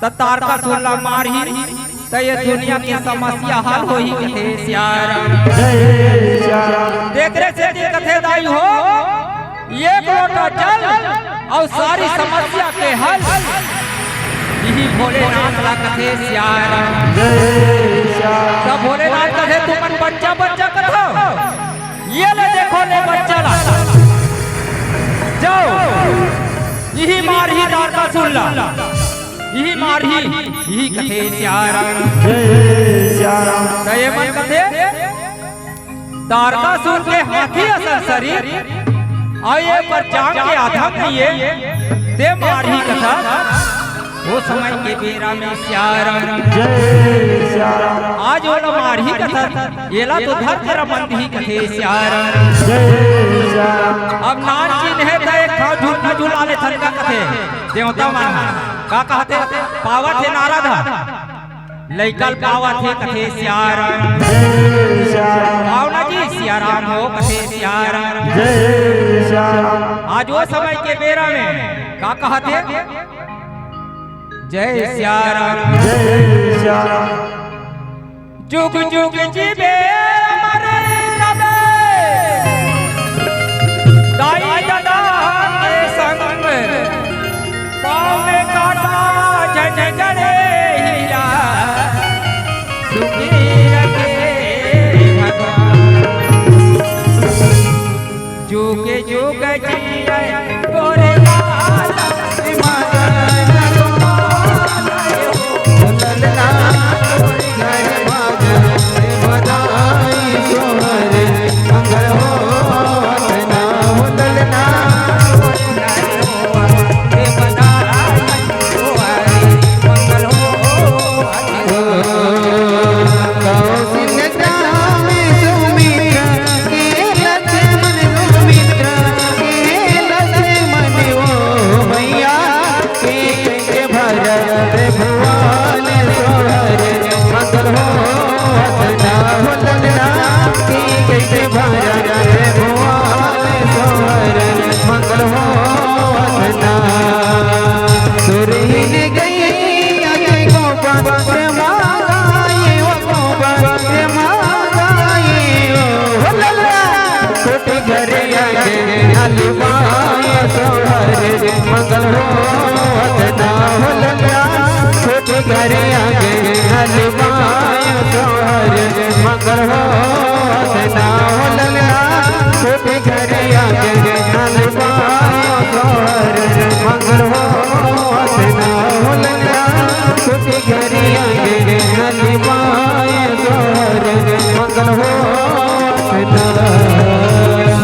त तारकासुर ला मारही, त ये दुनिया के समस्या हल होही," कथे सियाराम। जय सियाराम। तेकरे सेती कथे दाई हो, एक लोटा जल अउ सारी समस्या के हल, इही भोलेनाथ ला कथे सियाराम। जय सियाराम। त भोलेनाथ कथे, "तुमन बच्चा बच्चा कथव, ये ले देखो ले बच्चा ला, जाओ, इही मारही तारकासुर ला।" इही मारही, इही कथे सियाराम। जय सियाराम। त एमन कथे, "तारकासुर के हाथी असन शरीर, अउ ये पर जांग के आधा नइ हे, ते मारही कथा।" ओ समय के बेरा में सियाराम। जय सियाराम। आज ओला मारही कथस, एला तो धर कर बंदही कथे सियाराम। जय सियाराम। अब नानचुन हे त एक ठा झुलना झुला लेथन का कथे देवता मन ह। का कहथे? पावत हे नारद ह, लइका ल पावत हे कथे सियाराम। जय सियाराम। आओ ना जी सियाराम हो कथे सियाराम। जय सियाराम। आज ओ समय के बेरा में का कहथे? जय सियाराम। जय सियाराम। जुग जुग जीवे अमर रहे। दाई ददा के संग पाँव में कांटा झन जड़े हीरा। सुखी रखे भगवान। जुग जुग जिए गोरे लाल।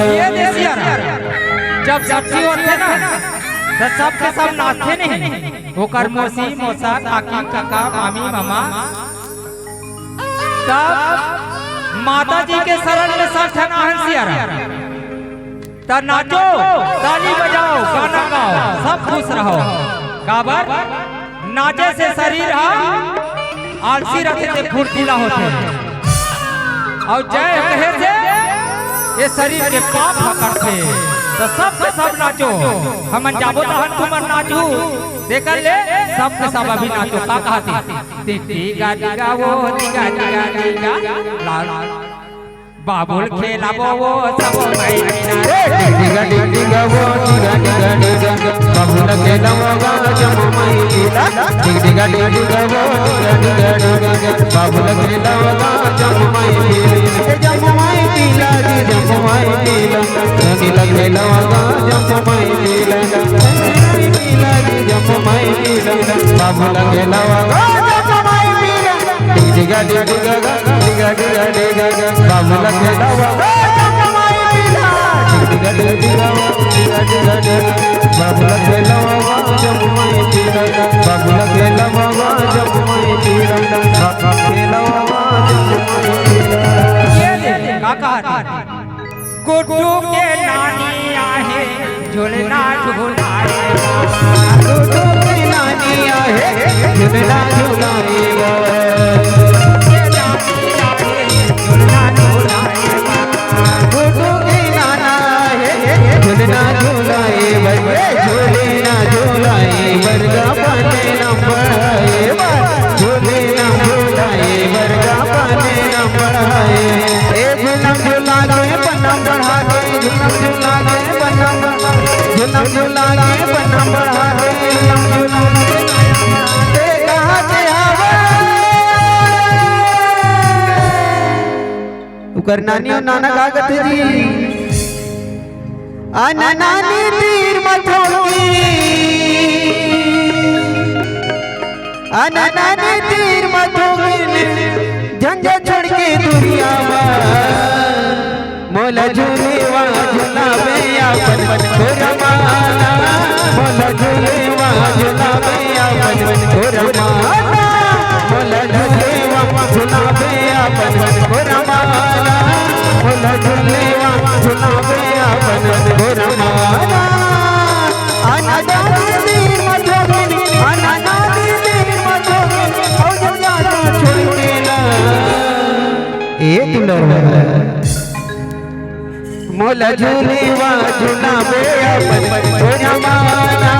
ये दे सियाराम, जब सखी होथे ना, त सब के सब नाचथे नहीं। ओकर मौसी, मौसा, काकी, काका, मामी, मामा, तब माता जी के शरण में सब झन आहन सियाराम। त नाचो, ताली बजाओ, गाना गाओ, सब खुश रहो। काबर? नाचे से शरीर ह आलसी रथे ते फुर्तीला होथे। अउ जय कहे से ये शरीर के पाप ह कटथे। त सब के सब नाचो, हमन जाबो तहन तुमन नाचहू। तेकर ले सब के सब अभी नाचो। का कहत हे? टिक टिका टिका वो टिका टिका टिका लाल। बाबुल खेलाबो वो सब माई मीना। ए, टिक टिका टिक टिका वो टिका टिका टिका। बाबुल खेलाबो गा जम माई मीना। टिक टिका टिक टिका वो टिका टिका टिका। बाबुल खेलाबो गा जम माई मीना। ए जम माई मीना जी जम माई मीना। नीला खेलाबो गा जम माई मीना। नीला जी जम माई मीना। बाबुल खेलाबो गा जम माई मीना। टिक टिका टिक टिका गा, टिका टिका टिका गा, बाबुल खेलाबो गा जम माई मीना। टिक टिका टिक टिका गा, टिका टिका टिका गा, बाबुल खेलाबो गा जम माई मीना। बाबुल खेलाबो गा जम माई मीना। बाबुल खेलाबो गा जम माई मीना। ये दे, का कहत हे? गुड्डू के नानी आहे, झुलना झुलाए। गुड्डू के नानी आहे, झुलना झुलाए। गुड्डू के नाना आहे, झुलना झुलाए। झुलना झुलाए, बरगा पाने न पड़ाए। झुलना झुलाए, बरगा पाने न पड़ाए। ए झुलम झुला के पन्ना बढ़ा दे, झुलम झुला के पन्ना बढ़ा दे, झुलम झुला के पन्ना बढ़ा दे, झुलम झुला के पन्ना बढ़ा दे, कहाँ के हवे? उकर नानी अउ नाना का कथे जी? अन नानी तीर म थोकिन, अन नानी तीर म थोकिन, झंझट छोड़ के दुरिहा म। मोला झुलवा झुलावे अपन खुरमा, मोला झुलवा झुलावे अपन ओ रमाना, मोला झुलेवा झुलावे अपन। ओ रमाना, मोला झुलेवा झुलावे अपन। ओ रमाना, आना जाना दे मत होवे, आना जाना दे मत होवे, ओ जब जाना छोड़ देना। ए दुलरवा। मोला झुलेवा झुलावे अपन ओ रमाना,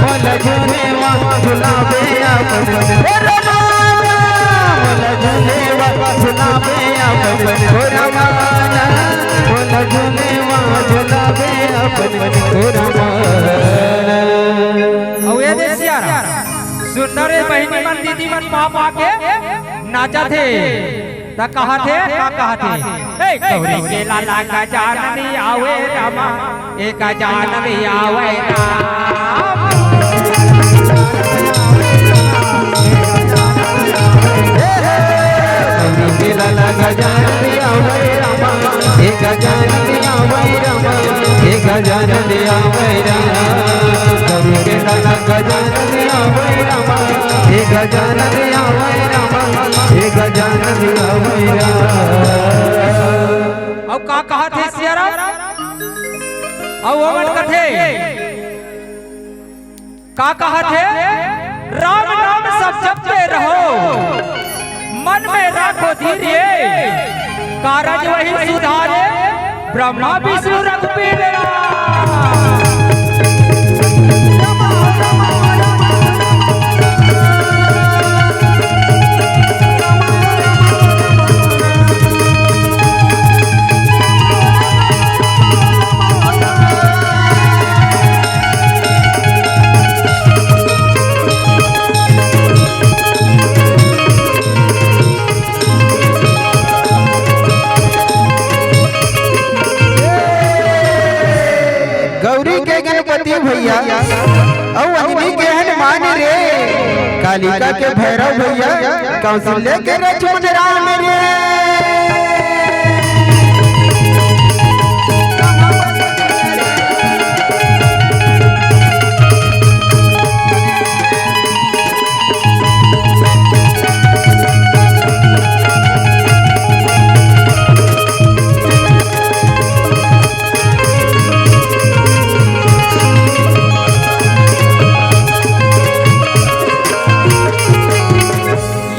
मोला झुलेवा झुलावे अपन ओ रमाना, मोला झुलेवा झुलावे अपन ओ रमाना, मोला झुलेवा झुलावे अपन ओ रमाना। अउ ए दे सियारा, सुंदर ए बहिनी मन, दीदी मन पाँव आके नाचत हे। त कहत हे, का कहत हे? ए, गौरी के लाला गजानन आवे रामा, ए गजानन आवे राम। गौरी के लाला गजानन आवे रामा, ए गजानन आवे रामा, ए गजानन आवे रामा। गौरी के लाला गजानन आवे रामा, ए गजानन आवे रामा, ए गजानन आवे रामा। अउ का कहत हे सियारा? अउ ओमन कथे, का कहत हे? राम नाम सब जपते रहो, मन में राखो धीर ये, कारज वही सुधारे, ब्रह्मा विष्णु रघुबीर राम। गौरी के गणपति भैया, अउ अंजनी के हनुमान रे, कालिका के भैरव भैया, कौशल्या के लक्ष्मण राम रे।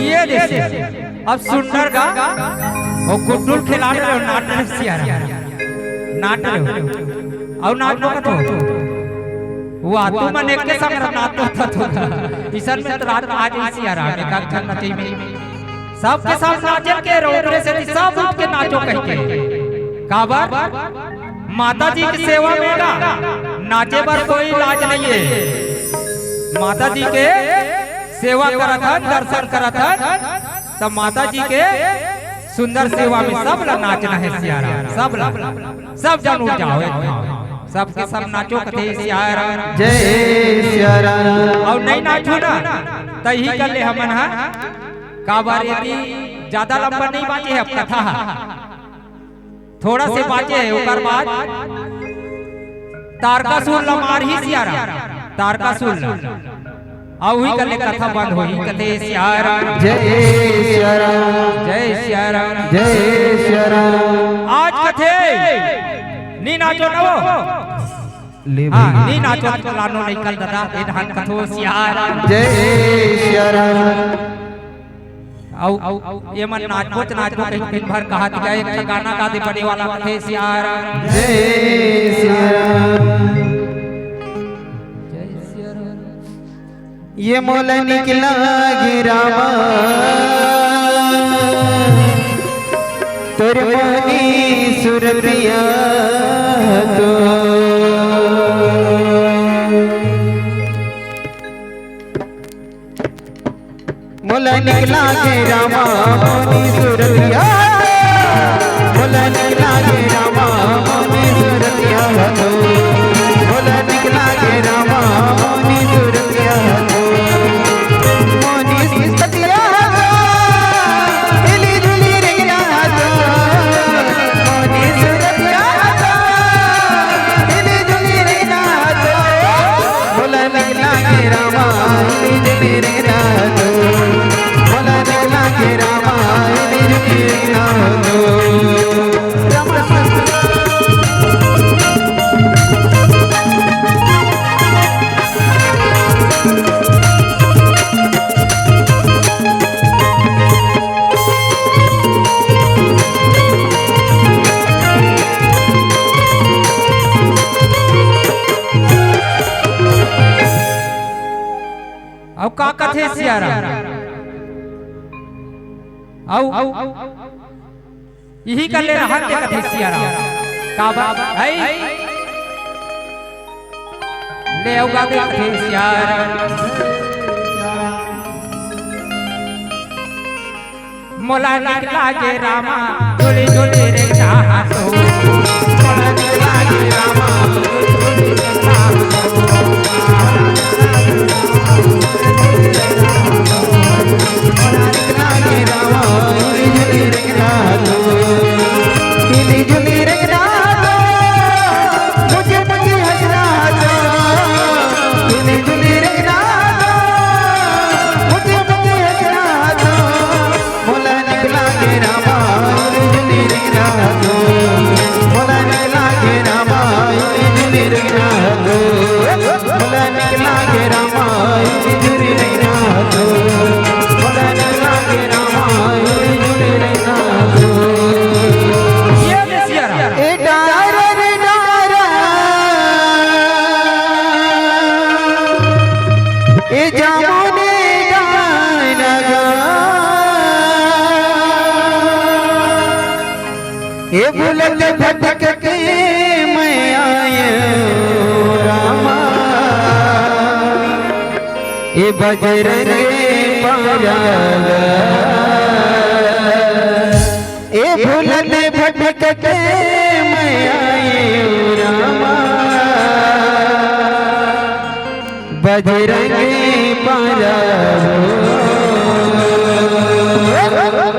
ये दे, अब सुंदर गा, ओ गुड्डुल खिलाड़ी लो, नाट रे सियारा, नाट रे, अउ नाच लो कथो। वो आदमी मन एक के संग नाचो था तो। इसन में तो रात आज ही सियारा, एक आध ठन नचई में। सबके सब नाचे के रे, ओकरे से सब उठ के नाचो कह के। काबर? माता जी के सेवा में ना नाचे बर कोई लाज नहीं है। माता जी के सेवा करत हन, दर्शन करत हन, त माता जी के सुंदर सेवा में सब ला नाचना हे सियारा, सब ला, सब जन उठ जाओ एक घाव, सबके सब नाचो कथे सियारा। जय सियारा। अउ नहीं नाचो ना, त इही कर ले हमन हा, काबर यदि ज्यादा लंबा नहीं बांचे हे अब कथा हा। थोड़ा से बांचे हे, ओकर बाद तारकासुर ला मारही सियारा, तारकासुर ला। अउ उही कर ले कथा बंद होही, कथे सियारा। जय सियारा। जय सियारा। जय सियारा। आज कथे नी नाचो ना वो। ले हाँ, भाई। नी नाचो तो लानो नहीं कर दादा, ए धान कथो सियारा। जय सियारा। अउ, अउ, ये मन नाचबो च नाचबो कहिके दिन भर कहत गए, एक ठा गाना गा दे बने वाला थे सियारा। जय सियारा। ये मोला निकला गे रामा, तोर मोनी सुरतिया तो। मोला निकला गे रामा मोनी सुरतिया, मोला निकला गे रामा मोनी सुरतिया तो, मोला निकला गे रामा मोनी सुरतिया तो, मोनी सुरतिया तो, हिली झुली रे रात, मोनी सुरतिया तो, हिली झुली रे रात, मोला निकला गे रामा हिली झुली रे का कथे सियाराम? अउ इही कर ले रहत हे कथे सियाराम। काबर? हई ले अउ गा दे कथे सियाराम। मोला निक लागे रामा, झूली झूली रे चाहतो। मोला निक लागे रामा, झूली झूली रे चाहतो। मोला निक लागे रामा, झूली झूली रे चाहतो। झूली झूली रे चाहतो। मुझे मुझे हंसना दो। झूली झूली रे चाहतो। मुझे मुझे हंसना दो। मोला निक लागे रामा, झूली रे चाहतो। मोला निक लागे रामा, झूली रे चाहतो। मोला निक लागे रामा, झूली रे चाहतो। मोला निक लागे रामा, झूली रे चाहतो। ये ले सियाराम। ए डारा रे डारा, ए जामुनी डारा गा। ए भुलत भटक के मैं आयो रामा, ए बजरंग पारागा। ए भुलत भटक के मैं आयो रामा, बजरंग पारा हो।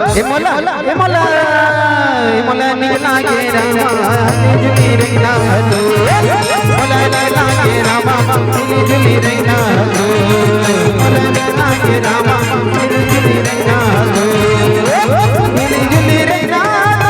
ए मोला, ए मोला, ए मोला निक लागे रामा, झूली रे चाहतो। मोला निक लागे रामा, झूली रे चाहतो। मोला निक लागे रामा, झूली रे चाहतो। झूली रे चाहतो।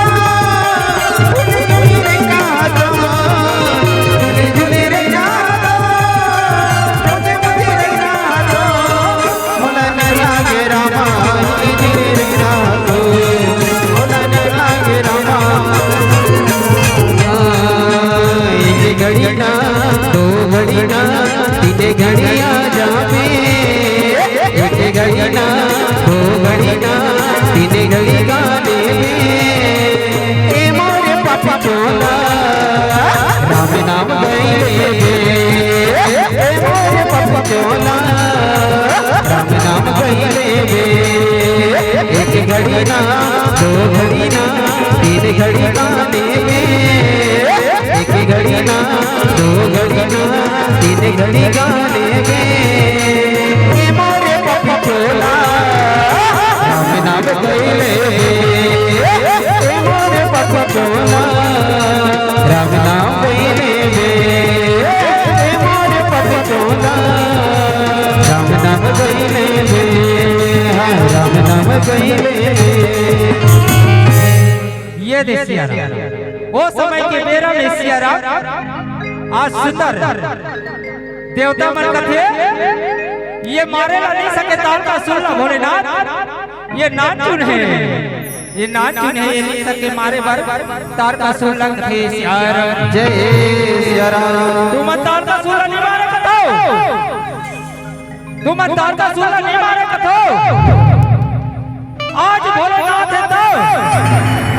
एक घड़ी ना, दो घड़ी ना, तीन घड़ी आ जावे। एक घड़ी ना, दो घड़ी ना, तीन घड़ी गा लेबे। ए मोरे पपचोला, राम नाम गई लेबे। ए मोरे पपचोला, राम नाम गई लेबे। एक घड़ी ना, दो घड़ी ना, तीन घड़ी गा लेबे। एक घड़ी ना, दो घड़ी ना, तीन घड़ी गा लेबे। ए मोरे पपचोला, राम नाम गई लेबे। ए मोरे पपचोला, राम नाम गई लेबे। ए मोरे पपचोला, राम नाम गई लेबे। हाँ, राम नाम गई लेबे। ये दे सियाराम। ओ समय के बेरा में सियाराम आज सुंदर देवता मन कथे, ये मारे ला नइ सके तारकासुर ला भोलेनाथ, ये नानचुन हे, ये नानचुन हे, ये नइ सके मारे बर तारकासुर ला कथे सियाराम। जय सियाराम। तुमन तारकासुर ला नइ मारे कथो। तुमन तारकासुर ला नइ मारे कथो। आज भोलेनाथ हे तो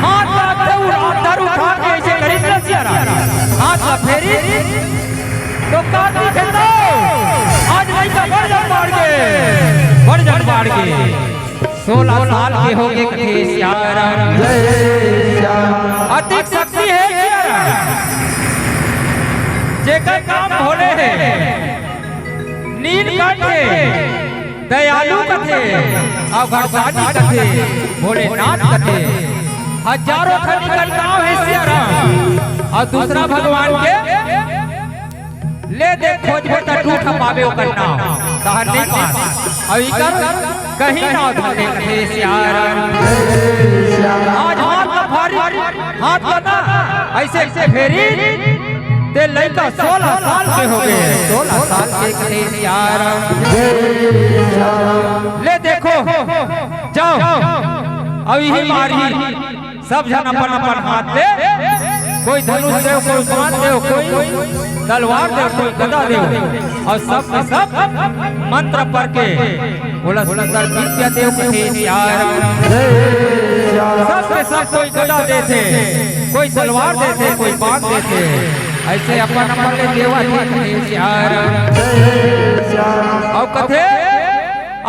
हाथ ला धर उठा के ऐसे करिस ना सियाराम। हाथ ला फेरिस तो का दिखे तो आज लइका बड़ झन बाढ़ गे, बड़ झन बाढ़ गे। सोलह साल के होगे कथे सियाराम। जय सियाराम। अतिक शक्ति हे सियाराम। जेकर नाम भोले हे। नीलकंठ हे, दयालु कथे, अवघड़दानी कथे, भोलेनाथ कथे। हजारों खनी कर नाम हे सियाराम। अउ दूसरा भगवान के ले दे खोजबे त टूट पाबे ओकर नाम। तहन नइ पास। अउ इकर कहीं नाम धरे कथे सियाराम। आज हाथ ला भारी, हाथ ला ना, ऐसे, ऐसे फेरी। ते लइका सोलह साल के होगे, सोलह साल के कथे सियाराम। ले देखो, जाओ, अउ इही मारी, सब झन अपन अपन हाथ ले कोई धनुष देव, कोई बाण देव, कोई तलवार देव, कोई गदा देव, अउ सब के सब मंत्र पढ़ के ओला सुंदर विद्या देव कथे सियार। जय सिया राम। सब के सब कोई गदा देथे, कोई तलवार देथे, कोई बाण देथे, अइसे अपन अपन ले देवा देथे सियार। जय सिया राम। अउ कथे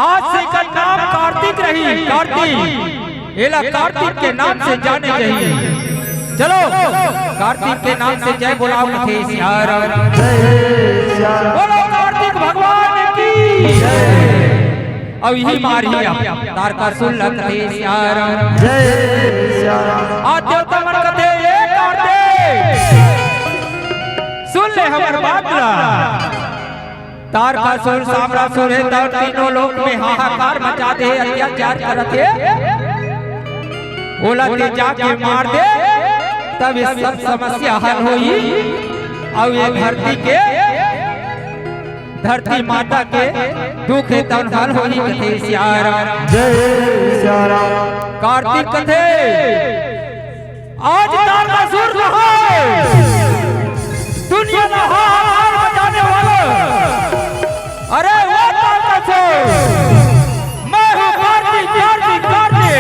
आज से एकर नाम कार्तिक रही, कार्तिक। एला कार्तिक के नाम से जाने जाही। चलो, कार्तिक के नाम से जय बोलाओ कथे सियार। जय सिया राम। बोलो कार्तिक भगवान की। जय। अउ इही मारी अब तारकासुर ल कथे सियार। जय सिया राम। आज देवता मन कथे, "ए कार्तिक, सुन ले हमर बात ला।" तारकासुर, सांवरासुर हे, त तीनों लोक में हाहाकार मचा दे, अत्याचार करत हे। ओला ते जाके मार दे, तब ये सब समस्या हल होही। अउ ये धरती के, धरती माता के दुख हे, तउन हल होही, कथे सियार। जय सिया राम। कार्तिक कथे, आज तारकासुर कहाँ हे? दुनिया में हाहाकार मचाने वाला। अरे वो तारकासुर, मैं हूँ कार्तिक, कार्तिक, कार्तिक।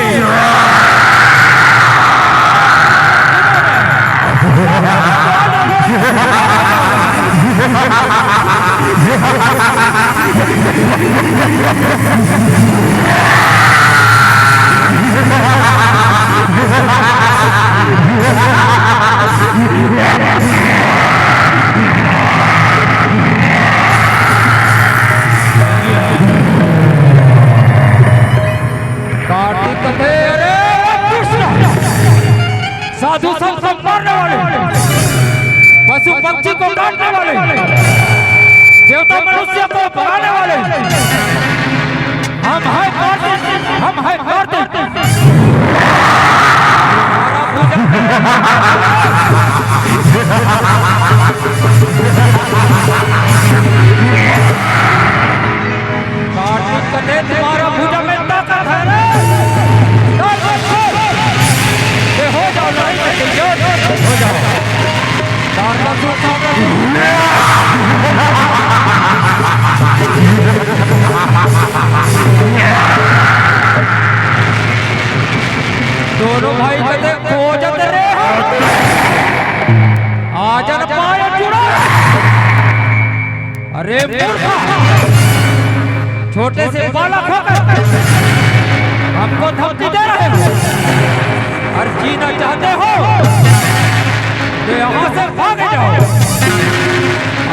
कार्तिक कथे, अरे कृष्ण, साधु संत को मारने वाले, पशु पक्षी को काटने वाले, देवता मनुष्य को भगाने वाले, हम हैं कार्तिक, हम हैं कार्तिक। कार्तिक कथे, तुम्हारा भुजा में ताकत है रे। ताकत है। ये हो जाओ, लड़ाई में तैयार हो जाओ। तारकासुर, तारकासुर। दोनों भाई कथे, खोजत रे हो। आजन पायो चुरा। अरे मूर्ख, छोटे से बालक होकर हमको धमकी दे रहे हो, और जीना चाहते हो तो यहाँ से भाग जाओ।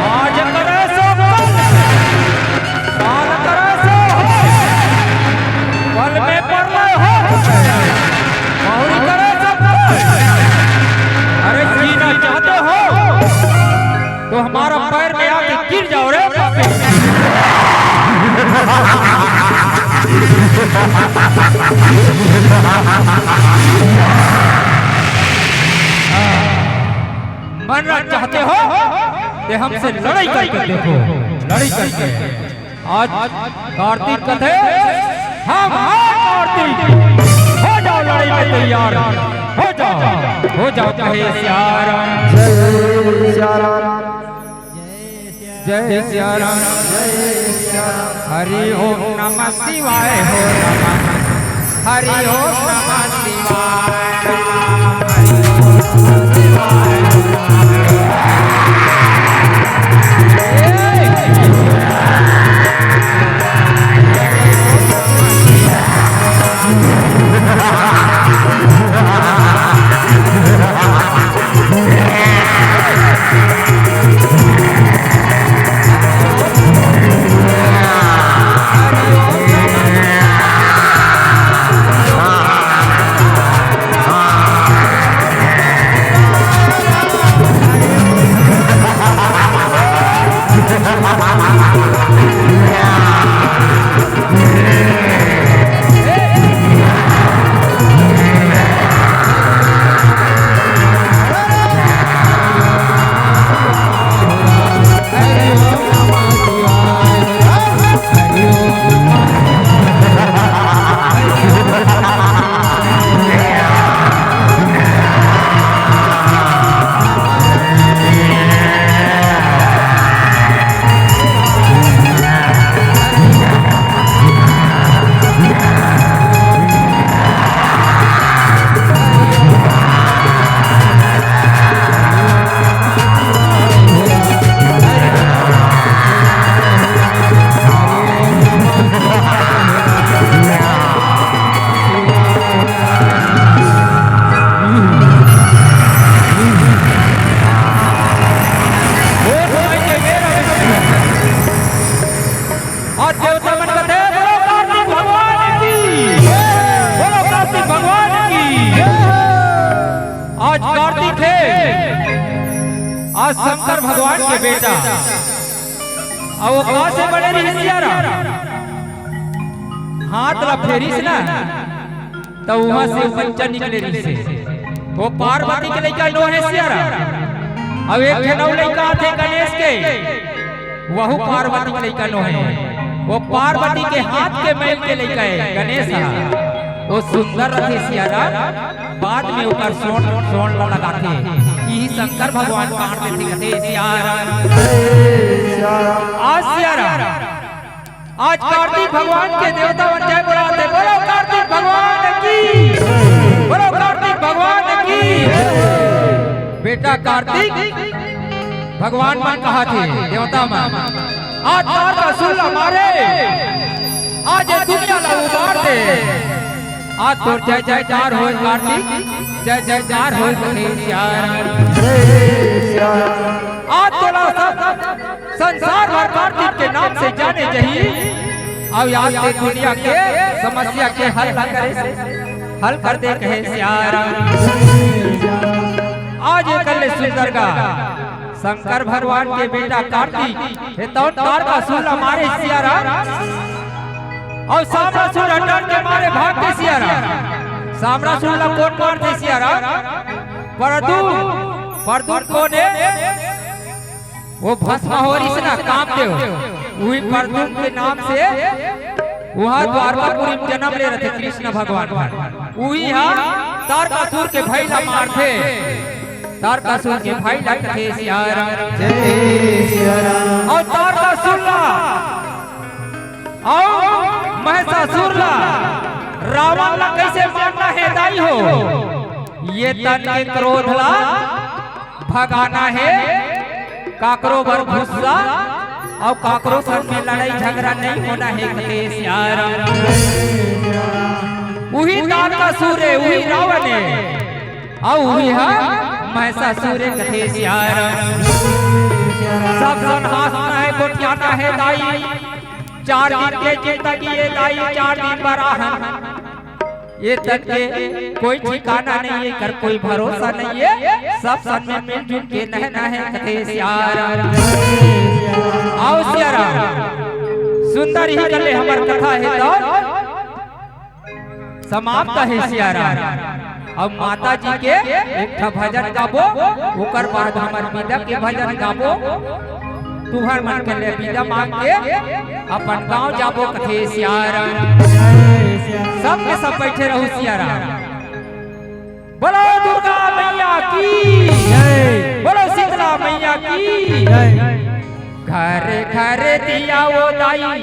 आज करे सो कल, काल करे सो हो, पल में परलय हो, बहुरी करे सो कल। अरे जीना चाहते हो तो हमारा पैर में आके गिर जाओ रे पापी। मरना चाहते हो तो हमसे लड़ाई करके देखो, लड़ाई करके। आज कार्तिक कथे, हम हैं कार्तिक, हो जाओ लड़ाई में तैयार, हो जाओ, हो जाओ कहे सिया राम। जय सिया राम। जय सिया राम। हरि ओम नमः शिवाय हो नमः। हरि ओम नमः शिवाय राम। हरि ओम नमः शिवाय राम। शंकर भगवान के बेटा, अउ वो का से बने रहिस सियाराम? हाथ ला फेरिस ना, त उहाँ से बच्चा निकले रहिस हे। वो पार्वती के लइका नोहे सियाराम। अउ एक ठन अउ लइका आथे गणेश के, वहू पार्वती के लइका नोहे। वो पार्वती के हाथ के मैल के लइका हे गणेश हा। वो सुंदर रथे सियाराम, बाद में ओकर सोंड, सोंड ला लगाथे। इही शंकर भगवान काट देथे, कथे सियाराम। आज सियाराम, आज कार्तिक भगवान के देवता मन जय बोलाथे। बोलो कार्तिक भगवान की, बोलो कार्तिक भगवान की। बेटा कार्तिक, भगवान मन कहाथे, देवता मन, आज तारकासुर ला मारे, आज ये दुनिया ला उबार दे। आज तोर जय जयकार होय कार्तिक, जय जयकार होय कथे सियाराम। आज तोला सब संसार भर कार्तिक के नाम से जाने जाही। अउ आज ते दुनिया के समस्या के हल ला करे, हल कर दे कहे सियाराम। आज एकर ले सुंदर गा शंकर भगवान के बेटा कार्तिक हे तौन तारकासुर ला मारे सियाराम। अउ सामरासुर हटन के मारे भाग के सियाराम। सामरासुर ला कोन मारथे सियाराम? परदुम। परदुम कोन हे? वो भस्म हो रहिस ना कामदेव, उही परदुम के नाम से उहाँ द्वारकापुरी में जन्म ले रथे कृष्ण भगवान ह। उही हा तारकासुर के भाई ला मारथे। तारकासुर के भाई ला कथे सियाराम। जय सियाराम। अउ तारकासुर ला अउ महिषासुर ला, रावण ला कइसे मारना हे दाई हो? ये तन के क्रोध ला भगाना हे, काकरो बर गुस्सा अउ काकरो संग में लड़ाई झगड़ा नहीं होना हे कथे सियाराम। उही तारकासुर हे, उही रावण हे, अउ उही हा महिषासुर हे कथे सियाराम। सब झन हाँसना हे, गोठियाना हे दाई, चार दिन के जिंदगी हे दाई, चार दिन बर आहन। ये तन के कोई ठिकाना नहीं हे, कर कोई भरोसा नहीं हे, सब सन में मिलजुल के नहना हे कथे सियाराम। अउ सियाराम, सुंदर ही कले हमर कथा हे तो समाप्त हे सियाराम। अब माता जी के एक ठा भजन गाबो, ओकर बाद हमर बिदा के भजन गाबो। तुहर मन के ले बिदा मांग के अपन गांव जाबो कथे सियाराम। सब के सब बैठे रहू सियाराम। बोलो दुर्गा मैया की जय। बोलो शीतला मैया की जय। घर घर दिया वो दाई,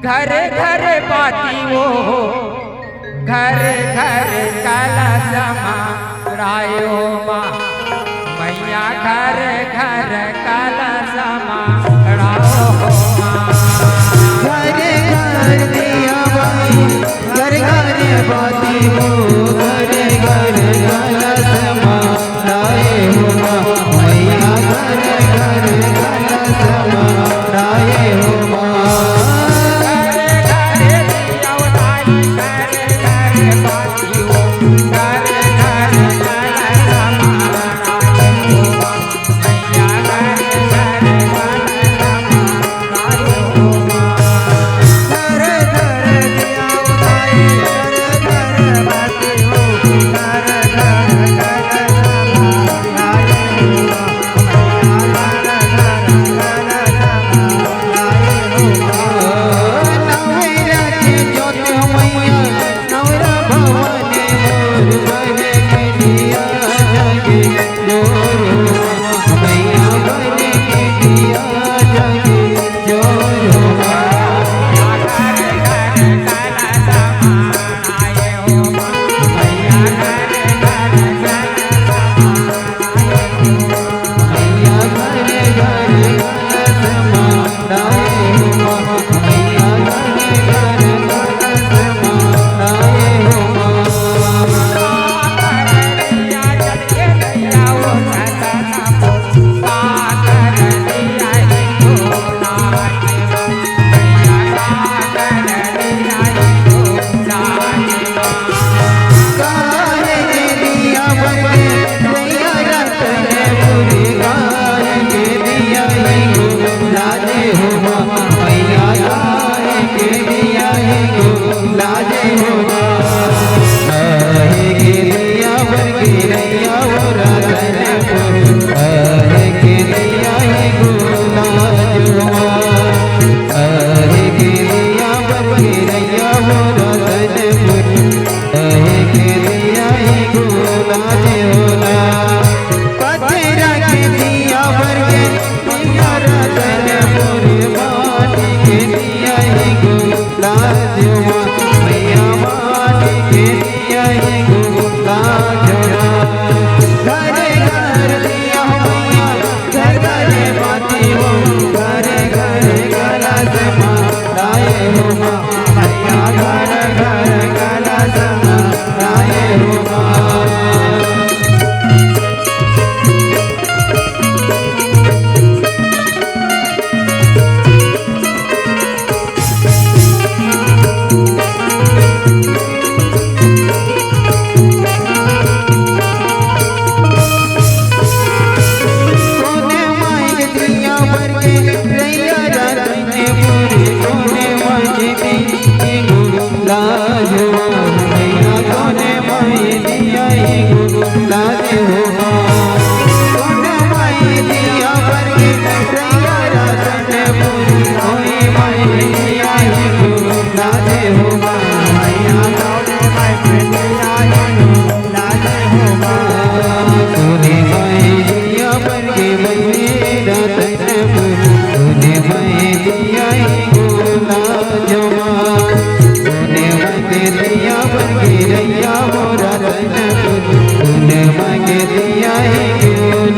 घर घर बाती वो, घर घर कलश मा रायो माँ। मैया घर घर कलश मा रायो माँ। घर घर दिया बाती, घर घर बाती वो, घर घर कलश मा रायो माँ। मैया घर घर कलश मा रायो माँ।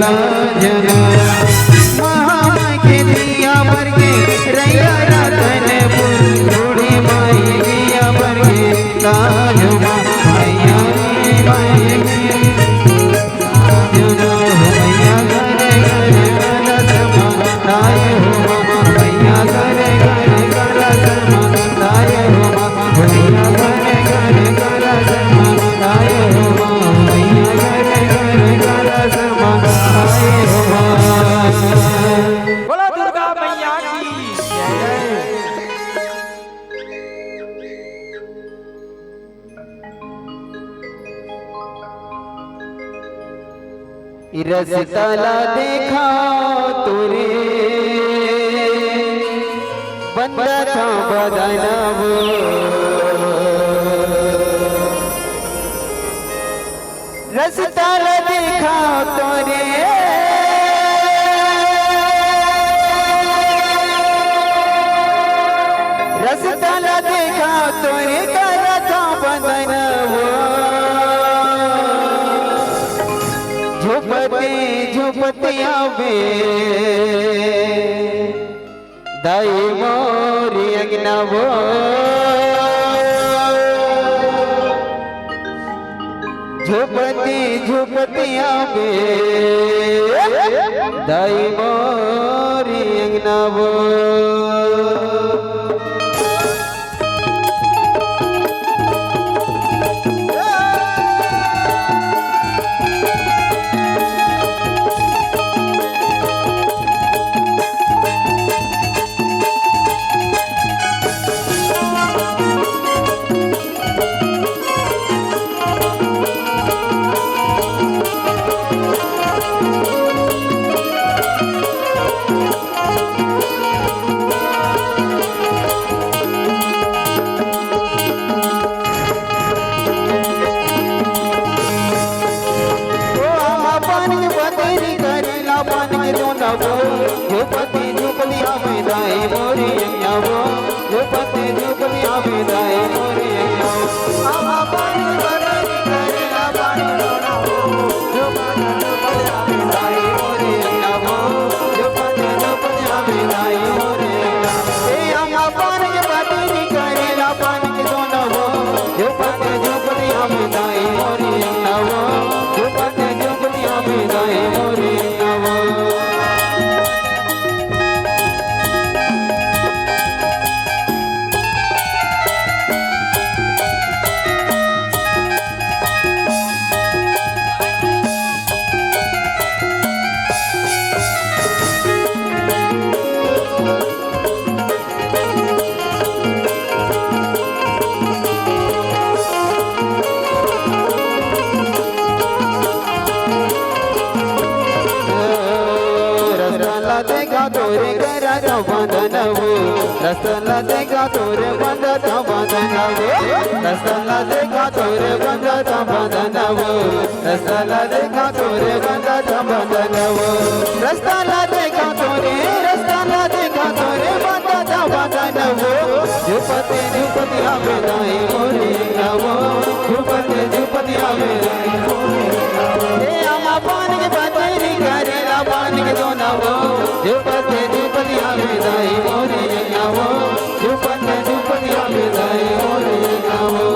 ताज मा, महामाई के दिया बर गे, रैया रतनपुर, बूढ़ी माई दिया बर गे, ताज मा, मैया रे, मैया रे, ताज मा, मैया घर घर कलश मा, ताय हो मा, मैया घर घर कलश मा, ताय हो मा, बोला दुर्गा मैया की जय। रस्ता ला देखा तोरे बंदा था बदनवो। रस्ता ला देखा तोरे, रस्ता ला देखा तोरे, करा था बदनवो। झुपते झुपते आवे दाई मोरी अंगना वो, झुपती झुपती आवे दाई मोरी अंगना वो। ओ हम अपन के बतेरी करेला बन के जोनबो, झुपती झुपती आवे दाई मोरी अंगना वो, झुपती झुपती आवे दाई मोरी अंगना वो। हम अपन के बतेरी करेला बन के जोनबो, झुपती झुपती आवे दाई मोरी अंगना वो, झुपती झुपती आवे दाई मोरी अंगना वो। ए हम अपन के बतेरी करेला बन के जोनबो, झुपत झुपतिया में दाई मोरी नवा, झुपत झुपतिया में दाई मोरी नवा। रस्ता ला देखा तोरे करा था बंधन वो, रस्ता ला देखा तोरे बंधा था बंधन वो, रस्ता ला देखा तोरे बंधा था बंधन वो। रस्ता ला देखा तोरे बंधा था बंधन वो। रस्ता ला देखा तोरे, रस्ता ला देखा तोरे बंधा था बंधन वो। झुपते झुपतिया में दाई मोरी नवा, झुपते झुपतिया में दाई मोरी नवा। ए आमा पान के बतेरी करेला पान के दोनवा। झुपते झुपतिया में दाई मोरी नवा, झुपते झुपतिया में दाई मोरी नवा।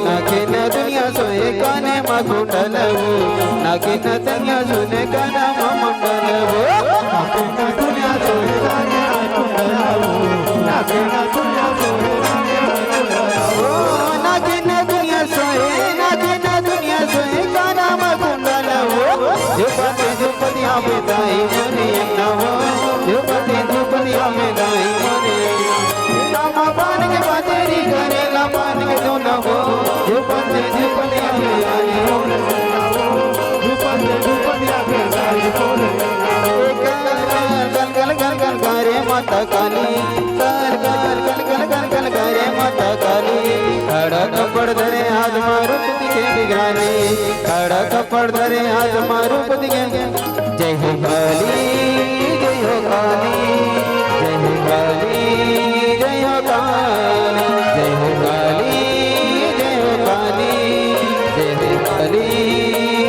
नाके न दुनिया सोए काने मा कुंडल वो, नाके न दुनिया सोने काना मा मंडल वो। नाके न दुनिया सोए काने मा कुंडल वो, नाके न दुनिया सोए काने मा कुंडल वो। नाके न दुनिया सोए, नाके न दुनिया सोए काना मा कुंडल वो। झुपते झुपतिया में दाई मोरी नवा, झुपते झुपतिया में दाई मोरी। लामा पान के बतेरी करेला पान के पर धरे हाथ मा रूप दिखे। जय हो काली, जय हो काली, जय हो काली, जय हो काली, जय हो काली, जय हो काली, जय हो काली,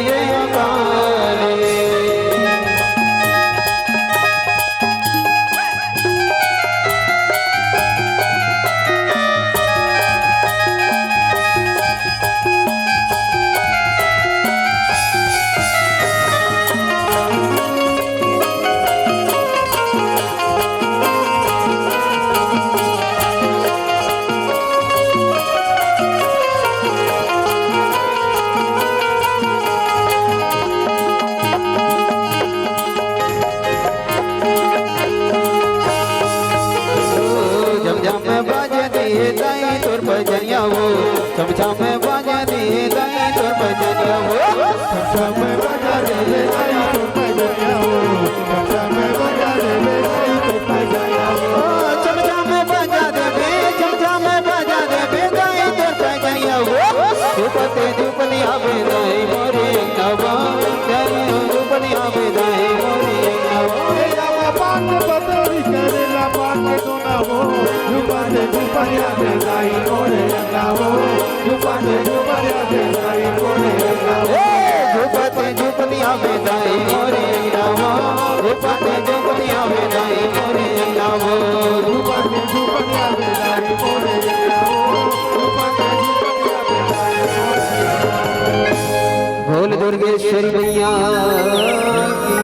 जय हो काली। झम झम बाजे दे दाई तोर बजनिया हो, झम झम बाजे दे दाई तोर बजनिया हो। झम झम बाजे दे दाई तोर बजनिया हो, झम झम बाजे दे दाई तोर बजनिया हो। ओ, झम झम बाजे दे, झम झम बाजे दे दाई तोर बजनिया हो। झूपते झूपनिया बे दाई मोरे नवा, झूपनिया बे दाई मोरे नवा। ए, आवा पान बतौरी करेला पान दोना हो, झूपते झूपनिया बे दाई मोरे नवा। झूपते झूपनिया बे दाई मोरे नवा। ए, झूपते झूपनिया बे दाई मोरे नवा। झूपते झूपनिया बे दाई मोरे नवा। झूपते झूपनिया बे दाई मोरे नवा। झूपते झूपनिया बे दाई मोरे नवा। बोल दुर्गेश्वरी मैया की।